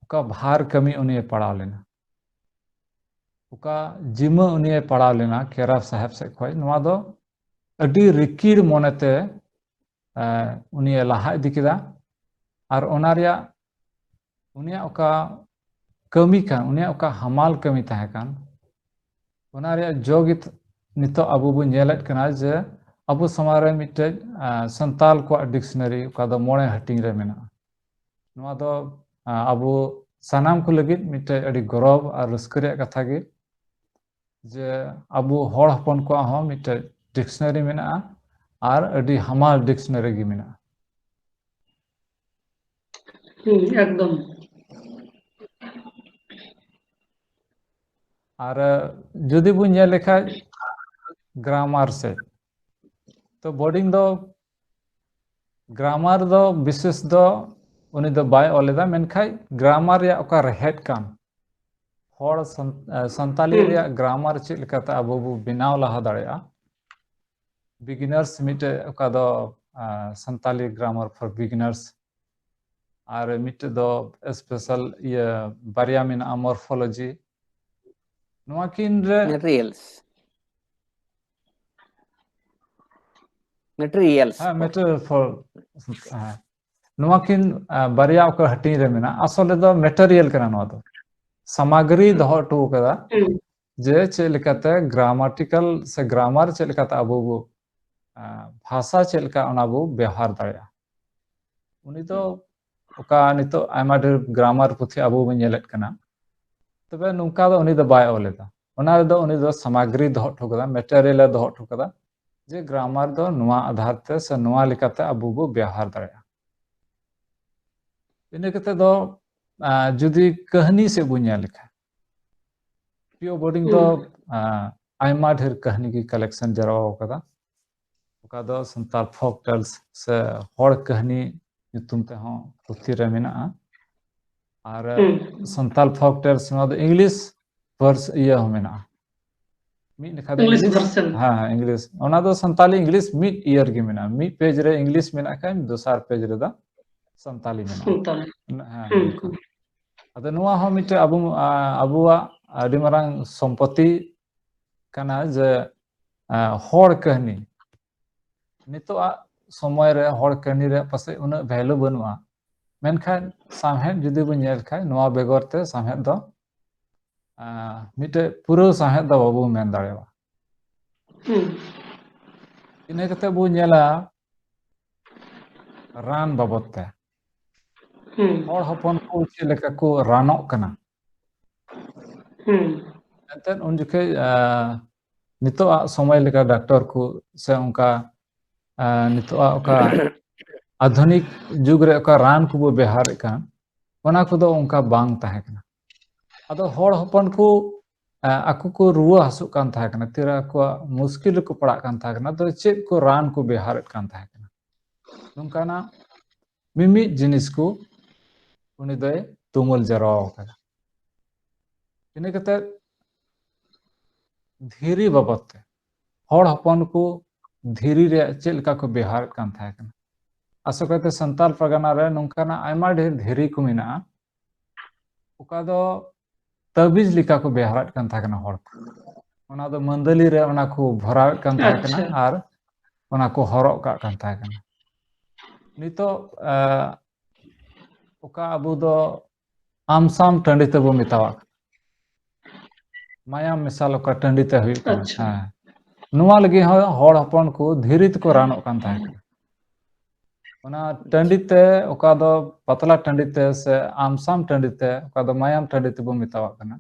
ᱚᱠᱟ ᱵᱷᱟᱨ ᱠᱟᱹᱢᱤ ᱩᱱᱤᱭᱮ ᱯᱟᱲᱟᱣ ᱞᱮᱱᱟ, ᱚᱠᱟ ᱡᱤᱢᱟᱹ ᱩᱱᱤᱭᱮ ᱯᱟᱲᱟᱣ ᱞᱮᱱᱟ ᱠᱮᱨᱟᱨ ᱥᱟᱦᱮᱵᱽ ᱥᱮᱫ ᱠᱷᱚᱱ, ᱱᱚᱣᱟ ᱫᱚ ᱟᱹᱰᱤ ᱨᱤᱠᱤᱲ ᱢᱚᱱᱮᱛᱮ, ᱟᱸ, ᱩᱱᱤᱭᱮ ᱞᱟᱦᱟ ᱤᱫᱤ ᱠᱮᱫᱟ᱾ ᱟᱨ ᱚᱱᱟ ᱨᱮᱭᱟᱜ, ᱩᱱᱤᱭᱟᱜ ᱚᱠᱟ ᱠᱟᱹᱢᱤ ᱠᱟᱱ, ᱩᱱᱤᱭᱟᱜ ᱚᱠᱟ ᱦᱟᱢᱟᱞ ᱠᱟᱹᱢᱤ ᱛᱟᱦᱮᱸ ᱠᱟᱱ, ᱚᱱᱟ ᱨᱮᱭᱟᱜ ᱡᱚ ᱜᱮ ᱱᱤᱛᱚᱜ ᱟᱵᱚ ᱵᱚᱱ ᱧᱮᱞᱮᱫ ᱠᱟᱱᱟ ᱡᱮ ᱟᱵᱚ ᱥᱚᱢᱟᱡᱽ ᱨᱮ ᱢᱤᱫᱴᱮᱡ, ᱟᱸ, ᱥᱟᱱᱛᱟᱞ ᱠᱚᱣᱟᱜ ᱰᱤᱠᱥᱱᱟᱨᱤ, ᱚᱠᱟ ᱫᱚ ᱢᱚᱬᱮ ᱦᱟᱹᱴᱤᱧ ᱨᱮ ᱢᱮᱱᱟᱜᱼᱟ᱾ ᱱᱚᱣᱟ ᱫᱚ, ᱟᱸ, ᱟᱵᱚ ᱥᱟᱱᱟᱢ ᱠᱚ ᱞᱟᱹᱜᱤᱫ ᱢᱤᱫᱴᱮᱡ ᱟᱹᱰᱤ ᱜᱚᱨᱚᱵᱽ ᱟᱨ ᱨᱟᱹᱥᱠᱟᱹ ᱨᱮᱭᱟᱜ ᱠᱟᱛᱷᱟ ᱜᱮ, ᱡᱮ ᱟᱵᱚ ᱦᱚᱲ ᱦᱚᱯᱚᱱ ᱠᱚᱣᱟᱜ ᱦᱚᱸ ᱢᱤᱫᱴᱮᱡ ᱰᱤᱠᱥᱱᱟᱨᱤ ᱢᱮᱱᱟᱜᱼᱟ, ᱟᱨ ᱟᱹᱰᱤ ᱦᱟᱢᱟᱞ ᱰᱤᱠᱥᱱᱟᱨᱤ ᱜᱮ ᱢᱮᱱᱟᱜᱼᱟ᱾ ᱦᱩᱸ, ᱮᱠᱫᱚᱢ᱾ ᱟᱨ ᱡᱩᱫᱤ ᱵᱚᱱ ᱧᱮᱞ ᱞᱮᱠᱷᱟᱡ ᱜᱨᱟᱢᱟᱨ ᱥᱮᱫ, ᱛᱚ ᱵᱚᱰᱤᱝ ᱫᱚ ᱜᱨᱟᱢᱟᱨ ᱫᱚ ᱵᱤᱥᱮᱥ ᱫᱚ ᱩᱱᱤ ᱫᱚ ᱵᱟᱭ ᱚᱞ ᱞᱮᱫᱟ, ᱢᱮᱱᱠᱷᱟᱡ ᱜᱨᱟᱢᱟᱨ ᱨᱮᱭᱟᱜ ᱚᱠᱟ ᱨᱮᱦᱮᱫ ᱠᱟᱱ, ᱦᱚᱲ ᱥᱟᱱ-, ᱮ, ᱥᱟᱱᱛᱟᱞᱤ ᱦᱩᱸ᱾ ᱨᱮᱭᱟᱜ ᱜᱨᱟᱢᱟᱨ ᱪᱮᱫ ᱞᱮᱠᱟᱛᱮ ᱟᱵᱚ ᱵᱚ ᱵᱮᱱᱟᱣ ᱞᱟᱦᱟ ᱫᱟᱲᱮᱭᱟᱜᱼᱟ, ᱵᱤᱜᱤᱱᱟᱨᱥ ᱢᱤᱫᱴᱮᱡ ᱚᱠᱟ ᱫᱚ, ᱟ, ᱥᱟᱱᱛᱟᱞᱤ ᱜᱨᱟᱢᱟᱨ ᱯᱷᱚᱨ ᱵᱤᱜᱤᱱᱟᱨᱥ, ᱟᱨ ᱢᱤᱫᱴᱮᱡ ᱫᱚ ᱥᱯᱮᱥᱟᱞ, ᱤᱭᱟᱹ, ᱵᱟᱨᱭᱟ ᱢᱮᱱᱟᱜᱼᱟ, ᱢᱚᱨᱯᱷᱳᱞᱚᱡᱤ᱾ ᱱᱚᱣᱟ ᱠᱤᱱ ᱨᱮ ᱢᱮᱴᱮᱨᱤᱭᱟᱞᱥ᱾ ᱢᱮᱴᱮᱨᱤᱭᱟᱞᱥ ᱦᱮᱸ, ᱢᱮᱴᱮᱨᱤᱭᱟᱞ ᱯᱷᱚᱨ, ᱦᱮᱸ᱾ ᱱᱚᱣᱟ ᱠᱤᱱ, ᱟ, ᱵᱟᱨᱭᱟ ᱚᱠᱟ ᱦᱟᱹᱴᱤᱧ ᱨᱮ ᱢᱮᱱᱟᱜᱼᱟ, ᱟᱥᱚᱞ ᱨᱮᱫᱚ ᱢᱮᱴᱮᱨᱤᱭᱟᱞ ᱠᱟᱱᱟ ᱱᱚᱣᱟ ᱫᱚ᱾ ᱥᱟᱢᱟᱜᱨᱤ ᱫᱚᱦᱚ ᱦᱚᱴᱚ ᱠᱟᱫᱟ, ᱦᱩᱸ᱾ ᱡᱮ ᱪᱮᱫ ᱞᱮᱠᱟᱛᱮ ᱜᱨᱟᱢᱟᱴᱤᱠᱟᱞ ᱥᱮ ᱜᱨᱟᱢᱟᱨ ᱪᱮᱫ ᱞᱮᱠᱟᱛᱮ ᱟᱵᱚ ᱵᱚ, ᱟ, ᱵᱷᱟᱥᱟ ᱪᱮᱫ ᱞᱮᱠᱟ ᱚᱱᱟ ᱵᱚ ᱵᱮᱣᱦᱟᱨ ᱫᱟᱲᱮᱭᱟᱜᱼᱟ᱾ ᱩᱱᱤ ᱫᱚ ᱚᱠᱟ ᱱᱤᱛᱚᱜ ᱟᱭᱢᱟ ᱰᱷᱮᱨ ᱜᱨᱟᱢᱟᱨ ᱯᱩᱛᱷᱤ ᱟᱵᱚ ᱵᱚᱱ ᱧᱮᱞᱮᱫ ᱠᱟᱱᱟ, ᱛᱚᱵᱮ ᱱᱚᱝᱠᱟ ᱫᱚ ᱩᱱᱤ ᱫᱚ ᱵᱟᱭ ᱚᱞ ᱮᱫᱟ᱾ ᱚᱱᱟ ᱨᱮᱫᱚ ᱩᱱᱤ ᱫᱚ ᱥᱟᱢᱟᱜᱨᱤ ᱫᱚᱦᱚ ᱦᱚᱴᱚ ᱠᱟᱫᱟ, ᱢᱮᱴᱮᱨᱤᱭᱟᱞ ᱮ ᱫᱚᱦᱚ ᱦᱚᱴᱚ ᱠᱟᱫᱟ, ᱡᱮ ᱜᱨᱟᱢᱟᱨ ᱫᱚ ᱱᱚᱣᱟ ᱟᱫᱷᱟᱨ ᱛᱮ ᱥᱮ ᱱᱚᱣᱟ ᱞᱮᱠᱟᱛᱮ ᱟᱵᱚ ᱵᱚ ᱵᱮᱣᱦᱟᱨ ᱫᱟᱲᱮᱭᱟᱜᱼᱟ᱾ ᱤᱱᱟᱹ ᱠᱟᱛᱮ ᱫᱚ, ᱟ, ᱡᱩᱫᱤ ᱠᱟᱹᱦᱱᱤ ᱥᱮᱫ ᱵᱚᱱ ᱧᱮᱞ ᱞᱮᱠᱷᱟᱱ, ᱯᱤ ᱳ ᱵᱚᱰᱤᱝ ᱫᱚ, ᱦᱩᱸ᱾ ᱟ, ᱟᱭᱢᱟ ᱰᱷᱮᱨ ᱠᱟᱹᱦᱱᱤ ᱜᱮ ᱠᱟᱞᱮᱠᱥᱚᱱ ᱡᱟᱨᱣᱟ ᱟᱠᱟᱫᱟ᱾ ᱚᱠᱟ ᱫᱚ ᱥᱟᱱᱛᱟᱲ ᱯᱷᱳᱠ ᱴᱮᱞᱥ ᱥᱮ ᱦᱚᱲ ᱠᱟᱹᱦᱱᱤ ᱧᱩᱛᱩᱢ ᱛᱮᱦᱚᱸ ᱯᱩᱛᱷᱤ ᱨᱮ ᱢᱮᱱᱟᱜᱼᱟ᱾ ᱟᱨ ᱦᱩᱸ᱾ ᱥᱟᱱᱛᱟᱲ ᱯᱷᱳᱠ ᱴᱮᱞᱥ, ᱱᱚᱣᱟ ᱫᱚ ᱤᱝᱞᱤᱥ ᱵᱷᱟᱨᱥ ᱤᱭᱟᱹ ᱦᱚᱸ ᱢᱮᱱᱟᱜᱼᱟ, ᱢᱤᱫ ᱱᱟᱠᱷᱟ ᱫᱚ English English, version. ᱦᱮᱸ, ᱦᱮᱸ, English. ᱚᱱᱟ ᱫᱚ ᱥᱟᱱᱛᱟᱞᱤ English ᱢᱤᱫ ᱤᱭᱟᱹ ᱨᱮᱜᱮ ᱢᱮᱱᱟᱜᱼᱟ᱾ ᱢᱤᱫ page ᱨᱮ English ᱢᱮᱱᱟᱜ ᱠᱷᱟᱱ, ᱫᱚᱥᱟᱨ page ᱨᱮᱫᱚ ᱥᱟᱱᱛᱟᱞᱤ ᱢᱮᱱᱟᱜᱼᱟ᱾ ᱥᱟᱱᱛᱟᱞᱤ᱾ ᱦᱮᱸ, ᱦᱩᱸ, ᱚᱱᱠᱟ᱾ ᱦᱩᱸ᱾ ᱟᱫᱚ ᱱᱚᱣᱟ ᱦᱚᱸ ᱢᱤᱫᱴᱮᱱ ᱟᱵᱚ, ᱟ, ᱟᱵᱚᱣᱟᱜ ᱟᱹᱰᱤ ᱢᱟᱨᱟᱝ ᱥᱚᱢᱯᱚᱛᱤ ᱠᱟᱱᱟ ᱡᱮ, ᱟ, ᱦᱚᱲ ᱠᱟᱹᱦᱱᱤ᱾ ᱱᱤᱛᱚᱜᱟᱜ ᱥᱚᱢᱚᱭ ᱨᱮ ᱦᱚᱲ ᱠᱟᱹᱦᱱᱤ ᱨᱮ ᱯᱟᱥᱮᱡ ᱩᱱᱟᱹᱜ value ᱵᱟᱹᱱᱩᱜᱼᱟ, ᱢᱮᱱᱠᱷᱟᱱ ᱥᱟᱶᱦᱮᱫ ᱡᱩᱫᱤ ᱵᱚᱱ ᱧᱮᱞ ᱠᱷᱟᱱ, ᱱᱚᱣᱟ ᱵᱮᱜᱚᱨ ᱛᱮ ᱥᱟᱶᱦᱮᱫ ᱫᱚ, ᱟ, ᱢᱤᱫᱴᱮᱡ ᱯᱩᱨᱟᱹ ᱥᱟᱶᱦᱮᱫ ᱫᱚ ᱵᱟᱵᱚ ᱢᱮᱱ ᱫᱟᱲᱮᱭᱟᱜᱼᱟ᱾ ᱦᱩᱸ᱾ ᱤᱱᱟᱹ ᱠᱟᱛᱮ ᱵᱚ ᱧᱮᱞᱟ ᱨᱟᱱ ᱵᱟᱵᱚᱫ ᱛᱮ᱾ ᱦᱩᱸ᱾ ᱦᱚᱲ ᱦᱚᱯᱚᱱ ᱠᱚ ᱪᱮᱫ ᱞᱮᱠᱟ ᱠᱚ ᱨᱟᱱᱚᱜ ᱠᱟᱱᱟ᱾ ᱦᱩᱸ᱾ ᱮᱱᱛᱮᱫ ᱩᱱ ᱡᱚᱠᱷᱮᱡ, ᱟ, ᱱᱤᱛᱚᱜᱟᱜ ᱥᱚᱢᱚᱭ ᱞᱮᱠᱟ ᱰᱟᱠᱛᱚᱨ ᱠᱚ ᱥᱮ ᱚᱱᱠᱟ, ᱟ, ᱱᱤᱛᱚᱜᱟᱜ ᱚᱠᱟ ᱟᱫᱷᱩᱱᱤᱠ ᱡᱩᱜᱽ ᱨᱮ ᱚᱠᱟ ᱨᱟᱱ ᱠᱚᱵᱚ ᱵᱮᱣᱦᱟᱨᱮᱫ ᱠᱟᱱ, ᱚᱱᱟ ᱠᱚᱫᱚ ᱚᱱᱠᱟ ᱵᱟᱝ ᱛᱟᱦᱮᱸ ᱠᱟᱱᱟ᱾ ᱟᱫᱚ ᱦᱚᱲ ᱦᱚᱯᱚᱱ ᱠᱚ, ᱟ, ᱟᱠᱚ ᱠᱚ ᱨᱩᱣᱟᱹ ᱦᱟᱹᱥᱩᱜ ᱠᱟᱱ ᱛᱟᱦᱮᱸ ᱠᱟᱱᱟ, ᱛᱤᱨᱮ ᱟᱠᱚᱣᱟᱜ ᱢᱩᱥᱠᱤᱞ ᱨᱮᱠᱚ ᱯᱟᱲᱟᱜ ᱠᱟᱱ ᱛᱟᱦᱮᱸ ᱠᱟᱱᱟ, ᱟᱫᱚ ᱪᱮᱫ ᱠᱚ ᱨᱟᱱ ᱠᱚ ᱵᱮᱣᱦᱟᱨᱮᱫ ᱠᱟᱱ ᱛᱟᱦᱮᱸ ᱠᱟᱱᱟ? ᱱᱚᱝᱠᱟᱱᱟᱜ ᱢᱤᱢᱤᱫ ᱡᱤᱱᱤᱥ ᱠᱚ ᱩᱱᱤ ᱫᱚᱭ ᱛᱩᱢᱟᱹᱞ ᱡᱟᱨᱣᱟ ᱟᱠᱟᱫᱟ᱾ ᱤᱱᱟᱹ ᱠᱟᱛᱮ ᱫᱷᱤᱨᱤ ᱵᱟᱵᱚᱫ ᱛᱮ, ᱦᱚᱲ ᱦᱚᱯᱚᱱ ᱠᱚ ᱫᱷᱤᱨᱤ ᱨᱮᱭᱟᱜ ᱪᱮᱫ ᱞᱮᱠᱟ ᱠᱚ ᱵᱮᱣᱦᱟᱨᱮᱫ ᱠᱟᱱ ᱛᱟᱦᱮᱸ ᱠᱟᱱᱟ᱾ ᱟᱥᱚᱠᱟᱭᱛᱮ ᱥᱟᱱᱛᱟᱲ ᱯᱟᱨᱜᱟᱱᱟ ᱨᱮ ᱱᱚᱝᱠᱟᱱᱟᱜ ᱟᱭᱢᱟ ᱰᱷᱮᱨ ᱫᱷᱤᱨᱤ ᱠᱚ ᱢᱮᱱᱟᱜᱼᱟ, ᱚᱠᱟ ᱫᱚ ᱛᱟᱵᱤᱡ ᱞᱮᱠᱟ ᱠᱚ ᱵᱮᱣᱦᱟᱨᱮᱫ ᱠᱟᱱ ᱛᱟᱦᱮᱸ ᱠᱟᱱᱟ ᱦᱚᱲ ᱠᱚ᱾ ᱚᱱᱟ ᱫᱚ ᱢᱟᱹᱱᱫᱟᱹᱞᱤ ᱨᱮ ᱚᱱᱟ ᱠᱚ ᱵᱷᱚᱨᱟᱣᱮᱫ ᱠᱟᱱ ᱛᱟᱦᱮᱸ ᱠᱟᱱᱟ ᱟᱪᱪᱷᱟ᱾ ᱟᱨ ᱚᱱᱟ ᱠᱚ ᱦᱚᱨᱚᱜ ᱠᱟᱜ ᱠᱟᱱ ᱛᱟᱦᱮᱸ ᱠᱟᱱᱟ᱾ ᱱᱤᱛᱚᱜ, ᱟ, ᱚᱠᱟ ᱟᱵᱚ ᱫᱚ ᱟᱢᱥᱟᱢ ᱴᱟᱺᱰᱤ ᱛᱮᱵᱚ ᱢᱮᱛᱟᱣᱟᱜ ᱠᱟᱱᱟ, ᱢᱟᱭᱟᱢ ᱢᱮᱥᱟᱞ ᱚᱠᱟ ᱴᱟᱺᱰᱤ ᱛᱮ ᱦᱩᱭᱩᱜ ᱠᱟᱱᱟ᱾ ᱟᱪᱪᱷᱟ᱾ ᱦᱮᱸ, ᱱᱚᱣᱟ ᱞᱟᱹᱜᱤᱫ ᱦᱚᱸ ᱦᱚᱲ ᱦᱚᱯᱚᱱ ᱠᱚ ᱫᱷᱤᱨᱤ ᱛᱮᱠᱚ ᱨᱟᱱᱚᱜ ᱠᱟᱱ ᱛᱟᱦᱮᱸ ᱠᱟᱱᱟ᱾ ᱚᱱᱟ ᱴᱟᱺᱰᱤ ᱛᱮ, ᱚᱠᱟ ᱫᱚ ᱯᱟᱛᱞᱟ ᱴᱟᱺᱰᱤ ᱛᱮ ᱥᱮ ᱟᱢᱥᱟᱢ ᱴᱟᱺᱰᱤ ᱛᱮ, ᱚᱠᱟ ᱫᱚ ᱢᱟᱭᱟᱢ ᱴᱟᱺᱰᱤ ᱛᱮᱵᱚ ᱢᱮᱛᱟᱣᱟᱜ ᱠᱟᱱᱟ,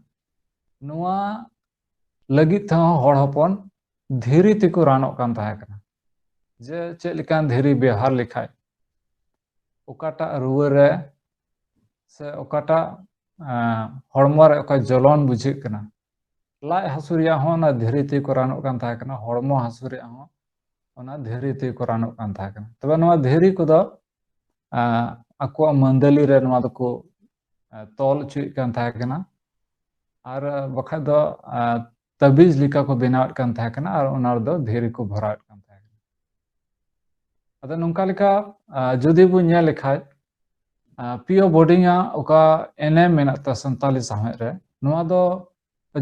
ᱱᱚᱣᱟ ᱞᱟᱹᱜᱤᱫ ᱛᱮᱦᱚᱸ ᱦᱚᱲ ᱦᱚᱯᱚᱱ ᱫᱷᱤᱨᱤ ᱛᱮᱠᱚ ᱨᱟᱱᱚᱜ ᱠᱟᱱ ᱛᱟᱦᱮᱸ ᱠᱟᱱᱟ᱾ ᱡᱮ ᱪᱮᱫ ᱞᱮᱠᱟᱱ ᱫᱷᱤᱨᱤ ᱵᱮᱣᱦᱟᱨ ᱞᱮᱠᱷᱟᱡ ᱚᱠᱟᱴᱟᱜ ᱨᱩᱣᱟᱹ ᱨᱮ ᱥᱮ ᱚᱠᱟᱴᱟᱜ, ᱟᱸ, ᱦᱚᱲᱢᱚ ᱨᱮ ᱚᱠᱟ ᱡᱚᱞᱚᱱ ᱵᱩᱡᱷᱟᱹᱜ ᱠᱟᱱᱟ, ᱞᱟᱡ ᱦᱟᱹᱥᱩ ᱨᱮᱭᱟᱜ ᱦᱚᱸ ᱚᱱᱟ ᱫᱷᱤᱨᱤ ᱛᱮᱠᱚ ᱨᱟᱱᱚᱜ ᱠᱟᱱ ᱛᱟᱦᱮᱸ ᱠᱟᱱᱟ, ᱦᱚᱲᱢᱚ ᱦᱟᱹᱥᱩ ᱨᱮᱭᱟᱜ ᱦᱚᱸ ᱚᱱᱟ ᱫᱷᱤᱨᱤ ᱛᱮᱠᱚ ᱨᱟᱱᱚᱜ ᱠᱟᱱ ᱛᱟᱦᱮᱸ ᱠᱟᱱᱟ᱾ ᱛᱚᱵᱮ ᱱᱚᱣᱟ ᱫᱷᱤᱨᱤ ᱠᱚᱫᱚ, ᱟᱸ, ᱟᱠᱚᱣᱟᱜ ᱢᱟᱹᱱᱫᱟᱹᱞᱤ ᱨᱮ ᱱᱚᱣᱟ ᱫᱚᱠᱚ, ᱟᱸ, ᱛᱚᱞ ᱦᱚᱪᱚᱭᱮᱫ ᱠᱟᱱ ᱛᱟᱦᱮᱸ ᱠᱟᱱᱟ᱾ ᱟᱨ, ᱟᱸ, ᱵᱟᱠᱷᱟᱡ ᱫᱚ, ᱟᱸ, ᱛᱟᱵᱤᱡ ᱞᱮᱠᱟ ᱠᱚ ᱵᱮᱱᱟᱣᱮᱫ ᱠᱟᱱ ᱛᱟᱦᱮᱸ ᱠᱟᱱᱟ ᱟᱨ ᱚᱱᱟ ᱨᱮᱫᱚ ᱫᱷᱤᱨᱤ ᱠᱚ ᱵᱷᱚᱨᱟᱣᱮᱫ ᱠᱟᱱ ᱛᱟᱦᱮᱸ ᱠᱟᱱᱟ᱾ ᱟᱫᱚ ᱱᱚᱝᱠᱟ ᱞᱮᱠᱟ, ᱟ, ᱡᱩᱫᱤ ᱵᱚᱱ ᱧᱮᱞ ᱞᱮᱠᱷᱟᱡ, ᱟ, ᱯᱤ ᱳ ᱵᱳᱨᱰᱤᱝ ᱟᱜ ᱚᱠᱟ ᱮᱱᱮᱢ ᱢᱮᱱᱟᱜ ᱛᱟᱭᱟ ᱥᱟᱱᱛᱟᱞᱤ ᱥᱟᱶᱦᱮᱫ ᱨᱮ, ᱱᱚᱣᱟ ᱫᱚ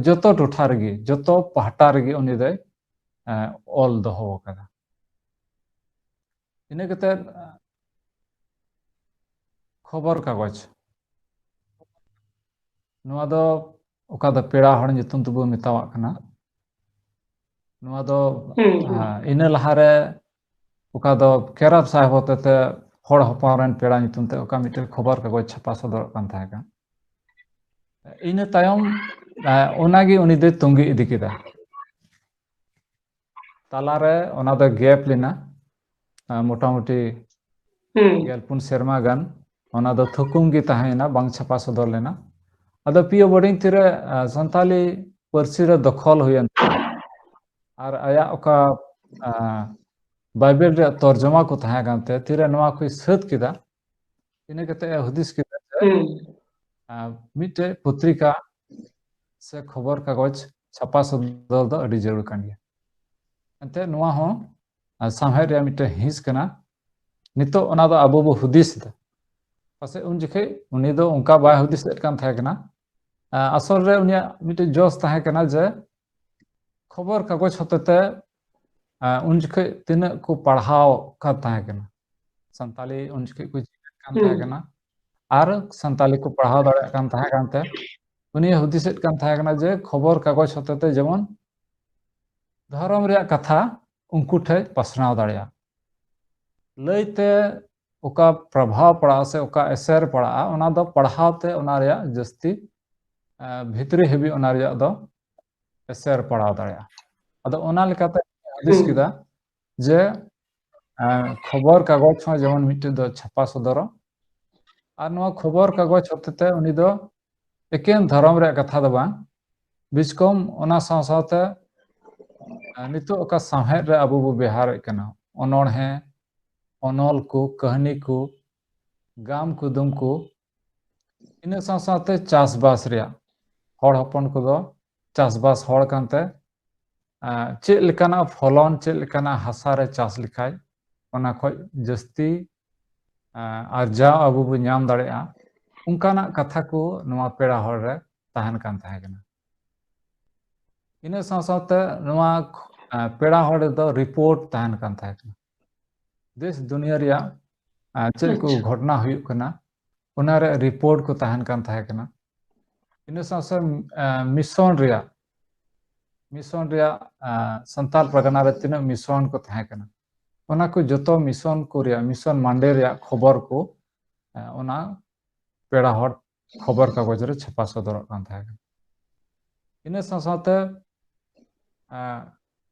ᱡᱚᱛᱚ ᱴᱚᱴᱷᱟ ᱨᱮᱜᱮ, ᱡᱚᱛᱚ ᱯᱟᱦᱴᱟ ᱨᱮᱜᱮ ᱩᱱᱤ ᱫᱚᱭ, ᱟ, ᱚᱞ ᱫᱚᱦᱚ ᱟᱠᱟᱫᱟ᱾ ᱤᱱᱟᱹ ᱠᱟᱛᱮ, ᱟ, ᱠᱷᱚᱵᱚᱨ ᱠᱟᱜᱚᱡᱽ, ᱱᱚᱣᱟ ᱫᱚ ᱚᱠᱟ ᱫᱚ ᱯᱮᱲᱟ ᱦᱚᱲ ᱧᱩᱛᱩᱢ ᱛᱮᱵᱚ ᱢᱮᱛᱟᱣᱟᱜ ᱠᱟᱱᱟ᱾ ᱱᱚᱣᱟ ᱫᱚ, ᱦᱩᱸ, ᱦᱩᱸ᱾ ᱟ, ᱤᱱᱟᱹ ᱞᱟᱦᱟᱨᱮ ᱚᱠᱟ ᱫᱚ ᱠᱮᱨᱟᱵ ᱥᱟᱦᱮᱵ ᱦᱚᱛᱮᱛᱮ ᱦᱚᱲ ᱦᱚᱯᱚᱱ ᱨᱮᱱ ᱯᱮᱲᱟ ᱧᱩᱛᱩᱢ ᱛᱮ ᱚᱠᱟ ᱢᱤᱫᱴᱮᱱ ᱠᱷᱚᱵᱚᱨ ᱠᱟᱜᱚᱡᱽ ᱪᱷᱟᱯᱟ ᱥᱚᱫᱚᱨᱚᱜ ᱠᱟᱱ ᱛᱟᱦᱮᱸ ᱠᱟᱱ᱾ ᱤᱱᱟᱹ ᱛᱟᱭᱚᱢ, ᱟ, ᱚᱱᱟᱜᱮ ᱩᱱᱤ ᱫᱚᱭ ᱛᱚᱸᱜᱮ ᱤᱫᱤ ᱠᱮᱫᱟ᱾ ᱛᱟᱞᱟᱨᱮ ᱚᱱᱟ ᱫᱚ ᱜᱮᱯ ᱞᱮᱱᱟ, ᱟ, ᱢᱚᱴᱟᱢᱩᱴᱤ ᱦᱩᱸ᱾ ᱜᱮᱞ ᱯᱩᱱ ᱥᱮᱨᱢᱟ ᱜᱟᱱ ᱚᱱᱟ ᱫᱚ ᱛᱷᱩᱠᱩᱢ ᱜᱮ ᱛᱟᱦᱮᱸᱭᱮᱱᱟ, ᱵᱟᱝ ᱪᱷᱟᱯᱟ ᱥᱚᱫᱚᱨ ᱞᱮᱱᱟ᱾ ᱟᱫᱚ ᱯᱤ ᱳ ᱵᱳᱨᱰᱤᱝ ᱛᱤᱨᱮ, ᱟ, ᱥᱟᱱᱛᱟᱞᱤ ᱯᱟᱹᱨᱥᱤ ᱨᱮ ᱫᱚᱠᱷᱚᱞ ᱦᱩᱭᱮᱱ ᱛᱟᱭᱟ ᱟᱨ ᱟᱭᱟᱜ ᱚᱠᱟ, ᱟ, ᱵᱟᱭᱵᱮᱞ ᱨᱮᱭᱟᱜ ᱛᱚᱨᱡᱚᱢᱟ ᱠᱚ ᱛᱟᱦᱮᱸ ᱠᱟᱱ ᱛᱟᱭᱟ, ᱛᱤᱨᱮ ᱱᱚᱣᱟ ᱠᱚᱭ ᱥᱟᱹᱛ ᱠᱮᱫᱟ, ᱤᱱᱟᱹ ᱠᱟᱛᱮ ᱮ ᱦᱩᱫᱤᱥ ᱠᱮᱫᱟ ᱡᱮ, ᱦᱩᱸ᱾ ᱟ, ᱢᱤᱫᱴᱮᱡ ᱯᱚᱛᱨᱤᱠᱟ ᱥᱮ ᱠᱷᱚᱵᱚᱨ ᱠᱟᱜᱚᱡᱽ ᱪᱷᱟᱯᱟ ᱥᱚᱫᱚᱨ ᱫᱚ ᱟᱹᱰᱤ ᱡᱟᱹᱨᱩᱲ ᱠᱟᱱ ᱜᱮᱭᱟ᱾ ᱮᱱᱛᱮ ᱱᱚᱣᱟ ᱦᱚᱸ, ᱟ, ᱥᱟᱶᱦᱮᱫ ᱨᱮᱭᱟᱜ ᱢᱤᱫᱴᱮᱱ ᱦᱤᱸᱥ ᱠᱟᱱᱟ᱾ ᱱᱤᱛᱚᱜ ᱚᱱᱟ ᱫᱚ ᱟᱵᱚ ᱵᱚ ᱦᱩᱫᱤᱥ ᱮᱫᱟ᱾ ᱯᱟᱥᱮᱡ ᱩᱱ ᱡᱚᱠᱷᱮᱡ ᱩᱱᱤ ᱫᱚ ᱚᱱᱠᱟ ᱵᱟᱭ ᱦᱩᱫᱤᱥ ᱮᱫ ᱠᱟᱱ ᱛᱟᱦᱮᱸ ᱠᱟᱱᱟ᱾ ᱟ, ᱟᱥᱚᱞ ᱨᱮ ᱩᱱᱤᱭᱟᱜ ᱢᱤᱫᱴᱮᱱ ᱡᱚᱥ ᱛᱟᱦᱮᱸ ᱠᱟᱱᱟ ᱡᱮ ᱠᱷᱚᱵᱚᱨ ᱠᱟᱜᱚᱡᱽ ᱦᱚᱛᱮᱛᱮ, ᱟ, ᱩᱱ ᱡᱚᱠᱷᱮᱡ ᱛᱤᱱᱟᱹᱜ ᱠᱚ ᱯᱟᱲᱦᱟᱣ ᱠᱟᱱ ᱛᱟᱦᱮᱸ ᱠᱟᱱᱟ, ᱥᱟᱱᱛᱟᱞᱤ ᱩᱱ ᱡᱚᱠᱷᱮᱡ ᱠᱚ ᱪᱮᱫ ᱠᱟᱱ ᱦᱩᱸ᱾ ᱛᱟᱦᱮᱸ ᱠᱟᱱᱟ ᱟᱨ ᱥᱟᱱᱛᱟᱞᱤ ᱠᱚ ᱯᱟᱲᱦᱟᱣ ᱫᱟᱲᱮᱭᱟᱜ ᱠᱟᱱ ᱛᱟᱦᱮᱸ ᱠᱟᱱᱛᱮ, ᱩᱱᱤᱭ ᱦᱩᱫᱤᱥᱮᱫ ᱠᱟᱱ ᱛᱟᱦᱮᱸ ᱠᱟᱱᱟ ᱡᱮ ᱠᱷᱚᱵᱚᱨ ᱠᱟᱜᱚᱡᱽ ᱦᱚᱛᱮᱛᱮ ᱡᱮᱢᱚᱱ ᱫᱷᱚᱨᱚᱢ ᱨᱮᱭᱟᱜ ᱠᱟᱛᱷᱟ ᱩᱱᱠᱩ ᱴᱷᱮᱡ ᱯᱟᱥᱱᱟᱣ ᱫᱟᱲᱮᱭᱟᱜ ᱞᱟᱹᱭᱛᱮ ᱚᱠᱟ ᱯᱨᱚᱵᱷᱟᱣ ᱯᱟᱲᱟᱜᱼᱟ ᱥᱮ ᱚᱠᱟ ᱮᱥᱮᱨ ᱯᱟᱲᱟᱜᱼᱟ, ᱚᱱᱟ ᱫᱚ ᱯᱟᱲᱦᱟᱣ ᱛᱮ ᱚᱱᱟ ᱨᱮᱭᱟᱜ ᱡᱟᱹᱥᱛᱤ, ᱟ, ᱵᱷᱤᱛᱨᱤ ᱦᱟᱹᱵᱤᱡ ᱚᱱᱟ ᱨᱮᱭᱟᱜ ᱫᱚ ᱮᱥᱮᱨ ᱯᱟᱲᱟᱣ ᱫᱟᱲᱮᱭᱟᱜᱼᱟ᱾ ᱟᱫᱚ ᱚᱱᱟ ᱞᱮᱠᱟᱛᱮ ᱦᱩᱫᱤᱥ ᱦᱩᱸ᱾ ᱠᱮᱫᱟ ᱡᱮ, ᱟ, ᱠᱷᱚᱵᱚᱨ ᱠᱟᱜᱚᱡᱽ ᱦᱚᱸ ᱡᱮᱢᱚᱱ ᱢᱤᱫᱴᱮᱡ ᱫᱚ ᱪᱷᱟᱯᱟ ᱥᱚᱫᱚᱨᱚᱜ, ᱟᱨ ᱱᱚᱣᱟ ᱠᱷᱚᱵᱚᱨ ᱠᱟᱜᱚᱡᱽ ᱦᱚᱛᱮᱛᱮ ᱩᱱᱤ ᱫᱚ ᱮᱠᱮᱱ ᱫᱷᱚᱨᱚᱢ ᱨᱮᱭᱟᱜ ᱠᱟᱛᱷᱟ ᱫᱚ ᱵᱟᱝ, ᱵᱤᱪᱠᱚᱢ ᱚᱱᱟ ᱥᱟᱶ ᱥᱟᱶᱛᱮ, ᱟ, ᱱᱤᱛᱚᱜ ᱚᱠᱟ ᱥᱟᱶᱦᱮᱫ ᱨᱮ ᱟᱵᱚ ᱵᱚ ᱵᱮᱣᱦᱟᱨᱮᱫ ᱠᱟᱱᱟ, ᱚᱱᱚᱬᱦᱮ, ᱚᱱᱚᱞ ᱠᱚ, ᱠᱟᱹᱦᱱᱤ ᱠᱚ, ᱜᱟᱢ ᱠᱩᱫᱩᱢ ᱠᱚ, ᱤᱱᱟᱹ ᱥᱟᱶ ᱥᱟᱶᱛᱮ ᱪᱟᱥᱵᱟᱥ ᱨᱮᱭᱟᱜ, ᱦᱚᱲ ᱦᱚᱯᱚᱱ ᱠᱚᱫᱚ ᱪᱟᱥᱵᱟᱥ ᱦᱚᱲ ᱠᱟᱱᱛᱮ, ᱟᱸ, ᱪᱮᱫ ᱞᱮᱠᱟᱱᱟᱜ ᱯᱷᱚᱞᱚᱱ, ᱪᱮᱫ ᱞᱮᱠᱟᱱᱟᱜ ᱦᱟᱥᱟ ᱨᱮ ᱪᱟᱥ ᱞᱮᱠᱷᱟᱡ ᱚᱱᱟ ᱠᱷᱚᱡ ᱡᱟᱹᱥᱛᱤ, ᱟᱸ, ᱟᱨᱡᱟᱣ ᱟᱵᱚ ᱵᱚ ᱧᱟᱢ ᱫᱟᱲᱮᱭᱟᱜᱼᱟ, ᱚᱱᱠᱟᱱᱟᱜ ᱠᱟᱛᱷᱟ ᱠᱚ ᱱᱚᱣᱟ ᱯᱮᱲᱟ ᱦᱚᱲ ᱨᱮ ᱛᱟᱦᱮᱱ ᱠᱟᱱ ᱛᱟᱦᱮᱸ ᱠᱟᱱᱟ᱾ ᱤᱱᱟᱹ ᱥᱟᱶ ᱥᱟᱶᱛᱮ ᱱᱚᱣᱟ, ᱟᱸ, ᱯᱮᱲᱟ ᱦᱚᱲ ᱨᱮᱫᱚ ᱨᱤᱯᱳᱨᱴ ᱛᱟᱦᱮᱱ ᱠᱟᱱ ᱛᱟᱦᱮᱸ ᱠᱟᱱᱟ᱾ ᱫᱮᱥ ᱫᱩᱱᱤᱭᱟᱹ ᱨᱮᱭᱟᱜ, ᱟᱸ, ᱪᱮᱫ ᱠᱚ ᱟᱪᱪᱷᱟ᱾ ᱜᱷᱚᱴᱚᱱᱟ ᱦᱩᱭᱩᱜ ᱠᱟᱱᱟ, ᱚᱱᱟ ᱨᱮᱭᱟᱜ ᱨᱤᱯᱳᱨᱴ ᱠᱚ ᱛᱟᱦᱮᱱ ᱠᱟᱱ ᱛᱟᱦᱮᱸ ᱠᱟᱱᱟ᱾ ᱤᱱᱟᱹ ᱥᱟᱶ ᱥᱟᱶ, ᱟᱸ, ᱢᱤᱥᱚᱱ ᱨᱮᱭᱟᱜ, ᱢᱤᱥᱚᱱ ᱨᱮᱭᱟᱜ, ᱟᱸ, ᱥᱟᱱᱛᱟᱞ ᱯᱟᱨᱜᱟᱱᱟ ᱨᱮ ᱛᱤᱱᱟᱹᱜ ᱢᱤᱥᱚᱱ ᱠᱚ ᱛᱟᱦᱮᱸ ᱠᱟᱱᱟ, ᱚᱱᱟ ᱠᱚ ᱡᱚᱛᱚ ᱢᱤᱥᱚᱱ ᱠᱚ ᱨᱮᱭᱟᱜ, ᱢᱤᱥᱚᱱ ᱢᱟᱱᱰᱮ ᱨᱮᱭᱟᱜ ᱠᱷᱚᱵᱚᱨ ᱠᱚ, ᱟᱸ, ᱚᱱᱟ ᱯᱮᱲᱟ ᱦᱚᱲ ᱠᱷᱚᱵᱚᱨ ᱠᱟᱜᱚᱡᱽ ᱨᱮ ᱪᱷᱟᱯᱟ ᱥᱚᱫᱚᱨᱚᱜ ᱠᱟᱱ ᱛᱟᱦᱮᱸ ᱠᱟᱱᱟ᱾ ᱤᱱᱟᱹ ᱥᱟᱶ ᱥᱟᱶᱛᱮ, ᱟᱸ,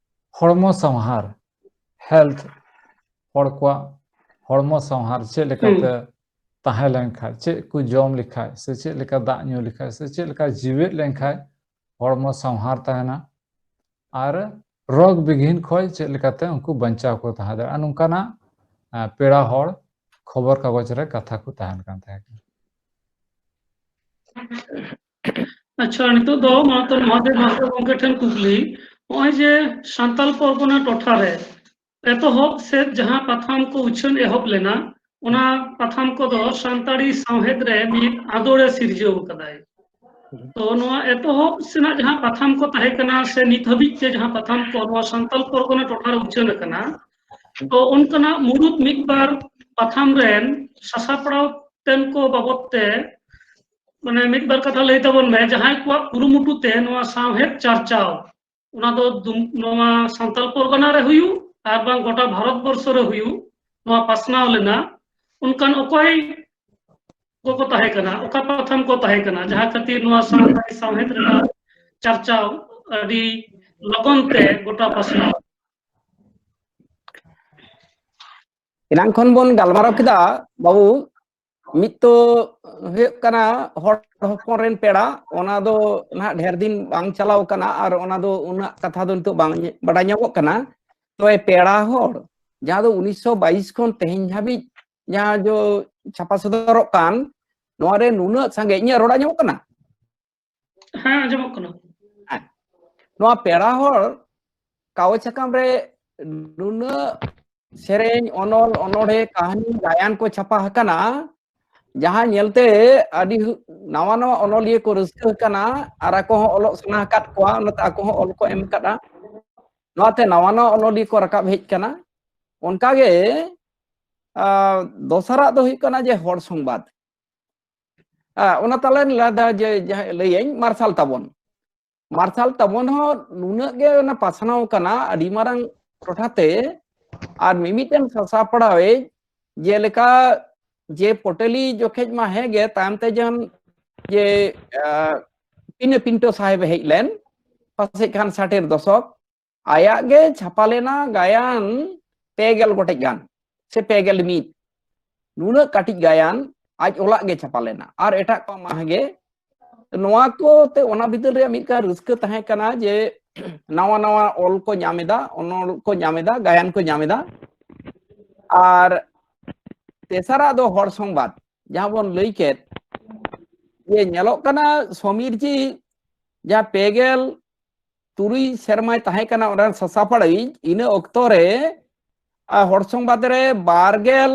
ᱦᱚᱲᱢᱚ ᱥᱟᱶᱦᱟᱨ, ᱦᱮᱞᱛᱷ, ᱦᱚᱲ ᱠᱚᱣᱟᱜ ᱦᱚᱲᱢᱚ ᱥᱟᱶᱦᱟᱨ ᱪᱮᱫ ᱞᱮᱠᱟᱛᱮ ᱦᱩᱸ᱾ ᱛᱟᱦᱮᱸ ᱞᱮᱱᱠᱷᱟᱡ, ᱪᱮᱫ ᱠᱚ ᱡᱚᱢ ᱞᱮᱠᱷᱟᱡ, ᱥᱮ ᱪᱮᱫ ᱞᱮᱠᱟ ᱫᱟᱜ ᱧᱩ ᱞᱮᱠᱷᱟᱡ, ᱥᱮ ᱪᱮᱫ ᱞᱮᱠᱟ ᱡᱤᱣᱮᱫ ᱞᱮᱱᱠᱷᱟᱡ ᱦᱚᱲᱢᱚ ᱥᱟᱶᱦᱟᱨ ᱛᱟᱦᱮᱱᱟ, ᱟᱨ ᱨᱳᱜᱽ ᱵᱤᱜᱷᱤᱱ ᱠᱷᱚᱡ ᱪᱮᱫ ᱞᱮᱠᱟᱛᱮ ᱩᱱᱠᱩ ᱵᱟᱧᱪᱟᱣ ᱠᱚ ᱛᱟᱦᱮᱸ ᱫᱟᱲᱮᱭᱟᱜᱼᱟ, ᱱᱚᱝᱠᱟᱱᱟᱜ, ᱟᱸ, ᱯᱮᱲᱟ ᱦᱚᱲ ᱠᱷᱚᱵᱚᱨ ᱠᱟᱜᱚᱡᱽ ᱨᱮ ᱠᱟᱛᱷᱟ ᱠᱚ ᱛᱟᱦᱮᱱ ᱠᱟᱱ ᱛᱟᱦᱮᱸ ᱠᱟᱱᱟ᱾ ᱟᱪᱪᱷᱟ, ᱱᱤᱛᱚᱜ ᱫᱚ ᱢᱟᱱᱚᱛᱟᱱ ᱢᱚᱦᱟᱫᱮᱵ ᱢᱟᱦᱟᱛᱚ ᱜᱚᱢᱠᱮ ᱴᱷᱮᱱ ᱠᱩᱠᱞᱤ, ᱱᱚᱜᱼᱚᱭ ᱡᱮ ᱥᱟᱱᱛᱟᱞ ᱯᱚᱨᱜᱚᱱᱟ ᱴᱚᱴᱷᱟ ᱨᱮ ᱮᱛᱚᱦᱚᱵ ᱥᱮᱫ ᱡᱟᱦᱟᱸ ᱯᱟᱛᱷᱟᱢ ᱠᱚ ᱩᱪᱷᱟᱹᱱ ᱮᱦᱚᱵ ᱞᱮᱱᱟ, ᱚᱱᱟ ᱯᱟᱛᱷᱟᱢ ᱠᱚᱫᱚ ᱥᱟᱱᱛᱟᱲᱤ ᱥᱟᱶᱦᱮᱫ ᱨᱮ ᱢᱤᱫ ᱟᱸᱫᱳᱲ ᱮ ᱥᱤᱨᱡᱟᱹᱣ ᱠᱟᱫᱟᱭ᱾ ᱛᱚ ᱱᱚᱣᱟ ᱮᱛᱚᱦᱚᱵ ᱥᱮᱱᱟᱜ ᱡᱟᱦᱟᱸ ᱯᱟᱛᱷᱟᱢ ᱠᱚ ᱛᱟᱦᱮᱸ ᱠᱟᱱᱟ, ᱥᱮ ᱱᱤᱛ ᱦᱟᱹᱵᱤᱡ ᱛᱮ ᱡᱟᱦᱟᱸ ᱯᱟᱛᱷᱟᱢ ᱠᱚ ᱱᱚᱣᱟ ᱥᱟᱱᱛᱟᱞ ᱯᱚᱨᱜᱚᱱᱟ ᱴᱚᱴᱷᱟ ᱨᱮ ᱩᱪᱷᱟᱹᱱ ᱟᱠᱟᱱᱟ, ᱛᱚ ᱚᱱᱠᱟᱱᱟᱜ ᱢᱩᱲᱩᱫ ᱢᱤᱫ ᱵᱟᱨ ᱯᱟᱛᱷᱟᱢ ᱨᱮᱱ ᱥᱟᱥᱟᱯᱲᱟᱣ ᱛᱮᱱ ᱠᱚ ᱵᱟᱵᱚᱫ ᱛᱮ, ᱢᱟᱱᱮ, ᱢᱤᱫ ᱵᱟᱨ ᱠᱟᱛᱷᱟ ᱞᱟᱹᱭ ᱛᱟᱵᱚᱱ ᱢᱮ, ᱡᱟᱦᱟᱸᱭ ᱠᱚᱣᱟᱜ ᱠᱩᱨᱩᱢᱩᱴᱩ ᱛᱮ ᱱᱚᱣᱟ ᱥᱟᱶᱦᱮᱫ ᱪᱟᱨᱪᱟᱣ, ᱚᱱᱟ ᱫᱚ ᱫᱩᱢ-, ᱱᱚᱣᱟ ᱥᱟᱱᱛᱟᱞ ᱯᱚᱨᱜᱟᱱᱟ ᱨᱮ ᱦᱩᱭᱩᱜ, ᱟᱨ ᱵᱟᱝ ᱜᱚᱴᱟ ᱵᱷᱟᱨᱚᱛ ᱵᱚᱨᱥᱚ ᱨᱮ ᱦᱩᱭᱩᱜ, ᱱᱚᱣᱟ ᱯᱟᱥᱱᱟᱣ ᱞᱮᱱᱟ, ᱚᱱᱠᱟᱱ ᱚᱠᱚᱭ ᱠᱚᱠᱚ ᱛᱟᱦᱮᱸ ᱠᱟᱱᱟ, ᱚᱠᱟ ᱯᱟᱛᱷᱟᱢ ᱠᱚ ᱛᱟᱦᱮᱸ ᱠᱟᱱᱟ, ᱡᱟᱦᱟᱸ ᱠᱷᱟᱹᱛᱤᱨ ᱱᱚᱣᱟ ᱥᱟᱱᱛᱟᱲᱤ ᱥᱟᱶᱦᱮᱫ ᱨᱮᱱᱟᱜ ᱪᱟᱨᱪᱟᱣ ᱟᱹᱰᱤ ᱞᱚᱜᱚᱱ ᱛᱮ ᱜᱚᱴᱟ ᱯᱟᱥᱱᱟᱣ? ᱮᱱᱟᱝ ᱠᱷᱚᱱ ᱵᱚᱱ ᱜᱟᱞᱢᱟᱨᱟᱣ ᱠᱮᱫᱟ, ᱵᱟᱹᱵᱩ, ᱢᱤᱫ ᱛᱚ ᱦᱩᱭᱩᱜ ᱠᱟᱱᱟ ᱦᱚᱲ ᱦᱚᱯᱚᱱ ᱨᱮᱱ ᱯᱮᱲᱟ, ᱚᱱᱟ ᱫᱚ ᱱᱟᱦᱟᱜ ᱰᱷᱮᱨ ᱫᱤᱱ ᱵᱟᱝ ᱪᱟᱞᱟᱣ ᱠᱟᱱᱟ ᱟᱨ ᱚᱱᱟ ᱫᱚ ᱩᱱᱟᱹᱜ ᱠᱟᱛᱷᱟ ᱫᱚ ᱱᱤᱛᱚᱜ ᱵᱟᱝ ᱧᱮ-, ᱵᱟᱰᱟᱭ ᱧᱟᱢᱚᱜ ᱠᱟᱱᱟ᱾ ᱛᱚᱵᱮ ᱯᱮᱲᱟ ᱦᱚᱲ, ᱡᱟᱦᱟᱸ ᱫᱚ ᱩᱱᱤᱥᱥᱚ ᱵᱟᱭᱤᱥ ᱠᱷᱚᱱ ᱛᱮᱦᱮᱧ ᱦᱟᱹᱵᱤᱡ ᱡᱟᱦᱟᱸ ᱡᱚ ᱪᱷᱟᱯᱟ ᱥᱚᱫᱚᱨᱚᱜ ᱠᱟᱱ, ᱱᱚᱣᱟ ᱨᱮ ᱱᱩᱱᱟᱹᱜ ᱥᱟᱸᱜᱮ, ᱤᱧᱟᱹᱜ ᱨᱚᱲ ᱟᱸᱡᱚᱢᱚᱜ ᱠᱟᱱᱟ? ᱦᱮᱸ, ᱟᱸᱡᱚᱢᱚᱜ ᱠᱟᱱᱟ᱾ ᱦᱮᱸ, ᱱᱚᱣᱟ ᱯᱮᱲᱟ ᱦᱚᱲ ᱠᱟᱜᱚᱡᱽ ᱥᱟᱠᱟᱢ ᱨᱮ ᱱᱩᱱᱟᱹᱜ ᱥᱮᱨᱮᱧ, ᱚᱱᱚᱞ, ᱚᱱᱚᱬᱦᱮ, ᱠᱟᱹᱦᱱᱤ, ᱜᱟᱭᱟᱱ ᱠᱚ ᱪᱷᱟᱯᱟ ᱟᱠᱟᱱᱟ, ᱡᱟᱦᱟᱸ ᱧᱮᱞᱛᱮ ᱟᱹᱰᱤ ᱦᱩ-, ᱱᱟᱣᱟ ᱱᱟᱣᱟ ᱚᱱᱚᱞᱤᱭᱟᱹ ᱠᱚ ᱨᱟᱹᱥᱠᱟᱹ ᱟᱠᱟᱱᱟ, ᱟᱨ ᱟᱠᱚ ᱦᱚᱸ ᱚᱞᱚᱜ ᱥᱟᱱᱟ ᱟᱠᱟᱫ ᱠᱚᱣᱟ, ᱚᱱᱟᱛᱮ ᱟᱠᱚ ᱦᱚᱸ ᱚᱞ ᱠᱚ ᱮᱢ ᱟᱠᱟᱫᱟ᱾ ᱱᱚᱣᱟᱛᱮ ᱱᱟᱣᱟ ᱱᱟᱣᱟ ᱚᱱᱚᱞᱤᱭᱟᱹ ᱠᱚ ᱨᱟᱠᱟᱵ ᱦᱮᱡ ᱟᱠᱟᱱᱟ᱾ ᱚᱱᱠᱟᱜᱮ, ᱟᱨ ᱫᱚᱥᱟᱨᱟᱜ ᱫᱚ ᱦᱩᱭᱩᱜ ᱠᱟᱱᱟ ᱡᱮ ᱦᱚᱲ ᱥᱚᱝᱵᱟᱫ᱾ ᱟᱨ ᱚᱱᱟ ᱛᱟᱞᱟᱨᱮ ᱞᱟᱹᱭᱫᱟ ᱡᱮ ᱡᱟᱦᱟᱸ ᱞᱟᱹᱭᱟᱹᱧ ᱢᱟᱨᱥᱟᱞ ᱛᱟᱵᱚᱱ, ᱢᱟᱨᱥᱟᱞ ᱛᱟᱵᱚᱱ ᱦᱚᱸ ᱱᱩᱱᱟᱹᱜ ᱜᱮ ᱚᱱᱟ ᱯᱟᱥᱱᱟᱣ ᱠᱟᱱᱟ ᱟᱹᱰᱤ ᱢᱟᱨᱟᱝ ᱴᱚᱴᱷᱟᱛᱮ᱾ ᱟᱨ ᱢᱤᱢᱤᱫᱴᱮᱱ ᱥᱟᱥᱟᱯᱲᱟᱣᱤᱡ, ᱡᱮᱞᱮᱠᱟ ᱡᱮ ᱯᱚᱴᱮᱞᱤ ᱡᱚᱠᱷᱮᱡ ᱢᱟ ᱦᱮᱸ ᱜᱮ, ᱛᱟᱭᱚᱢ ᱛᱮ ᱡᱚᱠᱷᱚᱱ ᱡᱮ, ᱟᱸ, ᱯᱤᱱᱟᱹ ᱯᱤᱱᱴᱳ ᱥᱟᱦᱮᱵ ᱮ ᱦᱮᱡ ᱞᱮᱱ, ᱯᱟᱥᱮᱡ ᱠᱷᱟᱱ ᱥᱟᱴᱮᱨ ᱫᱚᱥᱚᱠ, ᱟᱭᱟᱜ ᱜᱮ ᱪᱷᱟᱯᱟ ᱞᱮᱱᱟ ᱜᱟᱭᱟᱱ ᱯᱮ ᱜᱮᱞ ᱜᱚᱴᱮᱡ ᱜᱟᱱ, ᱥᱮ ᱯᱮ ᱜᱮᱞ ᱢᱤᱫ᱾ ᱱᱩᱱᱟᱹᱜ ᱠᱟᱹᱴᱤᱡ ᱜᱟᱭᱟᱱ ᱟᱡ ᱚᱞᱟᱜ ᱜᱮ ᱪᱷᱟᱯᱟ ᱞᱮᱱᱟ, ᱟᱨ ᱮᱴᱟᱜ ᱠᱚ ᱢᱟ ᱦᱮᱸ ᱜᱮ᱾ ᱱᱚᱣᱟ ᱠᱚ ᱛᱮ ᱚᱱᱟ ᱵᱤᱫᱟᱹᱞ ᱨᱮᱭᱟᱜ ᱢᱤᱫᱴᱟᱝ ᱨᱟᱹᱥᱠᱟᱹ ᱛᱟᱦᱮᱸ ᱠᱟᱱᱟ ᱡᱮ ᱱᱟᱣᱟ ᱱᱟᱣᱟ ᱚᱞ ᱠᱚ ᱧᱟᱢ ᱮᱫᱟ, ᱚᱱᱚᱞ ᱠᱚ ᱧᱟᱢ ᱮᱫᱟ, ᱜᱟᱭᱟᱱ ᱠᱚ ᱧᱟᱢ ᱮᱫᱟ᱾ ᱟᱨ ᱛᱮᱥᱟᱨᱟᱜ ᱫᱚ ᱦᱚᱲ ᱥᱚᱝᱵᱟᱫ, ᱡᱟᱦᱟᱸ ᱵᱚᱱ ᱞᱟᱹᱭ ᱠᱮᱫ ᱡᱮ ᱧᱮᱞᱚᱜ ᱠᱟᱱᱟ ᱥᱚᱢᱤᱨ ᱡᱤ ᱡᱟᱦᱟᱸ ᱯᱮ ᱜᱮᱞ ᱛᱩᱨᱩᱭ ᱥᱮᱨᱢᱟᱭ ᱛᱟᱦᱮᱸ ᱠᱟᱱᱟ ᱚᱸᱰᱮ ᱥᱟᱥᱟᱯᱟᱲᱟᱭᱤᱡ, ᱤᱱᱟᱹ ᱚᱠᱛᱚ ᱨᱮ, ᱟᱨ ᱦᱚᱲ ᱥᱚᱝᱵᱟᱫ ᱨᱮ ᱵᱟᱨ ᱜᱮᱞ,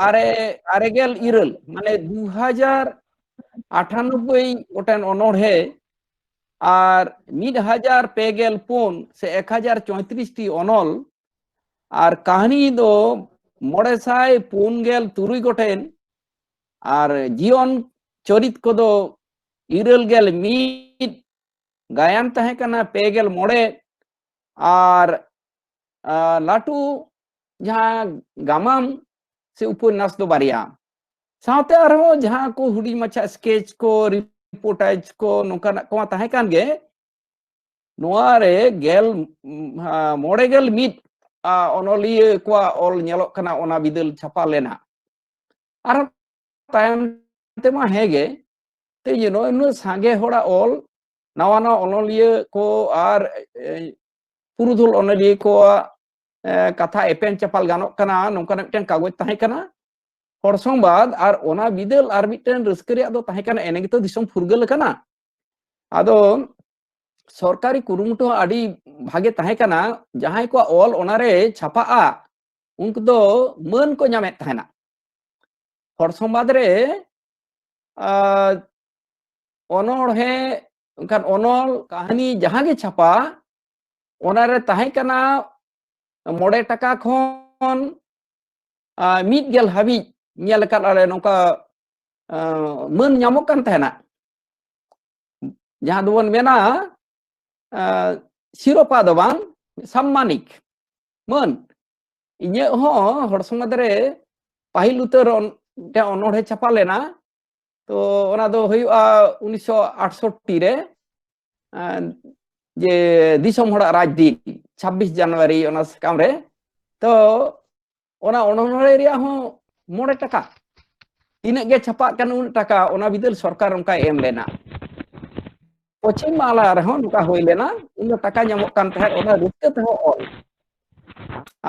ᱟᱨᱮ, ᱟᱨᱮ ᱜᱮᱞ ᱤᱨᱟᱹᱞ, ᱢᱟᱱᱮ ᱫᱩ ᱦᱟᱡᱟᱨ ᱟᱴᱷᱟᱱᱚᱵᱵᱳᱭ ᱜᱚᱴᱮᱱ ᱚᱱᱚᱬᱦᱮ ᱟᱨ ᱢᱤᱫ ᱦᱟᱡᱟᱨ ᱯᱮ ᱜᱮᱞ ᱯᱩᱱ ᱥᱮ ᱮᱠ ᱦᱟᱡᱟᱨ ᱪᱚᱭᱛᱨᱤᱥ ᱴᱤ ᱚᱱᱚᱞ, ᱟᱨ ᱠᱟᱹᱦᱱᱤ ᱫᱚ ᱢᱚᱬᱮ ᱥᱟᱭ ᱯᱩᱱ ᱜᱮᱞ ᱛᱩᱨᱩᱭ ᱜᱚᱴᱮᱱ, ᱟᱨ ᱡᱤᱭᱚᱱ ᱪᱚᱨᱤᱛ ᱠᱚᱫᱚ ᱤᱨᱟᱹᱞ ᱜᱮᱞ ᱢᱤᱫ, ᱜᱟᱭᱟᱱ ᱛᱟᱦᱮᱸ ᱠᱟᱱᱟ ᱯᱮ ᱜᱮᱞ ᱢᱚᱬᱮ, ᱟᱨ, ᱟᱨ ᱞᱟᱹᱴᱩ ᱡᱟᱦᱟᱸ ᱜᱟᱢᱟᱢ ᱥᱮ ᱩᱯᱚᱱᱱᱟᱥ ᱫᱚ ᱵᱟᱨᱭᱟ᱾ ᱥᱟᱶᱛᱮ ᱟᱨᱦᱚᱸ ᱡᱟᱦᱟᱸ ᱠᱚ ᱦᱩᱰᱤᱧ ᱢᱟᱪᱷᱟ sketch ᱠᱚ, reportage ᱠᱚ, ᱱᱚᱝᱠᱟᱱᱟᱜ ᱠᱚᱢᱟ ᱛᱟᱦᱮᱸ ᱠᱟᱱ ᱜᱮ᱾ ᱱᱚᱣᱟ ᱨᱮ ᱜᱮᱞ, ᱩᱢ, ᱟ, ᱢᱚᱬᱮ ᱜᱮᱞ ᱢᱤᱫ, ᱟ, ᱚᱱᱚᱞᱤᱭᱟᱹ ᱠᱚᱣᱟᱜ ᱚᱞ ᱧᱮᱞᱚᱜ ᱠᱟᱱᱟ, ᱚᱱᱟ ᱵᱤᱫᱟᱹᱞ ᱪᱷᱟᱯᱟ ᱞᱮᱱᱟ᱾ ᱟᱨᱦᱚᱸ ᱛᱟᱭᱚᱢ ᱛᱮᱢᱟ ᱦᱮᱸ ᱜᱮ, ᱛᱮ ᱡᱮ ᱱᱚᱜᱼᱚᱭ ᱱᱩᱱᱟᱹᱜ ᱥᱟᱸᱜᱮ ᱦᱚᱲᱟᱜ ᱚᱞ, ᱱᱟᱣᱟ ᱱᱟᱣᱟ ᱚᱱᱚᱞᱤᱭᱟᱹ ᱠᱚ ᱟᱨ, ᱮ, ᱯᱩᱨᱩᱫᱷᱩᱞ ᱚᱱᱚᱞᱤᱭᱟᱹ ᱠᱚᱣᱟᱜ, ᱮ, ᱠᱟᱛᱷᱟ ᱮᱯᱮᱢ ᱪᱟᱯᱟᱞ ᱜᱟᱱᱚᱜ ᱠᱟᱱᱟ, ᱱᱚᱝᱠᱟᱱᱟᱜ ᱢᱤᱫᱴᱟᱝ ᱠᱟᱜᱚᱡᱽ ᱛᱟᱦᱮᱸ ᱠᱟᱱᱟ᱾ ᱦᱚᱲ ᱥᱚᱝᱵᱟᱫ, ᱟᱨ ᱚᱱᱟ ᱵᱤᱫᱟᱹᱞ ᱟᱨ ᱢᱤᱫᱴᱮᱱ ᱨᱟᱹᱥᱠᱟᱹ ᱨᱮᱭᱟᱜ ᱫᱚ ᱛᱟᱦᱮᱸ ᱠᱟᱱᱟ, ᱮᱱᱮ ᱜᱮᱛᱚ ᱫᱤᱥᱚᱢ ᱯᱷᱩᱨᱜᱟᱹᱞ ᱟᱠᱟᱱᱟ᱾ ᱟᱫᱚ ᱥᱚᱨᱠᱟᱨᱤ ᱠᱩᱨᱩᱢᱩᱴᱩ ᱦᱚᱸ ᱟᱹᱰᱤ ᱵᱷᱟᱜᱮ ᱛᱟᱦᱮᱸ ᱠᱟᱱᱟ᱾ ᱡᱟᱦᱟᱸᱭ ᱠᱚᱣᱟᱜ ᱚᱞ ᱚᱱᱟᱨᱮ ᱪᱷᱟᱯᱟᱜᱼᱟ, ᱩᱱᱠᱩ ᱫᱚ ᱢᱟᱹᱱ ᱠᱚ ᱧᱟᱢᱮᱫ ᱛᱟᱦᱮᱱᱟ᱾ ᱦᱚᱲ ᱥᱚᱢᱵᱟᱫ ᱨᱮ, ᱟᱨ ᱚᱱᱚᱬᱦᱮ, ᱮᱱᱠᱷᱟᱱ ᱚᱱᱚᱞ, ᱠᱟᱹᱦᱱᱤ ᱡᱟᱦᱟᱸ ᱜᱮ ᱪᱷᱟᱯᱟ, ᱚᱱᱟᱨᱮ ᱛᱟᱦᱮᱸ ᱠᱟᱱᱟ ᱢᱚᱬᱮ ᱴᱟᱠᱟ ᱠᱷᱚᱱ, ᱟᱨ, ᱢᱤᱫ ᱜᱮᱞ ᱦᱟᱹᱵᱤᱡ ᱧᱮᱞ ᱟᱠᱟᱫ ᱟᱞᱮ ᱱᱚᱝᱠᱟ, ᱟᱨ, ᱢᱟᱹᱱ ᱧᱟᱢᱚᱜ ᱠᱟᱱ ᱛᱟᱦᱮᱱᱟ᱾ ᱡᱟᱦᱟᱸ ᱫᱚᱵᱚᱱ ᱢᱮᱱᱟ, ᱟᱨ, ᱥᱤᱨᱳᱯᱟ ᱫᱚ ᱵᱟᱝ, ᱥᱟᱢᱢᱟᱱᱤᱠ ᱢᱟᱹᱱ᱾ ᱤᱧᱟᱹᱜ ᱦᱚᱸ ᱦᱚᱲ ᱥᱚᱢᱟᱡᱽ ᱨᱮ ᱯᱟᱹᱦᱤᱞ ᱩᱛᱟᱹᱨ ᱚᱱ-, ᱢᱤᱫᱴᱟᱝ ᱚᱱᱚᱬᱦᱮ ᱪᱷᱟᱯᱟ ᱞᱮᱱᱟ᱾ ᱛᱚ ᱚᱱᱟ ᱫᱚ ᱦᱩᱭᱩᱜᱼᱟ ᱩᱱᱤᱥᱥᱚ ᱟᱴᱥᱚᱴᱴᱤ ᱨᱮ, ᱟᱨ ᱡᱮ ᱫᱤᱥᱚᱢ ᱦᱚᱲᱟᱜ ᱨᱟᱡᱽ ᱫᱤᱱ, ᱪᱷᱟᱵᱵᱤᱥ ᱡᱟᱱᱩᱣᱟᱨᱤ, ᱚᱱᱟ ᱥᱟᱠᱟᱢ ᱨᱮ᱾ ᱛᱚ ᱚᱱᱟ ᱚᱱᱚᱬᱦᱮ ᱨᱮᱭᱟᱜ ᱦᱚᱸ ᱢᱚᱬᱮ ᱴᱟᱠᱟ, ᱛᱤᱱᱟᱹᱜ ᱜᱮ ᱪᱷᱟᱯᱟᱜ ᱠᱟᱱᱟ ᱩᱱᱟᱹᱜ ᱴᱟᱠᱟ, ᱚᱱᱟ ᱵᱤᱫᱟᱹᱞ ᱥᱚᱨᱠᱟᱨ ᱚᱱᱠᱟᱭ ᱮᱢ ᱞᱮᱱᱟ᱾ ᱯᱚᱪᱷᱤᱢ ᱵᱟᱝᱞᱟ ᱨᱮᱦᱚᱸ ᱱᱚᱝᱠᱟ ᱦᱩᱭ ᱞᱮᱱᱟ, ᱩᱱ ᱫᱚ ᱴᱟᱠᱟ ᱧᱟᱢᱚᱜ ᱠᱟᱱ ᱛᱟᱦᱮᱸᱫ, ᱚᱱᱟ ᱨᱟᱹᱥᱠᱟᱹ ᱛᱮᱦᱚᱸ ᱚᱞ,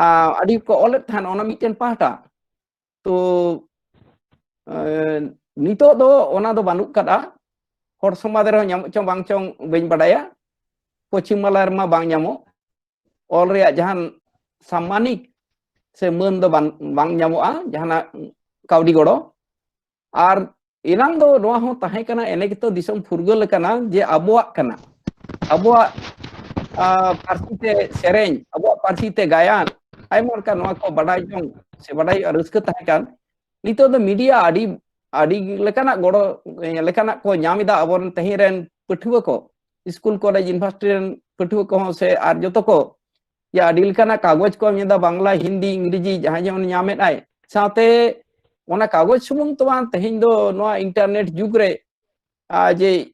ᱟᱨ ᱟᱹᱰᱤ ᱠᱚ ᱚᱞᱮᱫ ᱛᱟᱦᱮᱸᱫ ᱚᱱᱟ ᱢᱤᱫᱴᱮᱱ ᱯᱟᱦᱴᱟ᱾ ᱛᱚ, ᱮ, ᱱᱤᱛᱚᱜ ᱫᱚ ᱚᱱᱟ ᱫᱚ ᱵᱟᱹᱱᱩᱜ ᱠᱟᱫᱟ᱾ ᱦᱚᱲ ᱥᱚᱢᱟᱡᱽ ᱨᱮᱦᱚᱸ ᱧᱟᱢᱚᱜ ᱪᱚᱝ ᱵᱟᱝ ᱪᱚᱝ ᱵᱟᱹᱧ ᱵᱟᱰᱟᱭᱟ, ᱯᱚᱪᱷᱤᱢ ᱵᱟᱝᱞᱟ ᱨᱮᱢᱟ ᱵᱟᱝ ᱧᱟᱢᱚᱜ᱾ ᱚᱞ ᱨᱮᱭᱟᱜ ᱡᱟᱦᱟᱱ ᱥᱟᱢᱢᱟᱱᱤᱠ ᱥᱮ ᱢᱟᱹᱱ ᱫᱚ ᱵᱟᱝ, ᱵᱟᱝ ᱧᱟᱢᱚᱜᱼᱟ, ᱡᱟᱦᱟᱱᱟᱜ ᱠᱟᱹᱣᱰᱤ ᱜᱚᱲᱚ᱾ ᱟᱨ ᱮᱱᱟᱝ ᱫᱚ ᱱᱚᱣᱟ ᱦᱚᱸ ᱛᱟᱦᱮᱸ ᱠᱟᱱᱟ, ᱮᱱᱮ ᱜᱮᱛᱚ ᱫᱤᱥᱚᱢ ᱯᱷᱩᱨᱜᱟᱹᱞ ᱟᱠᱟᱱᱟ, ᱡᱮ ᱟᱵᱚᱣᱟᱜ ᱠᱟᱱᱟ, ᱟᱵᱚᱣᱟᱜ, ᱟ, ᱯᱟᱹᱨᱥᱤ ᱛᱮ ᱥᱮᱨᱮᱧ, ᱟᱵᱚᱣᱟᱜ ᱯᱟᱹᱨᱥᱤ ᱛᱮ ᱜᱟᱭᱟᱱ, ᱟᱭᱢᱟ ᱞᱮᱠᱟ ᱱᱚᱣᱟ ᱠᱚ ᱵᱟᱰᱟᱭ ᱡᱚᱝ ᱥᱮ ᱵᱟᱰᱟᱭ ᱨᱮᱭᱟᱜ ᱨᱟᱹᱥᱠᱟᱹ ᱛᱟᱦᱮᱸ ᱠᱟᱱ᱾ ᱱᱤᱛᱚᱜ ᱫᱚ ᱢᱤᱰᱤᱭᱟ ᱟᱹᱰᱤ, ᱟᱹᱰᱤ ᱞᱮᱠᱟᱱᱟᱜ ᱜᱚᱲᱚ, ᱮ, ᱞᱮᱠᱟᱱᱟᱜ ᱠᱚ ᱧᱟᱢ ᱮᱫᱟ ᱟᱵᱚᱨᱮᱱ ᱛᱮᱦᱮᱧ ᱨᱮᱱ ᱯᱟᱹᱴᱷᱩᱣᱟᱹ ᱠᱚ, ᱥᱠᱩᱞ, ᱠᱚᱞᱮᱡᱽ, ᱤᱭᱩᱱᱤᱵᱷᱟᱨᱥᱤᱴᱤ ᱨᱮᱱ ᱯᱟᱹᱴᱷᱩᱣᱟᱹ ᱠᱚᱦᱚᱸ ᱥᱮ ᱟᱨ ᱡᱚᱛᱚ ᱠᱚ, ᱡᱮ ᱟᱹᱰᱤ ᱞᱮᱠᱟᱱᱟᱜ ᱠᱟᱜᱚᱡᱽ ᱠᱚ ᱧᱮᱞ ᱮᱫᱟ, ᱵᱟᱝᱞᱟ, ᱦᱤᱱᱫᱤ, ᱤᱝᱨᱮᱡᱤ, ᱡᱟᱦᱟᱸᱭ ᱡᱮᱢᱚᱱ ᱧᱟᱢᱮᱫ ᱟᱭ᱾ ᱥᱟᱶᱛᱮ ᱚᱱᱟ ᱠᱟᱜᱚᱡᱽ ᱥᱩᱢᱩᱝ ᱛᱚ ᱵᱟᱝ, ᱛᱮᱦᱮᱧ ᱫᱚ ᱱᱚᱣᱟ ᱤᱱᱴᱟᱨᱱᱮᱴ ᱡᱩᱜᱽ ᱨᱮ, ᱟ, ᱡᱮ,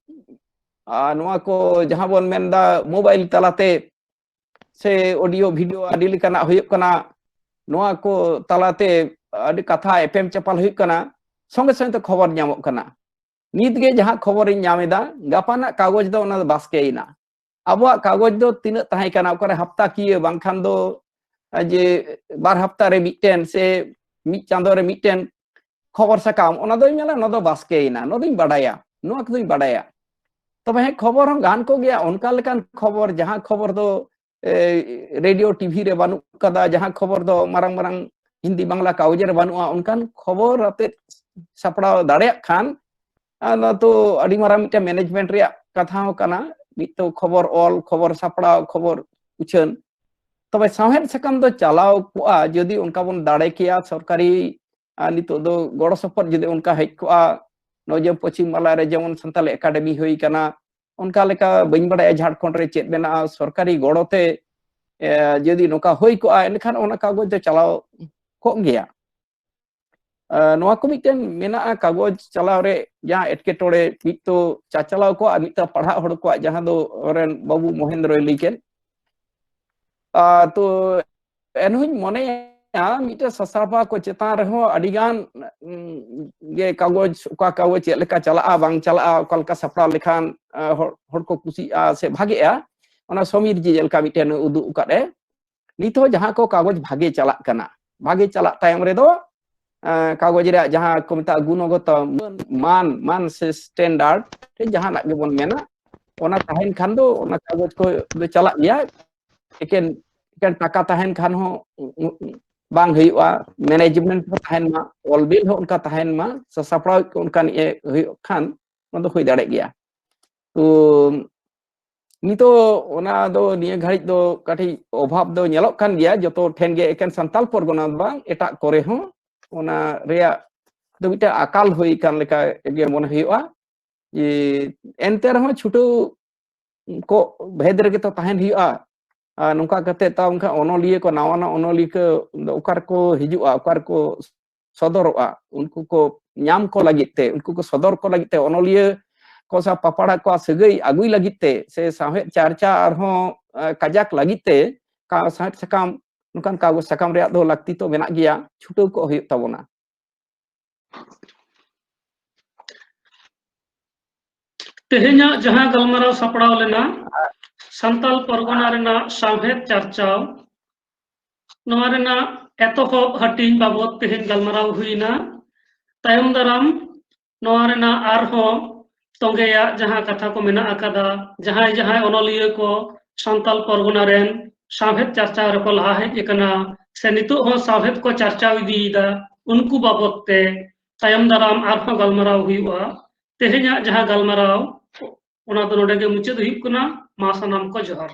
ᱟ, ᱱᱚᱣᱟ ᱠᱚ ᱡᱟᱦᱟᱸ ᱵᱚᱱ ᱢᱮᱱᱫᱟ ᱢᱳᱵᱟᱭᱤᱞ ᱛᱟᱞᱟᱛᱮ ᱥᱮ ᱚᱰᱤᱭᱳ ᱵᱷᱤᱰᱤᱭᱳ ᱟᱹᱰᱤ ᱞᱮᱠᱟᱱᱟᱜ ᱦᱩᱭᱩᱜ ᱠᱟᱱᱟ, ᱱᱚᱣᱟ ᱠᱚ ᱛᱟᱞᱟᱛᱮ ᱟᱹᱰᱤ ᱠᱟᱛᱷᱟ ᱮᱯᱮᱢ ᱪᱟᱯᱟᱞ ᱦᱩᱭᱩᱜ ᱠᱟᱱᱟ, ᱥᱚᱸᱜᱮ ᱥᱚᱸᱜᱮ ᱛᱮ ᱠᱷᱚᱵᱚᱨ ᱧᱟᱢᱚᱜ ᱠᱟᱱᱟ᱾ ᱱᱤᱛ ᱜᱮ ᱡᱟᱦᱟᱸ ᱠᱷᱚᱵᱚᱨᱤᱧ ᱧᱟᱢ ᱮᱫᱟ, ᱜᱟᱯᱟᱱᱟᱜ ᱠᱟᱜᱚᱡᱽ ᱫᱚ ᱚᱱᱟ ᱫᱚ ᱵᱟᱥᱠᱮᱭᱮᱱᱟ᱾ ᱟᱵᱚᱣᱟᱜ ᱠᱟᱜᱚᱡᱽ ᱫᱚ ᱛᱤᱱᱟᱹᱜ ᱛᱟᱦᱮᱸ ᱠᱟᱱᱟ, ᱚᱠᱟᱨᱮ ᱦᱟᱯᱛᱟ ᱠᱤᱭᱟᱹ ᱵᱟᱝᱠᱷᱟᱱ ᱫᱚ, ᱮ, ᱡᱮ ᱵᱟᱨ ᱦᱟᱯᱛᱟ ᱨᱮ ᱢᱤᱫᱴᱮᱱ ᱥᱮ ᱢᱤᱫ ᱪᱟᱸᱫᱳ ᱨᱮ ᱢᱤᱫᱴᱮᱱ ᱠᱷᱚᱵᱚᱨ ᱥᱟᱠᱟᱢ, ᱚᱱᱟ ᱫᱚᱧ ᱢᱮᱱᱟ, ᱚᱱᱟ ᱫᱚ ᱵᱟᱥᱠᱮᱭᱮᱱᱟ, ᱚᱱᱟ ᱫᱚᱧ ᱵᱟᱰᱟᱭᱟ, ᱱᱚᱣᱟ ᱠᱚᱫᱚᱧ ᱵᱟᱰᱟᱭᱟ᱾ ᱛᱚᱵᱮ ᱦᱮᱸ, ᱠᱷᱚᱵᱚᱨ ᱦᱚᱸ ᱜᱟᱱ ᱠᱚᱜ ᱜᱮᱭᱟ, ᱚᱱᱠᱟ ᱞᱮᱠᱟᱱ ᱠᱷᱚᱵᱚᱨ, ᱡᱟᱦᱟᱸ ᱠᱷᱚᱵᱚᱨ ᱫᱚ ᱨᱮᱰᱤᱭᱳ ᱴᱤᱵᱷᱤ ᱨᱮ ᱵᱟᱹᱱᱩᱜ ᱠᱟᱫᱟ, ᱡᱟᱦᱟᱸ ᱠᱷᱚᱵᱚᱨ ᱫᱚ ᱢᱟᱨᱟᱝ ᱢᱟᱨᱟᱝ ᱦᱤᱱᱫᱤ ᱵᱟᱝᱞᱟ ᱠᱟᱜᱚᱡᱽ ᱨᱮ ᱵᱟᱹᱱᱩᱜᱼᱟ, ᱚᱱᱠᱟᱱ ᱠᱷᱚᱵᱚᱨ ᱟᱛᱮᱫ ᱥᱟᱯᱲᱟᱣ ᱫᱟᱲᱮᱭᱟᱜ ᱠᱷᱟᱱ, ᱟᱨ ᱱᱚᱣᱟ ᱛᱚ ᱟᱹᱰᱤ ᱢᱟᱨᱟᱝ ᱢᱤᱫᱴᱮᱱ ᱢᱮᱱᱮᱡᱽᱢᱮᱱᱴ ᱨᱮᱭᱟᱜ ᱠᱟᱛᱷᱟ ᱦᱚᱸ ᱠᱟᱱᱟ᱾ ᱢᱤᱫ ᱛᱚ ᱠᱷᱚᱵᱚᱨ ᱚᱞ, ᱠᱷᱚᱵᱚᱨ ᱥᱟᱯᱲᱟᱣ, ᱠᱷᱚᱵᱚᱨ ᱩᱪᱷᱟᱹᱱ᱾ ᱛᱚᱵᱮ ᱥᱟᱶᱦᱮᱫ ᱥᱟᱠᱟᱢ ᱫᱚ ᱪᱟᱞᱟᱣ ᱠᱚᱜᱼᱟ ᱡᱩᱫᱤ ᱚᱱᱠᱟ ᱵᱚᱱ ᱫᱟᱲᱮ ᱠᱮᱭᱟ, ᱥᱚᱨᱠᱟᱨᱤ ᱟᱨ ᱱᱤᱛᱚᱜ ᱫᱚ ᱜᱚᱲᱚ ᱥᱚᱯᱚᱦᱚᱫ ᱡᱩᱫᱤ ᱚᱱᱠᱟ ᱦᱮᱡ ᱠᱚᱜᱼᱟ, ᱱᱚᱜᱼᱚᱭ ᱡᱮ ᱯᱚᱪᱷᱤᱢ ᱵᱟᱝᱞᱟ ᱨᱮ ᱡᱮᱢᱚᱱ ᱥᱟᱱᱛᱟᱞᱤ ᱮᱠᱟᱰᱮᱢᱤ ᱦᱩᱭ ᱠᱟᱱᱟ, ᱚᱱᱠᱟ ᱞᱮᱠᱟ ᱵᱟᱹᱧ ᱵᱟᱲᱟᱭᱟ ᱡᱷᱟᱲᱠᱷᱚᱸᱰ ᱨᱮ ᱪᱮᱫ ᱢᱮᱱᱟᱜᱼᱟ, ᱥᱚᱨᱠᱟᱨᱤ ᱜᱚᱲᱚ ᱛᱮ ᱡᱩᱫᱤ ᱱᱚᱝᱠᱟ ᱦᱩᱭ ᱠᱚᱜᱼᱟ, ᱮᱱᱠᱷᱟᱱ ᱚᱱᱟ ᱠᱟᱜᱚᱡᱽ ᱫᱚ ᱪᱟᱞᱟᱣ ᱠᱚᱜ ᱜᱮᱭᱟ᱾ ᱱᱚᱣᱟ ᱠᱚ ᱢᱤᱫᱴᱮᱱ ᱢᱮᱱᱟᱜᱼᱟ, ᱠᱟᱜᱚᱡᱽ ᱪᱟᱞᱟᱣ ᱨᱮ ᱡᱟᱦᱟᱸ ᱮᱴᱠᱮᱴᱚᱬᱮ, ᱢᱤᱫ ᱛᱚ ᱪᱟᱪᱟᱞᱟᱣ ᱠᱚ ᱟᱨ ᱢᱤᱫ ᱛᱚ ᱯᱟᱲᱦᱟᱜ ᱦᱚᱲ ᱠᱚᱣᱟᱜ, ᱡᱟᱦᱟᱸ ᱫᱚ ᱨᱮᱱ ᱵᱟᱹᱵᱩ ᱢᱚᱦᱮᱱᱫᱨᱚᱭ ᱞᱟᱹᱭ ᱠᱮᱫ᱾ ᱛᱚ ᱮᱱᱦᱚᱸᱧ ᱢᱚᱱᱮᱭᱟ ᱢᱤᱫᱴᱮᱱ ᱥᱟᱥᱟᱯᱟ ᱠᱚ ᱪᱮᱛᱟᱱ ᱨᱮᱦᱚᱸ ᱟᱹᱰᱤ ᱜᱟᱱ ᱜᱮ ᱠᱟᱜᱚᱡᱽ, ᱚᱠᱟ ᱠᱟᱜᱚᱡᱽ ᱪᱮᱫ ᱞᱮᱠᱟ ᱪᱟᱞᱟᱜᱼᱟ, ᱵᱟᱝ ᱪᱟᱞᱟᱜᱼᱟ, ᱚᱠᱟ ᱞᱮᱠᱟ ᱥᱟᱯᱲᱟᱣ ᱞᱮᱠᱷᱟᱱ ᱦᱚᱲ ᱠᱚ ᱠᱩᱥᱤᱜᱼᱟ ᱥᱮ ᱵᱷᱟᱜᱮᱜᱼᱟ, ᱚᱱᱟ ᱥᱚᱢᱤᱨ ᱡᱤ ᱡᱮ ᱞᱮᱠᱟ ᱢᱤᱫᱴᱮᱱ ᱩᱫᱩᱜ ᱟᱠᱟᱫ ᱮ᱾ ᱱᱤᱛ ᱦᱚᱸ ᱡᱟᱦᱟᱸ ᱠᱚ ᱠᱟᱜᱚᱡᱽ ᱵᱷᱟᱜᱮ ᱪᱟᱞᱟᱜ ᱠᱟᱱᱟ, ᱵᱷᱟᱜᱮ ᱪᱟᱞᱟᱜ ᱛᱟᱭᱚᱢ ᱨᱮᱫᱚ ᱠᱟᱜᱚᱡᱽ ᱨᱮᱭᱟᱜ ᱡᱟᱦᱟᱸ ᱠᱚ ᱢᱮᱛᱟᱜᱼᱟ ᱜᱩᱱᱚᱜᱚᱛᱚ ᱢᱟᱱ, ᱢᱟᱱ ᱥᱮ ᱥᱴᱮᱱᱰᱟᱨᱰ ᱥᱮ ᱡᱟᱦᱟᱱᱟᱜ ᱜᱮᱵᱚᱱ ᱢᱮᱱᱟ, ᱚᱱᱟ ᱛᱟᱦᱮᱱ ᱠᱷᱟᱱ ᱫᱚ ᱚᱱᱟ ᱠᱟᱜᱚᱡᱽ ᱠᱚ ᱫᱚ ᱪᱟᱞᱟᱜ ᱜᱮᱭᱟ᱾ ᱮᱠᱮᱱ ᱮᱠᱮᱱ ᱴᱟᱠᱟ ᱛᱟᱦᱮᱱ ᱠᱷᱟᱱ ᱦᱚᱸ ᱵᱟᱝ ᱦᱩᱭᱩᱜᱼᱟ, ᱢᱮᱱᱮᱡᱽᱢᱮᱱᱴ ᱦᱚᱸ ᱛᱟᱦᱮᱱ ᱢᱟ, ᱚᱞ ᱵᱤᱞ ᱦᱚᱸ ᱚᱱᱠᱟ ᱛᱟᱦᱮᱱ ᱢᱟ, ᱥᱟᱥᱟᱯᱲᱟᱣ ᱠᱚ ᱚᱱᱠᱟᱱ ᱤᱭᱟᱹ ᱦᱩᱭᱩᱜ ᱠᱷᱟᱱ ᱚᱱᱟ ᱫᱚ ᱦᱩᱭ ᱫᱟᱲᱮᱭᱟᱜ ᱜᱮᱭᱟ᱾ ᱛᱚ ᱱᱤᱛᱚᱜ ᱚᱱᱟ ᱫᱚ ᱱᱤᱭᱟᱹ ᱜᱷᱟᱹᱲᱤᱡ ᱫᱚ ᱠᱟᱹᱴᱤᱡ ᱚᱵᱷᱟᱵ ᱫᱚ ᱧᱮᱞᱚᱜ ᱠᱟᱱ ᱜᱮᱭᱟ, ᱡᱚᱛᱚ ᱴᱷᱮᱱ ᱜᱮ, ᱮᱠᱮᱱ ᱥᱟᱱᱛᱟᱞ ᱯᱚᱨᱜᱚᱱᱟ ᱫᱚ ᱵᱟᱝ, ᱮᱴᱟᱜ ᱠᱚᱨᱮ ᱦᱚᱸ ᱚᱱᱟ ᱨᱮᱭᱟᱜ ᱫᱚ ᱢᱤᱫᱴᱮᱱ ᱟᱠᱟᱞ ᱦᱩᱭ ᱟᱠᱟᱱ ᱞᱮᱠᱟ ᱜᱮ ᱢᱚᱱᱮ ᱦᱩᱭᱩᱜᱼᱟ᱾ ᱡᱮ ᱮᱱᱛᱮ ᱨᱮᱦᱚᱸ ᱪᱷᱩᱴᱟᱹᱣ ᱠᱚ ᱵᱷᱮᱫ ᱨᱮᱜᱮ ᱛᱚ ᱛᱟᱦᱮᱱ ᱦᱩᱭᱩᱜᱼᱟ᱾ ᱟᱨ ᱱᱚᱝᱠᱟ ᱠᱟᱛᱮ ᱛᱟᱣ ᱚᱱᱠᱟ ᱚᱱᱚᱞᱤᱭᱟᱹ ᱠᱚ, ᱱᱟᱣᱟ ᱱᱟᱣᱟ ᱚᱱᱚᱞᱤᱭᱟᱹ ᱠᱚ ᱚᱠᱟ ᱨᱮᱠᱚ ᱦᱤᱡᱩᱜᱼᱟ, ᱚᱠᱟ ᱨᱮᱠᱚ ᱥᱚᱫᱚᱨᱚᱜᱼᱟ, ᱩᱱᱠᱩ ᱠᱚ ᱧᱟᱢ ᱠᱚ ᱞᱟᱹᱜᱤᱫ ᱛᱮ, ᱩᱱᱠᱩ ᱠᱚ ᱥᱚᱫᱚᱨ ᱠᱚ ᱞᱟᱹᱜᱤᱫ ᱛᱮ ᱚᱱᱚᱞᱤᱭᱟᱹ ᱠᱚ ᱥᱟᱶ ᱯᱟᱯᱟᱲᱟ ᱠᱚᱣᱟᱜ ᱥᱟᱹᱜᱟᱹᱭ ᱟᱹᱜᱩᱭ ᱞᱟᱹᱜᱤᱫ ᱛᱮ ᱥᱮ ᱥᱟᱶᱦᱮᱫ ᱪᱟᱨᱪᱟ ᱟᱨᱦᱚᱸ ᱠᱟᱡᱟᱠ ᱞᱟᱹᱜᱤᱫ ᱛᱮ ᱥᱟᱶᱦᱮᱫ ᱥᱟᱠᱟᱢ, ᱱᱚᱝᱠᱟᱱ ᱠᱟᱜᱚᱡᱽ ᱥᱟᱠᱟᱢ ᱨᱮᱭᱟᱜ ᱫᱚ ᱞᱟᱹᱠᱛᱤ ᱛᱚ ᱢᱮᱱᱟᱜ ᱜᱮᱭᱟ, ᱪᱷᱩᱴᱟᱹᱣ ᱠᱚᱜ ᱦᱩᱭᱩᱜ ᱛᱟᱵᱚᱱᱟ᱾ ᱛᱮᱦᱮᱧᱟᱜ ᱡᱟᱦᱟᱸ ᱜᱟᱞᱢᱟᱨᱟᱣ ᱥᱟᱯᱲᱟᱣ ᱞᱮᱱᱟ, ᱥᱟᱱᱛᱟᱞ ᱯᱚᱨᱜᱚᱱᱟ ᱨᱮᱱᱟᱜ ᱥᱟᱶᱦᱮᱫ ᱪᱟᱨᱪᱟᱣ, ᱱᱚᱣᱟ ᱨᱮᱱᱟᱜ ᱮᱛᱚᱦᱚᱵ ᱦᱟᱹᱴᱤᱧ ᱵᱟᱵᱚᱛ ᱛᱮᱦᱮᱧ ᱜᱟᱞᱢᱟᱨᱟᱣ ᱦᱩᱭᱱᱟ᱾ ᱛᱟᱭᱚᱢ ᱫᱟᱨᱟᱢ ᱱᱚᱣᱟ ᱨᱮᱱᱟᱜ ᱟᱨᱦᱚᱸ ᱛᱚᱸᱜᱮᱭᱟᱜ ᱡᱟᱦᱟᱸ ᱠᱟᱛᱷᱟ ᱠᱚ ᱢᱮᱱᱟᱜ ᱟᱠᱟᱫᱟ, ᱡᱟᱦᱟᱸᱭ ᱡᱟᱦᱟᱸᱭ ᱚᱱᱚᱞᱤᱭᱟᱹ ᱠᱚ ᱥᱟᱱᱛᱟᱲ ᱯᱚᱨᱜᱚᱱᱟ ᱨᱮᱱ ᱥᱟᱶᱦᱮᱫ ᱪᱟᱨᱪᱟᱣ ᱨᱮᱠᱚ ᱞᱟᱦᱟ ᱦᱮᱡ ᱟᱠᱟᱱᱟ, ᱥᱮ ᱱᱤᱛᱚᱜ ᱦᱚᱸ ᱥᱟᱶᱦᱮᱫ ᱠᱚ ᱪᱟᱨᱪᱟᱣ ᱤᱫᱤᱭᱮᱫᱟ, ᱩᱱᱠᱩ ᱵᱟᱵᱚᱫ ᱛᱮ ᱛᱟᱭᱚᱢ ᱫᱟᱨᱟᱢ ᱟᱨᱦᱚᱸ ᱜᱟᱞᱢᱟᱨᱟᱣ ᱦᱩᱭᱩᱜᱼᱟ᱾ ᱛᱮᱦᱮᱧᱟᱜ ᱡᱟᱦᱟᱸ ᱜᱟᱞᱢᱟᱨᱟᱣ, ᱚᱱᱟ ᱫᱚ ᱱᱚᱰᱮ ᱜᱮ ᱢᱩᱪᱟᱹᱫ ᱦᱩᱭᱩᱜ ᱠᱟᱱᱟ᱾ ᱢᱟ ᱥᱟᱱᱟᱢ ᱠᱚ ᱡᱚᱦᱟᱨ᱾